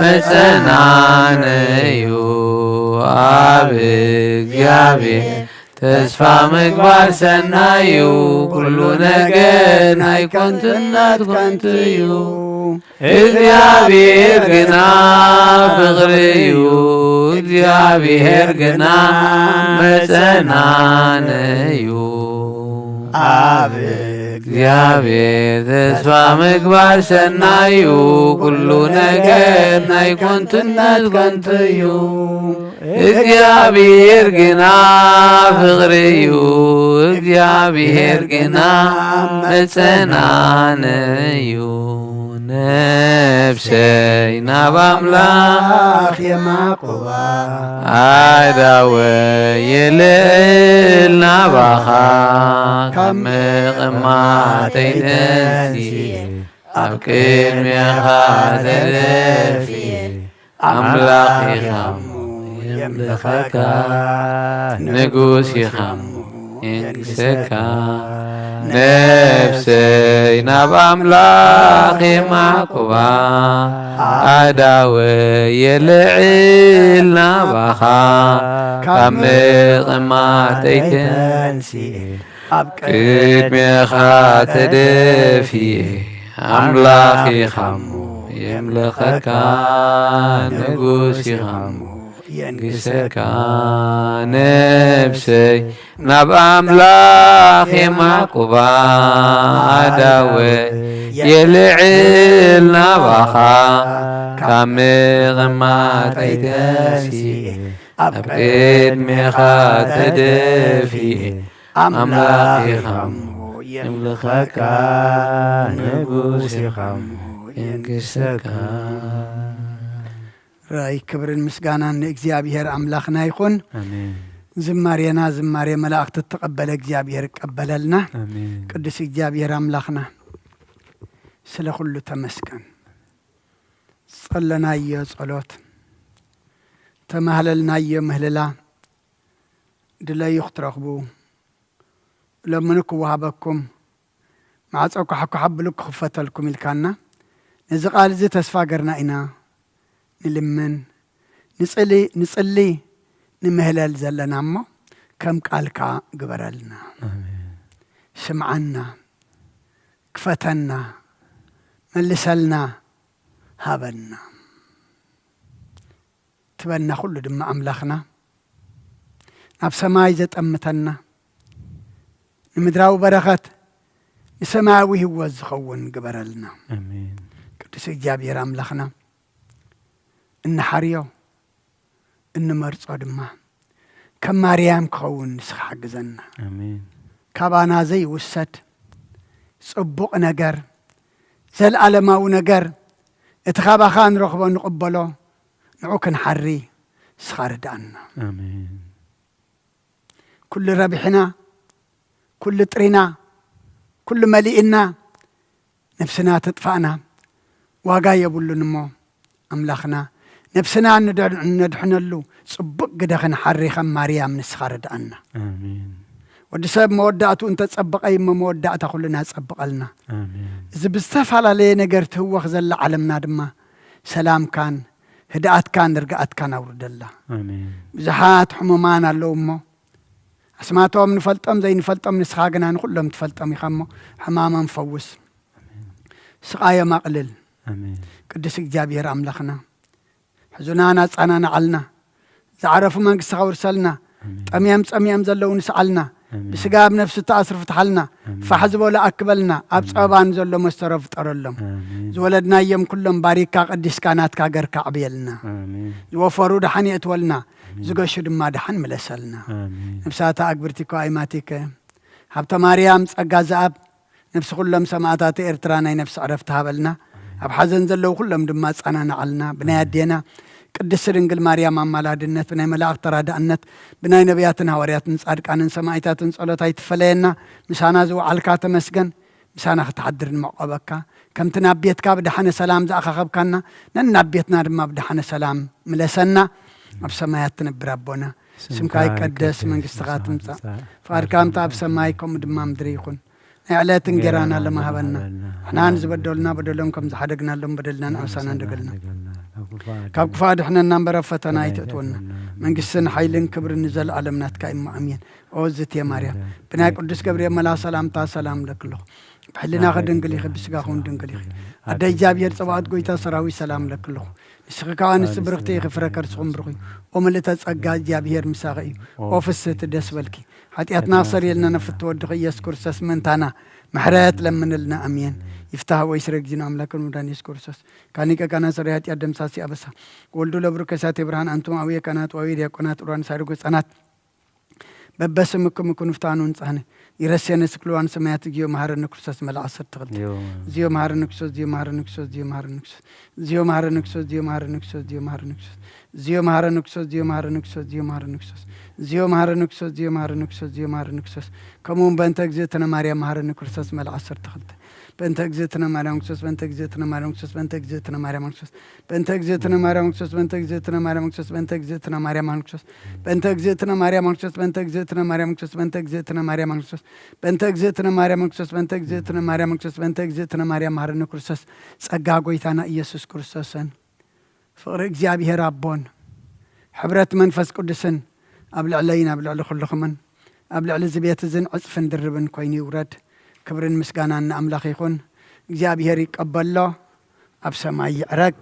መጸናነዩ። ኣብ እግዚኣብሔር ተስፋ ምግባር ሰናዩ፣ ኩሉ ነገር ናይ ኮንትነት ኮንትዩ። እግዚኣብሔር ግና ፍቕሪ እዩ። እግዚኣብሔር ግና መጸናነዩ። ኣብ እግዚኣብሔር ተስፋ ምግባር ሰናዩ፣ ኩሉ ነገር ናይ ኮንትነት ኮንትዩ። እግዚኣብሔር ግና ፍቕሪ እዩ። እግዚኣብሔር ግና መጸናነዩ። ነፍሰይ ናብ ኣምላኽ የማቁባ፣ ኣእዳወይ የልዕል ናባኻ፣ ካብ ምቕማጠይ ተንሲኤ ኣብ ቅድሜኻ ተደፊኤ። ኣምላኽ ኢኻ እሞ የምልኸካ፣ ንጉስ ኢኻ እሞ የንግሰካ። ነፍሰይ ናብ ኣምላኽ የማቁባ፣ ኣእዳወይ የልዕል ናባኻ፣ ካብ ምቕማጠይ ተንሲኤ ኣብ ቅድሜኻ ተደፊኤ። ኣምላኽ ኢኻ እሞ የምልኸካ፣ ንጉስ ኢኻ እሞ የንግሰካ። ነፍሰይ ናብ ኣምላኽ የማቁባ፣ ኣእዳወይ የልዕል ናባኻ፣ ካብ ምቕማጠይ ተንሲኤ ኣብ ቅድሜኻ ተደፊኤ። ኣምላኽ ኢኻ እሞ የምልኸካ፣ ንጉስ ኢኻ እሞ የንግሰካ። ራይ ክብርን ምስጋናን ንእግዚኣብሔር ኣምላኽና ይኹን። ኣሜን። ዝማሬና ዝማሬ መላእኽቲ እተቐበለ እግዚኣብሔር ይቀበለልና። ኣሜን። ቅዱስ እግዚኣብሔር ኣምላኽና ስለ ኩሉ ተመስገን። ዝጸለናዮ ጸሎት፣ ተማህለልናዮ ምህልላ፣ ድለዩ ክትረኽቡ፣ ለምኑ ክወሃበኩም፣ ማዕጾ ኳሕኳሕ ኣብሉ ክኽፈተልኩም ኢልካና፣ ነዚ ቃል እዚ ተስፋ ገርና ኢና ንልምን፣ ንጽሊ፣ ንጽሊ፣ ንምህለል ዘለና እሞ፣ ከም ቃልካ ግበረልና። ኣሜን። ስምዓና፣ ክፈተና፣ መልሰልና፣ ሃበና። ትበና ኩሉ ድማ ኣምላኽና፣ ናብ ሰማይ ዘጠምተና፣ ንምድራዊ በረኸት፣ ንሰማያዊ ህይወት ዝኸውን ግበረልና። ኣሜን። ቅዱስ እግዚኣብሔር ኣምላኽና፣ እንሓርዮ፣ እንመርጾ ድማ፣ ከም ማርያም ክኸውን ንስኻ ሓግዘና። ኣሜን። ካባና ዘይውሰድ ጽቡቕ ነገር፣ ዘለኣለማዊ ነገር፣ እቲ ካባኻ ንረኽቦ ንቕበሎ፣ ንዑ ክንሓሪ ንስኻ ርድኣና። ኣሜን። ኩሉ ረቢሕና፣ ኩሉ ጥሪና፣ ኩሉ መሊእና፣ ነፍስና ተጥፋእና፣ ዋጋ የብሉን እሞ፣ ኣምላኽና፣ ነፍስና ንደ-፣ ነድሕነሉ ጽቡቕ ግደ ክንሓሪ ከም ማርያም ንስኻ ርድኣና። ኣሜን። ወዲ ሰብ መወዳእትኡ እንተጸበቐ እዩ እሞ መወዳእታ ኩልና ጸብቐልና። ኣሜን። እዚ ብዝተፈላለየ ነገር ትህወኽ ዘላ ዓለምና ድማ ሰላምካን ህድኣትካን ርግኣትካን ኣውርደላ። ኣሜን። ብዙሓት ሕሙማን ኣለዉ እሞ፣ ኣስማቶም ንፈልጦም ዘይንፈልጦም ንስኻ ግና ንኹሎም ትፈልጦም ኢኻ እሞ፣ ሕማሞም ፈውስ። ኣሜን። ስቓዮም ኣቕልል። ኣሜን። ቅዱስ እግዚኣብሔር ኣምላኽና፣ ሕዙናን ኣጸናንዓልና፣ ዝዓረፉ መንግስትኻ ውርሰልና፣ ኣሜን። ጠምዮም ጸሚኦም ዘለዉ ንስዓልና፣ ኣሜን። ብስጋ ኣብ ነፍሲ ተኣስሩ ፍትሓልና። ኣሜን። ፋሕ ዝበሎ ኣክበልና። ኣብ ኣሜን። ጸበባ ንዘሎ መስተሮ ፍጠረሎም። ኣሜን። ዝወለድናዮም ኩሎም ባሪካ ቀዲስካ ናትካ ገርካ ኣዕብየልና። ኣሜን። ዝወፈሩ ደሓን የእትወልና። ኣሜን። ዝገሹ ድማ ደሓን ምለሰልና። ኣሜን። ነብሳታ ኣግብርቲኮ ኣይማቲከ ሃብተ ማርያም ጸጋ ዘኣብ ነፍሲ ኩሎም ሰማእታት ኤርትራ ናይ ነፍሲ ዕረፍቲ ሃበልና። ኣብ ሓዘን ዘለዉ ኩሎም ድማ ኣጸናንዓልና። ብናይ ኣዴና ቅድስቲ ድንግል ማርያም ኣማላድነት፣ ብናይ መላእኽቲ ተራዳእነት፣ ብናይ ነቢያትን ሃዋርያትን ጻድቃንን ሰማእታትን ጸሎት ኣይትፈለየና። ምሳና ዝወዓልካ ተመስገን። ምሳና ክትሓድር ንመዕቆበካ። ከምቲ ናብ ቤትካ ብደሓነ ሰላም ዝኣኻኸብካና፣ ነናብ ቤትና ድማ ብደሓነ ሰላም ምለሰና። ኣብ ሰማያት ትነብር ኣቦና፣ ስምካ ይቀደስ፣ መንግስትኻ ትምጻእ፣ ፍቓድካ ከምቲ ኣብ ሰማይ ከምኡ ድማ ምድሪ ይኹን። ናይ ዕለት እንጌራና ሎሚ ሃበና። ንሕና ንዝበደሉና በደሎም ከም ዝሓደግናሎም በደልና ንኣምሳና እንደገልና። ካብ ክፉእ ኣድሕነና እምበር ኣብ ፈተና ኣይተእትወና። መንግስትን ሓይልን ክብርን ንዘለኣለም ናትካ እዩ እሞ ኣሜን። ኦ ዝቴ ማርያም፣ ብናይ ቅዱስ ገብርኤል መልኣኽ ሰላምታ ሰላም እብለኪ ኣለኹ። ብሕልናኺ ድንግል ኢኺ፣ ብስጋኺ እውን ድንግል ኢኺ። ኣደ እግዚኣብሔር ጸባኦት፣ ጎይታ ሰራዊት ሰላም እብለኪ ኣለኹ። ንስኺ ካብ ኣንስቲ ብርኽቲ ኢኺ፣ ፍረ ከርስኹም ብሩኽ እዩ። ኦ ምልእተ ጸጋ፣ እግዚኣብሔር ምሳኺ እዩ። ኦ ፍስህቲ፣ ደስ በልኪ። ሓጢኣትና ክሰርየልና ነፍቲ ወድኺ ኢየሱስ ክርስቶስ ምእንታና ምሕረት ለምንልና። ኣሜን። ይፍታህ ወይ ስረ ጊዜና ኣምላክን መድኃኒት ኢየሱስ ክርስቶስ ካኒቀ ካና ሰሪ ሓጢኣት ደምሳሲ ኣበሳ ወልዱ ለብሩ ከሳቴ ብርሃን ኣንቱም ኣውየ ካህናት ወአውየ ዲያቆናት ኡራን ሳድጎ ህጻናት በበስምክም ኩኑ ፍታኑ ንጻህነ ይረሴነ ስክልዋን ሰማያት። እግዚኦ መሐረነ ክርስቶስ መልኣ ዓሰርተ ክልተ። ዮ። እግዚኦ መሐረነ ክርስቶስ፣ እግዚኦ መሐረነ ክርስቶስ፣ እግዚኦ መሐረነ ክርስቶስ። ከምኡ እውን በእንተ እግዝእትነ ማርያም መሐረነ ክርስቶስ መልኣ ዓሰርተ ክልተ። በእንተ እግዝእትነ ማርያም ክርስቶስ፣ በእንተ እግዝእትነ ማርያም ክርስቶስ፣ በእንተ እግዝእትነ ማርያም ክርስቶስ፣ በእንተ እግዝእትነ ማርያም ክርስቶስ፣ በእንተ እግዝእትነ ማርያም ክርስቶስ፣ በእንተ እግዝእትነ ማርያም ክርስቶስ፣ በእንተ እግዝእትነ ማርያም ክርስቶስ፣ በእንተ እግዝእትነ ማርያም ክርስቶስ፣ በእንተ እግዝእትነ ማርያም ክርስቶስ፣ በእንተ እግዝእትነ ማርያም ክርስቶስ፣ በእንተ እግዝእትነ ማርያም መሐረነ ክርስቶስ፣ ጸጋ ጎይታና ኢየሱስ ክርስቶስን ፍቕሪ እግዚኣብሔር ኣቦን ሕብረት መንፈስ ቅዱስን ኣብ ልዕለይን ኣብ ልዕሊ ኩልኹምን ኣብ ልዕሊ እዚ ቤት እዝን ዕጽፍን ድርብን ኮይኑ ይውረድ። ክብርን ምስጋናን ንኣምላኽ ይኹን። እግዚኣብሔር ይቀበሎ፣ ኣብ ሰማይ ይዕረግ።